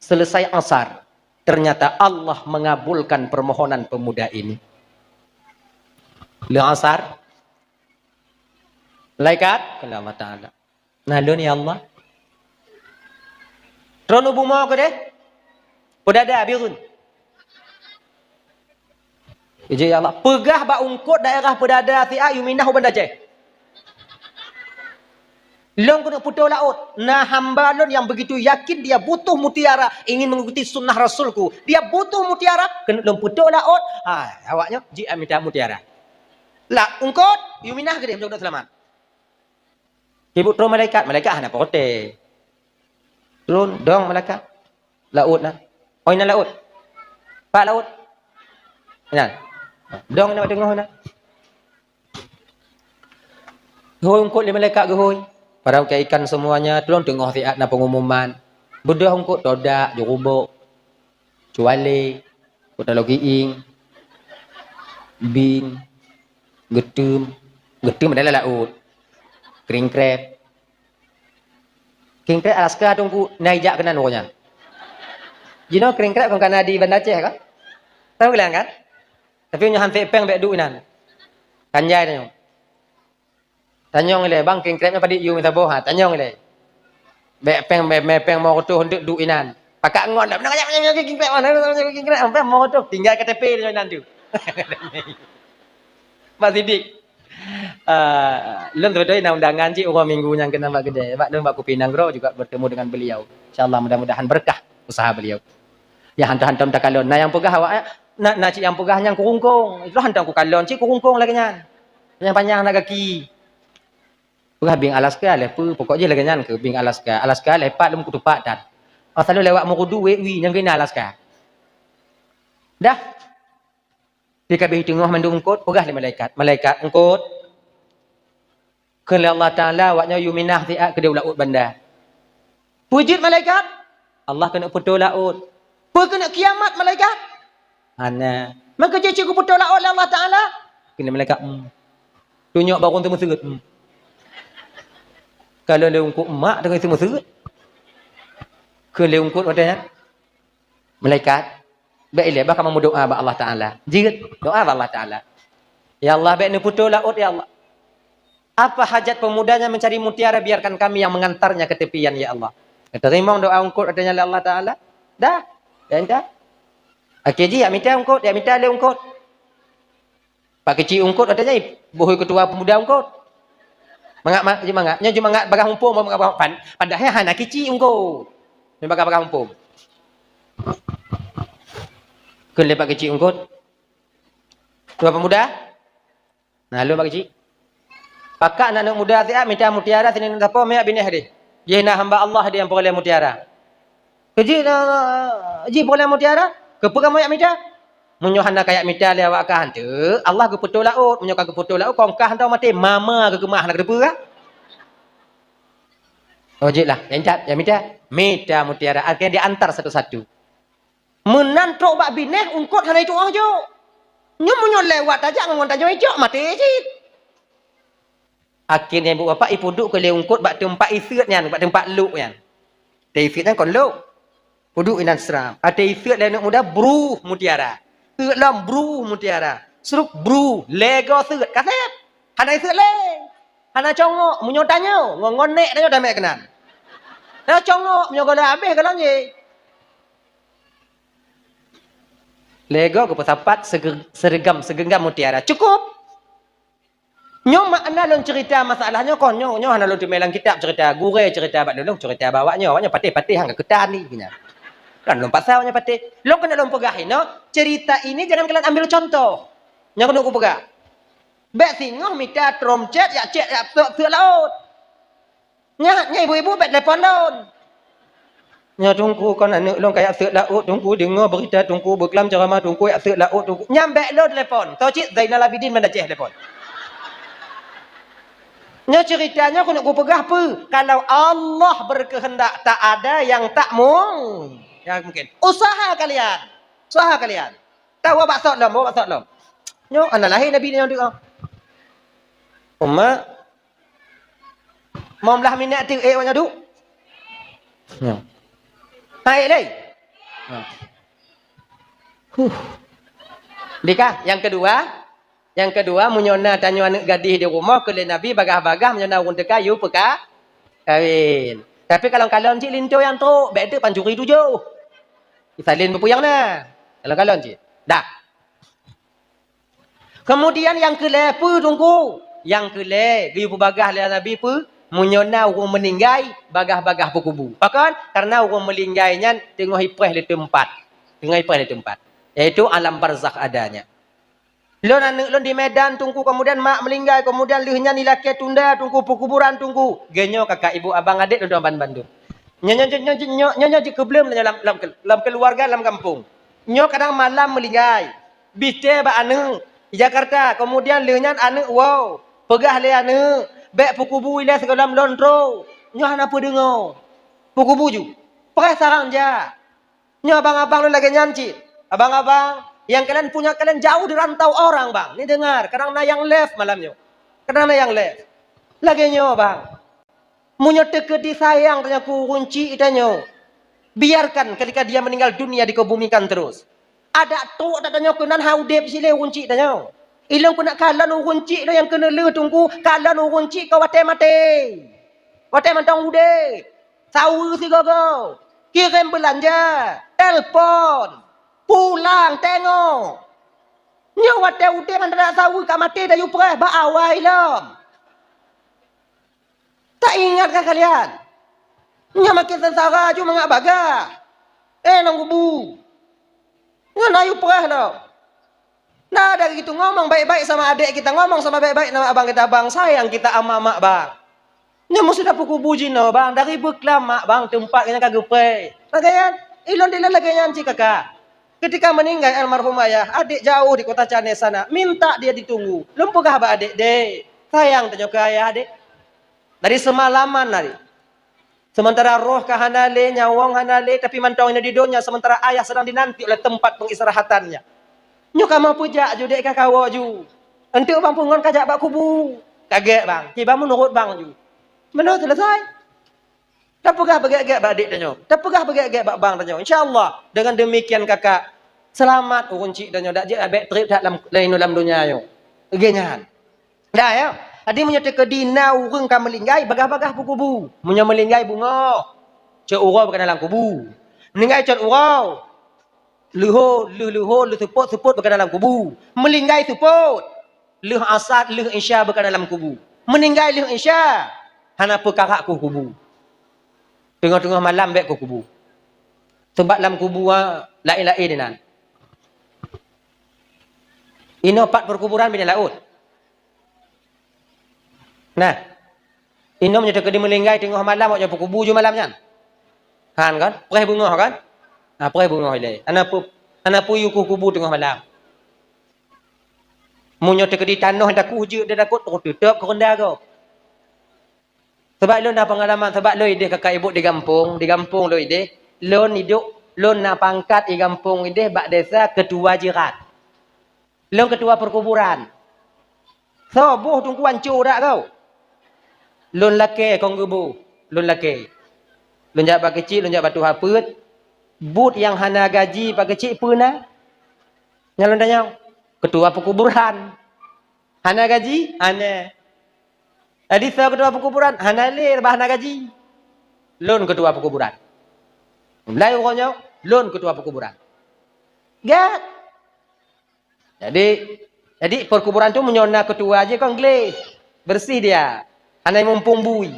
selesai asar, ternyata Allah mengabulkan permohonan pemuda ini. Lheuh asar, malaikat, kheun Allah Taala, "Na lôn, ya Allah." "Tron u bumoe keudeh, peudada bireuen." Ijih, "Ya Allah, peugah bak eungkôt daerah peudada siat, yue minah u Banda Aceh. Lôn keuneuk peutoe laôt. Na hamba lôn nyang begitu yakin, dia butuh mutiara, ingin mengikuti sunnah Rasulku. Dia butuh mutiara, keuneuk lôn peutoe laôt." Ha, awaknyan jimita mutiara. Lah, eungkôt, yue minah keudeh, meunyoe keuneuk seulamat. Ibu tron malaikat, malaikat hana protes. Tron, dong malaikat. Laôt na. Oi, na laôt. Pat laôt. Nyan. Dong na teungoh na. Geuhôi eungkôt lé malaikat geuhôi. Para ukée ikan semuanya, tron teungoh siat na pengumuman. Beudôh eungkôt todak, jurubok, cualé, kota logiing, bing, geuteum, geuteum adalah laôt. King crab. King crab Alaska tu ku na ijak keunan rupanya. Jinoe king crab kon kana di Banda Aceh kan? Tahu bilang kan? Tapi nyoe han sép péng bèk duek inan. Kan jai tanyoe. Tanyong ilèe, "Bang, king crab nyoe padit yue mita boh?" Ha, tanyong ilèe. Bèk péng, bèk, bèk péng mo reutôh, eunteuk duek inan. Pakat ngon dah. King crab, king crab, king crab, péng mo reutôh. Tinggai K T P nyoe inan tu. Pak Sidik. Ah, lôn seubeutoe na undangan cit uroe Minggu nyang keunan bak keudè. Bak lôn bak Kupi Nanggroe juga bertemu dengan beliau. Insya Allah mudah-mudahan berkah usaha beliau. Ya, hantom-hantom takalon. Na nyang peugah awak, na, na cit nyang peugah nyang kurungkong. Itu hantom kukalon cit kurungkong lagèe nyan. Nyang panyang na gaki. Peugah bing Alaska lé peue, pokok jih lagèe nyan keuh bing Alaska. Alaska lé pat lom kutupat that. Masa lôn lewat Murudu, wék wi nyang keunan Alaska. Dah. Di kabeh teungoh mandum eungkôt, peugah lé malaikat, "Malaikat, eungkôt." Kheun lé Allah Taala, "Awaknyoe yue minah siat keudeh u laôt banda." Peue jeuet malaikat? "Allah keuneuk peutoe laôt." "Peue keuneuk kiamat malaikat?" "Hana." "Maka jeuet cit geupeutoe laôt lé Allah Taala?" Kheun lé malaikat, "Hmm." Tunyok barô teumeuseut. Hmm. Ka lôn lé eungkôt mak teungoh teumeuseut. Kheun lé eungkôt watèe nyan. Malaikat, bèk ilèe, bah kamoe meudoa bak Allah Taala. Jeuet, doa bak Allah Taala. "Ya Allah, bèk neupeutoe laôt, ya Allah. Apa hajat pemudanya mencari mutiara, biarkan kami yang mengantarnya ke tepian, ya Allah." Geuteurimong doa eungkôt watèe nyan lé Allah Taala. Dah, dah, dah. Akhé jih, jak mita eungkôt, jak mita lé eungkôt. Pak Keuchik eungkôt watèe nyan, beuhôi keutua pemuda eungkôt. Mangat, ma-, jeumangat. Nyoe jeumangat bagah muphom, mangat bagah pan-, padahai hana keuchik eungkôt. Nyoe bagah-bagah muphom. Kheun lé Pak Keuchik eungkôt. Keutua pemuda? Na lôn Pak Keuchik. Pakat na aneuk muda siat mita mutiara sinan sapo meuyak binéh deh. Jih na hamba Allah deh nyang peureulèe mutiara. Keuji na, jih peureulèe mutiara, keupeue kamoe jak mita? Meunyoe hana kajak mita lé awak kah, eunteuk Allah geupeutoe laôt. Meunyoe ka geupeutoe laôt, kon kah hantom maté, mama geukeumah hana geuteupeue kah? Oh, jeuet lah, jak mita, jak mita. Mita mutiara, akhé diantar satu-satu. Meunan trok bak binéh, eungkôt hana jitu'oh jok. Nyoe meunyoe lewat tajak ngon tanyoe ijok, maté cit. Akhé nyan ibu bapak ipeuduek keu lé eungkôt bak teumpat iseuet nyan, bak teumpat lok nyan. Watèe iseuet nyan kon lok. Peuduek inan sram. Watèe iseuet lé aneuk muda, bruh mutiara. Seuet lom, bruh mutiara. Sruk, bruh. Lhèe goe seuet. Ka sép. Hana iseuet lé. Hana congok. Meunyoe tanyoe, ngon, ngon nèk tanyoe tamè keunan. Hana congok. Meunyoe gohlom habéh, gohlom jih. Lhèe goe geupeusapat sege-, seregam, segenggam mutiara. Cukup. Nyoe makna lôn cerita masalah nyoe kon, nyoe, nyoe hana lôn teumé lam kitab cerita, gurèe cerita bak lôn, lôn cerita bak awaknyoe, awaknyoe patéh-patéh han ka keutan ni, nyan. Kan lôn paksa awaknyoe patéh. Lôn keuneuk lôn peugah inoe, cerita ini jangan kalian ambil contoh. Nyang keuneuk kupeugah. Bèk singoh mita trom chat, jak chat, jak seuek-seuek laôt. Nyan, nyan ibu-ibu bèk telepon lôn. Nyoe Teungku kon aneuk lôn ka jak seuek laôt, Teungku deungoe beurita Teungku beuklam ceuramah Teungku jak seuek laôt Teungku. Nyan bèk lôn telepon. Soe cit Zainal Abidin Banda Aceh telepon. Nyoe cerita nyoe keuneuk kupeugah peue? Kalau Allah berkehendak, tak ada yang tak mu-, yang mungkin. Usaha kalian. Usaha kalian. Tahu bak sok lom, bak sok lom. Nyoe aneuk lahé Nabi nyoe duek. Umat. Lima belas minit ti, eh, awak nyoe duek. Nyoe. Hai, lé. Nyoe. Huh. Dikah, yang kedua, Nyang keudua, meunyoe na tanyoe aneuk gadih di rumoh, keu lé Nabi bagah-bagah, meunyoe na ureuëng teuka, yue peuka-, kawin. Tapi kalon-kalon cit linto nyang trok, bék teuk pancuri tujoh. Isalin peue nyang na. Kalon-kalon cit. Dah. Kemudian nyang keulhée peue, Teungku? Nyang keulhée, geuyue peubagah lé Nabi peue? Meunyoe na ureuëng meuninggai, bagah-bagah peukubu. Pakon? Karena ureuëng meuninggai nyan teungoh ipreh lé teumpat. Teungoh ipreh lé teumpat. Yaitu alam barzakh adanya. Lôn aneuk lôn di Medan, Teungku, kemudian mak meuninggai, kemudian lheueh nyan ilakée tunda, Teungku, peukuburan, Teungku. Geunyoe kakak, ibu, abang, adék lôn ban bandum. Nyoe, nyoe, nyoe jeuet keubleuem lam, lam, lam keuluwarga lam gampông. Nyoe kadang malam meuninggai. Bite bak aneuk, Jakarta, kemudian lheueh nyan aneuk woe. Peugah lé aneuk, bék peukubu ilée sigohlom lôn trok. Nyoe hana peudeungoe. Peukubu ju. Preh sarang jak. Nyoe abang-abang lôn lagée nyan cit. Abang-abang, nyang kalian punya kalian jauh di rantau orang, bang. Ni dengar, kadang na nyang live malam nyoe. Kadang na nyang live. Lagée nyoe, bang. Meunyoe teukeudi sayang tanyoe keu ureuëng chik tanyoe, biarkan ketika dia meninggal dunia dikebumikan terus. Adak trok tanyoe keunan ha udeb silée ureuëng chik tanyoe. Ilôn keuneuk kalon ureuëng chik lôn nyang keuneuk lheueh, Teungku, kalon ureuëng chik ka watée maté. Watée mantong udeb. Saweue sigoe-goe, kirém beulanja, telpon, pulang, tengok. Nyoe watée udeb hana saweue ka maté dan yue preh bak awai lom. Tak ingat kah kalian? Nyoe makin sengsara ju mangat bagah. Eh, nang kubu. Nyoe na yue preh lom. Nah, dari itu ngomong baik-baik sama adik kita, ngomong sama baik-baik sama abang kita, bang, sayang kita ama mak, bang. Nyoe meusidang peukubu jinoe, bang, dari beuklam mak, bang, teumpat nyan ka geupreh. Lagée nyan, ilôn dilôn lagée nyan cit kakak. Ketika meninggal almarhum ayah, adik jauh di kota Cane sana, minta dia ditunggu. Lôn peugah bak adik, "Dek, sayang tanyoe keu ayah, dek." Dari semalaman hari. Sementara roh ka hana lé, nyawöng hana lé, tapi mantong inoe di donya, sementara ayah sedang dinanti oleh tempat pengistirahatannya. Nyoe kamoe peujak ju, dek, ka kawoe ju. Enteuk bang peue ngon kajak bak kubu. Kagét bang, kiban meunurot bang ju. Meunoe selesai. Tapeugah beugét-gét bak adik tanyoe. Tapeugah beugét-gét bak bang tanyoe. Insya Allah, dengan demikian kakak, seulamat ureuëng chik tanyoe, dak jeuet abék treb that lam, lam, lam donya nyoe. Lagée nyan. Dah, ya. Jadi meunyoe teukeudi na ureuëng ka meulinggai, bagah-bagah peukubu. Meunyoe meulinggai beungoh, cot uroe beukeunong lam kubu. Meulinggai cot uroe, leuhô, lheueh leuhô, lheueh seupôt, seupôt beukeunong lam kubu. Meulinggai seupôt, lheueh asat, lheueh isya beukeunong lam kubu. Meuninggai lheueh isya, hana peukarak keu kubu. Teungoh-teungoh malam bék keu kubu. Sabab lam kubu, ah, laén-laén inan. Inoe pat peukuburan binéh laôt. Nah, inoe meunyoe teukeudi meulinggai teungoh malam, awak nyoe peukubu ju malam nyan. Han kan? Preh beungoh kan? Ha, preh beungoh ilée. Hana peu-, hana peue yue kubu teungoh malam. Meunyoe teukeudi tanoh takuh jeuet dan takot, teuteup keu reunda gob. Sabab lôn na peungalaman, sabab lôn ideh kakak ibu di gampông, di gampông lôn ideh, lôn idok, lôn na pangkat di gampông ideh bak desa ketua jirat. Lôn ketua perkuburan. Soe boh Teungku anco dak kau? Lôn lakée kong geuboh, lôn lakée. Lôn jak bak keuchik, lôn jak bak tuha peuet. Buet nyang hana gaji bak keuchik peue na? Nyan lôn tanyong, ketua perkuburan. Hana gaji? Hana. Jadi soe ketua perkuburan? Hana lé, bah hana gaji. Lôn ketua perkuburan. Mulai uroe nyoe, lôn ketua perkuburan. Gét. Jadi, jadi perkuburan tu meunyoe na ketua jih kon gleh, bersih dia. Hana mumpung bui.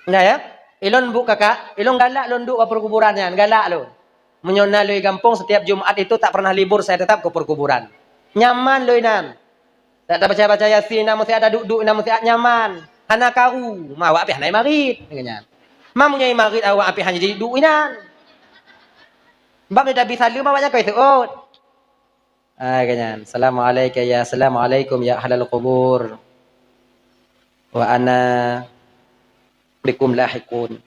Nah ya, ilôn bu kakak, ilôn galak lôn duek bak perkuburan nyan, galak lôn. Meunyoe na lôn di gampông, setiap Jumat itu tak pernah libur, saya tetap ke perkuburan. Nyaman lôn inan. Tak tabaca-baca Yasin inan, meusiat taduek-duek inan, meusiat nyaman. Hana karu, ma awak pih hana marit, lagée nyan. Ma meunyoe marit awak pih hana jiduek inan. Bab ni tabi saleuem awak nyan kai seuôt. Ai, lagée nyan. Assalamualaikum ya, assalamualaikum ya ahlal qubur. Wa ana bikum lahiqun.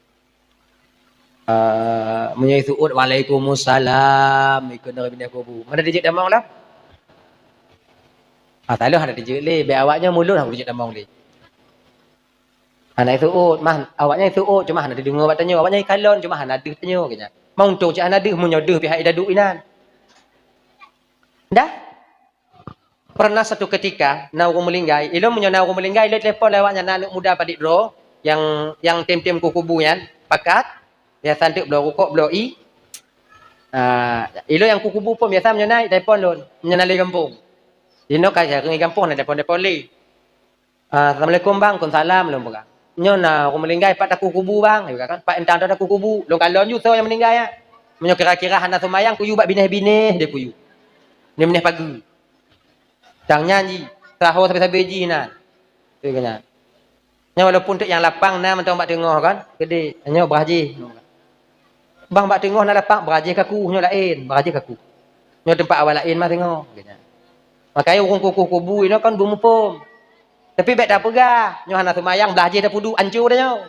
Ah, meunyoe seuôt, "Waalaikumsalam," ikheun dari binéh kubu. Hana teujeuet tamong lom? Ah, taloh hana teujeuet lé. Bék awaknyan mulod hana teujeuet tamong lé. Hana seuôt, mah, awaknyan seuôt, cuma hana teudeungoe bak tanyoe. Awaknyan kalon, cuma hana deuh tanyoe, keu nyan. Meuntông cit hana deuh, meunyoe deuh pihak ida duek inan. Dah? Pernah satu ketika, na ureuëng meulinggai, ilôn meunyoe na ureuëng meulinggai, ilôn telepon lé awaknyan, na aneuëk muda padit droe, nyang, nyang tem-tem keu kubu nyan, pakat, biasa teuk bloe rukok, bloe ié. Ah, ilôn nyang keu kubu pun biasa meunyoe na telepon lôn, meunyoe na lé gampông. Jinoe ka jareueng gampông na telepon-telepon lé. "Ah, assalamualaikum bang." "Waalaikumsalam," lôn peugah. "Nyoe na ureuëng meulinggai pat takue kubu bang," geupeugah kan, "pat intan takue kubu." Lôn kalon ju soe nyang meuninggai nyan. Meunyoe kira-kira hana seumayang, kuyue bak binéh-binéh deh kuyue. Binéh-binéh pageue. Tang nyan jih, saho sabe-sabe jih nan. Keu nyan. Nyoe walaupun teuk nyang lapang na mantong bak teungoh kan, keudeh, nyoe brat jih. "Bang, bak teungoh na lapang, brat jih kaku, nyoe laén, brat jih kaku. Nyoe teumpat awak laén mah teungoh," keu nyan. Makajih ureuëng kuku kubu inoe kan beumuphom. Tapi bék tapeugah, nyoe hana seumayang, brat jih tapeuduek, ancô dah nyoe.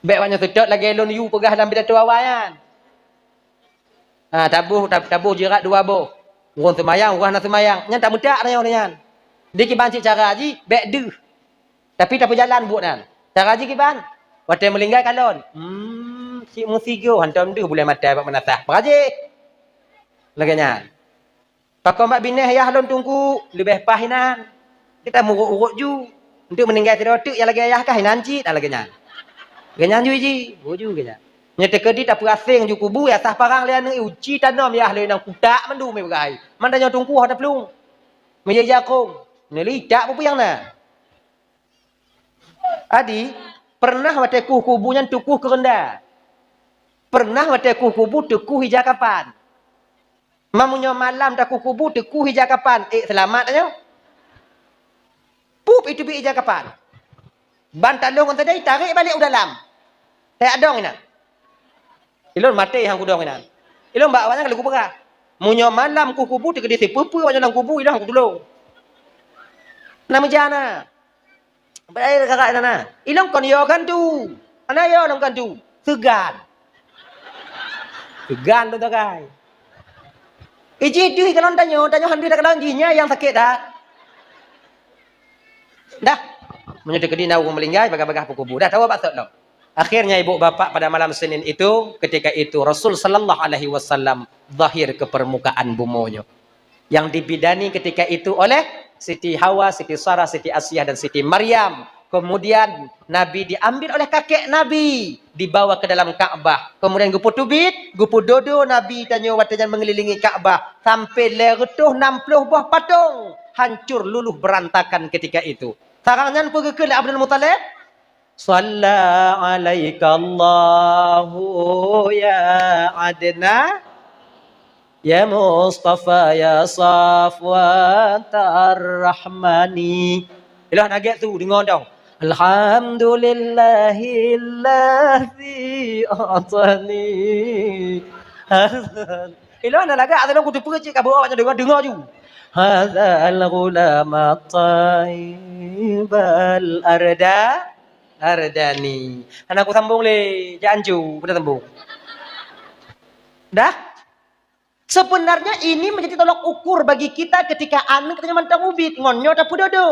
Bék awaknyan seutôt lagée lôn yue peugah lam pidato awai nyan. Ha, taboh, tab-, taboh jirat dua boh. Ureuëng seumayang, ureuëng hana seumayang. Nyan tameutak tanyoe nyan. Di kiban cit cara jih, bék deuh. Tapi tapeujalan buet nyan. Cara jih kiban? Watée meulinggai kalon. Hmm, cit meusigoe, hantom deuh buleuen mata bak meunasah. Brat jih. Lagée nyan. Pakon bak binéh yah lôn teungku, leubeh paih inan. Kita murot-urot ju. Untuk meuninggai sidroe teuk nyang lagée yah kah inan cit, ah, lagée nyan. Lagée nyan ju jih, bu ju lagée nyan. Nyoe teukeudi tapeuaséng ju kubu, yah sah parang lé aneuëk, uci tanom yah lé inong kutak mandum ié beugai. Man tanyoe teungku hana plueng. Meujak jakong. Neuli tak peue nyang na. Adi, pernah watée kueh kubu nyan teukueh keureunda. Pernah watée kueh kubu teukueh ija kapan. Meunyoe malam takueh kubu teukueh ija kapan, ék seulamat tanyoe. Pup iteubiet ija kapan. Ban talông ngon teudai tarék balek u dalam. Tajak dong inan. Ilôn maté han kudong inan. Ilôn bak awaknyan ka lheueh kupeugah. Meunyoe malam kueh kubu teukeudi sipeue-peue awaknyan lam kubu, ilôn han kutulông. Na meujan na. Baik kakak sana. Ilôn kon yo kan tu. Hana yo lôn kan tu. Seugan. Seugan lôn tagai. Iji deuh kalon tanyoe, tanyoe han deuh takalon jih nyan nyang sakét that. Dah. Meunyoe teukeudi na ureuëng meulinggai, bagah-bagah peukubu. Dah tawoe bak sot lom. Akhirnya ibu bapak pada malam Senin itu, ketika itu Rasul sallallahu alaihi wasallam zahir ke permukaan bumoe nyoe. Yang dibidani ketika itu oleh Siti Hawa, Siti Sarah, Siti Asiah, dan Siti Maryam. Kemudian Nabi diambil oleh kakek Nabi, dibawa ke dalam Ka'bah. Kemudian geupeuteubiet, geupeudodo Nabi tanyoe watée nyan mengelilingi Ka'bah sampai lhée reutôh nam ploh boh patong hancur luluh berantakan ketika itu. Sarang nyan peue geukheun lé Abdul Muthalib? Shalla alaika Allahu ya Adnan, ya Mustafa, ya Safwat Ar-Rahmani. Ilôn hana gét su deungoe dong. Alhamdulillahilladzi atani. Ilôn hana lagak, atau ku teupeue cit ka beuo awaknyan deungoe, deungoe ju. Hadzal ghulam at-thayyibal arda, ardani. Hana kusambong lé, jak ancu, beuna sambong. Dah? Sebenarnya ini menjadi tolok ukur bagi kita ketika aneuk tanyoe mantong ubit, ngon nyoe tapeudodo.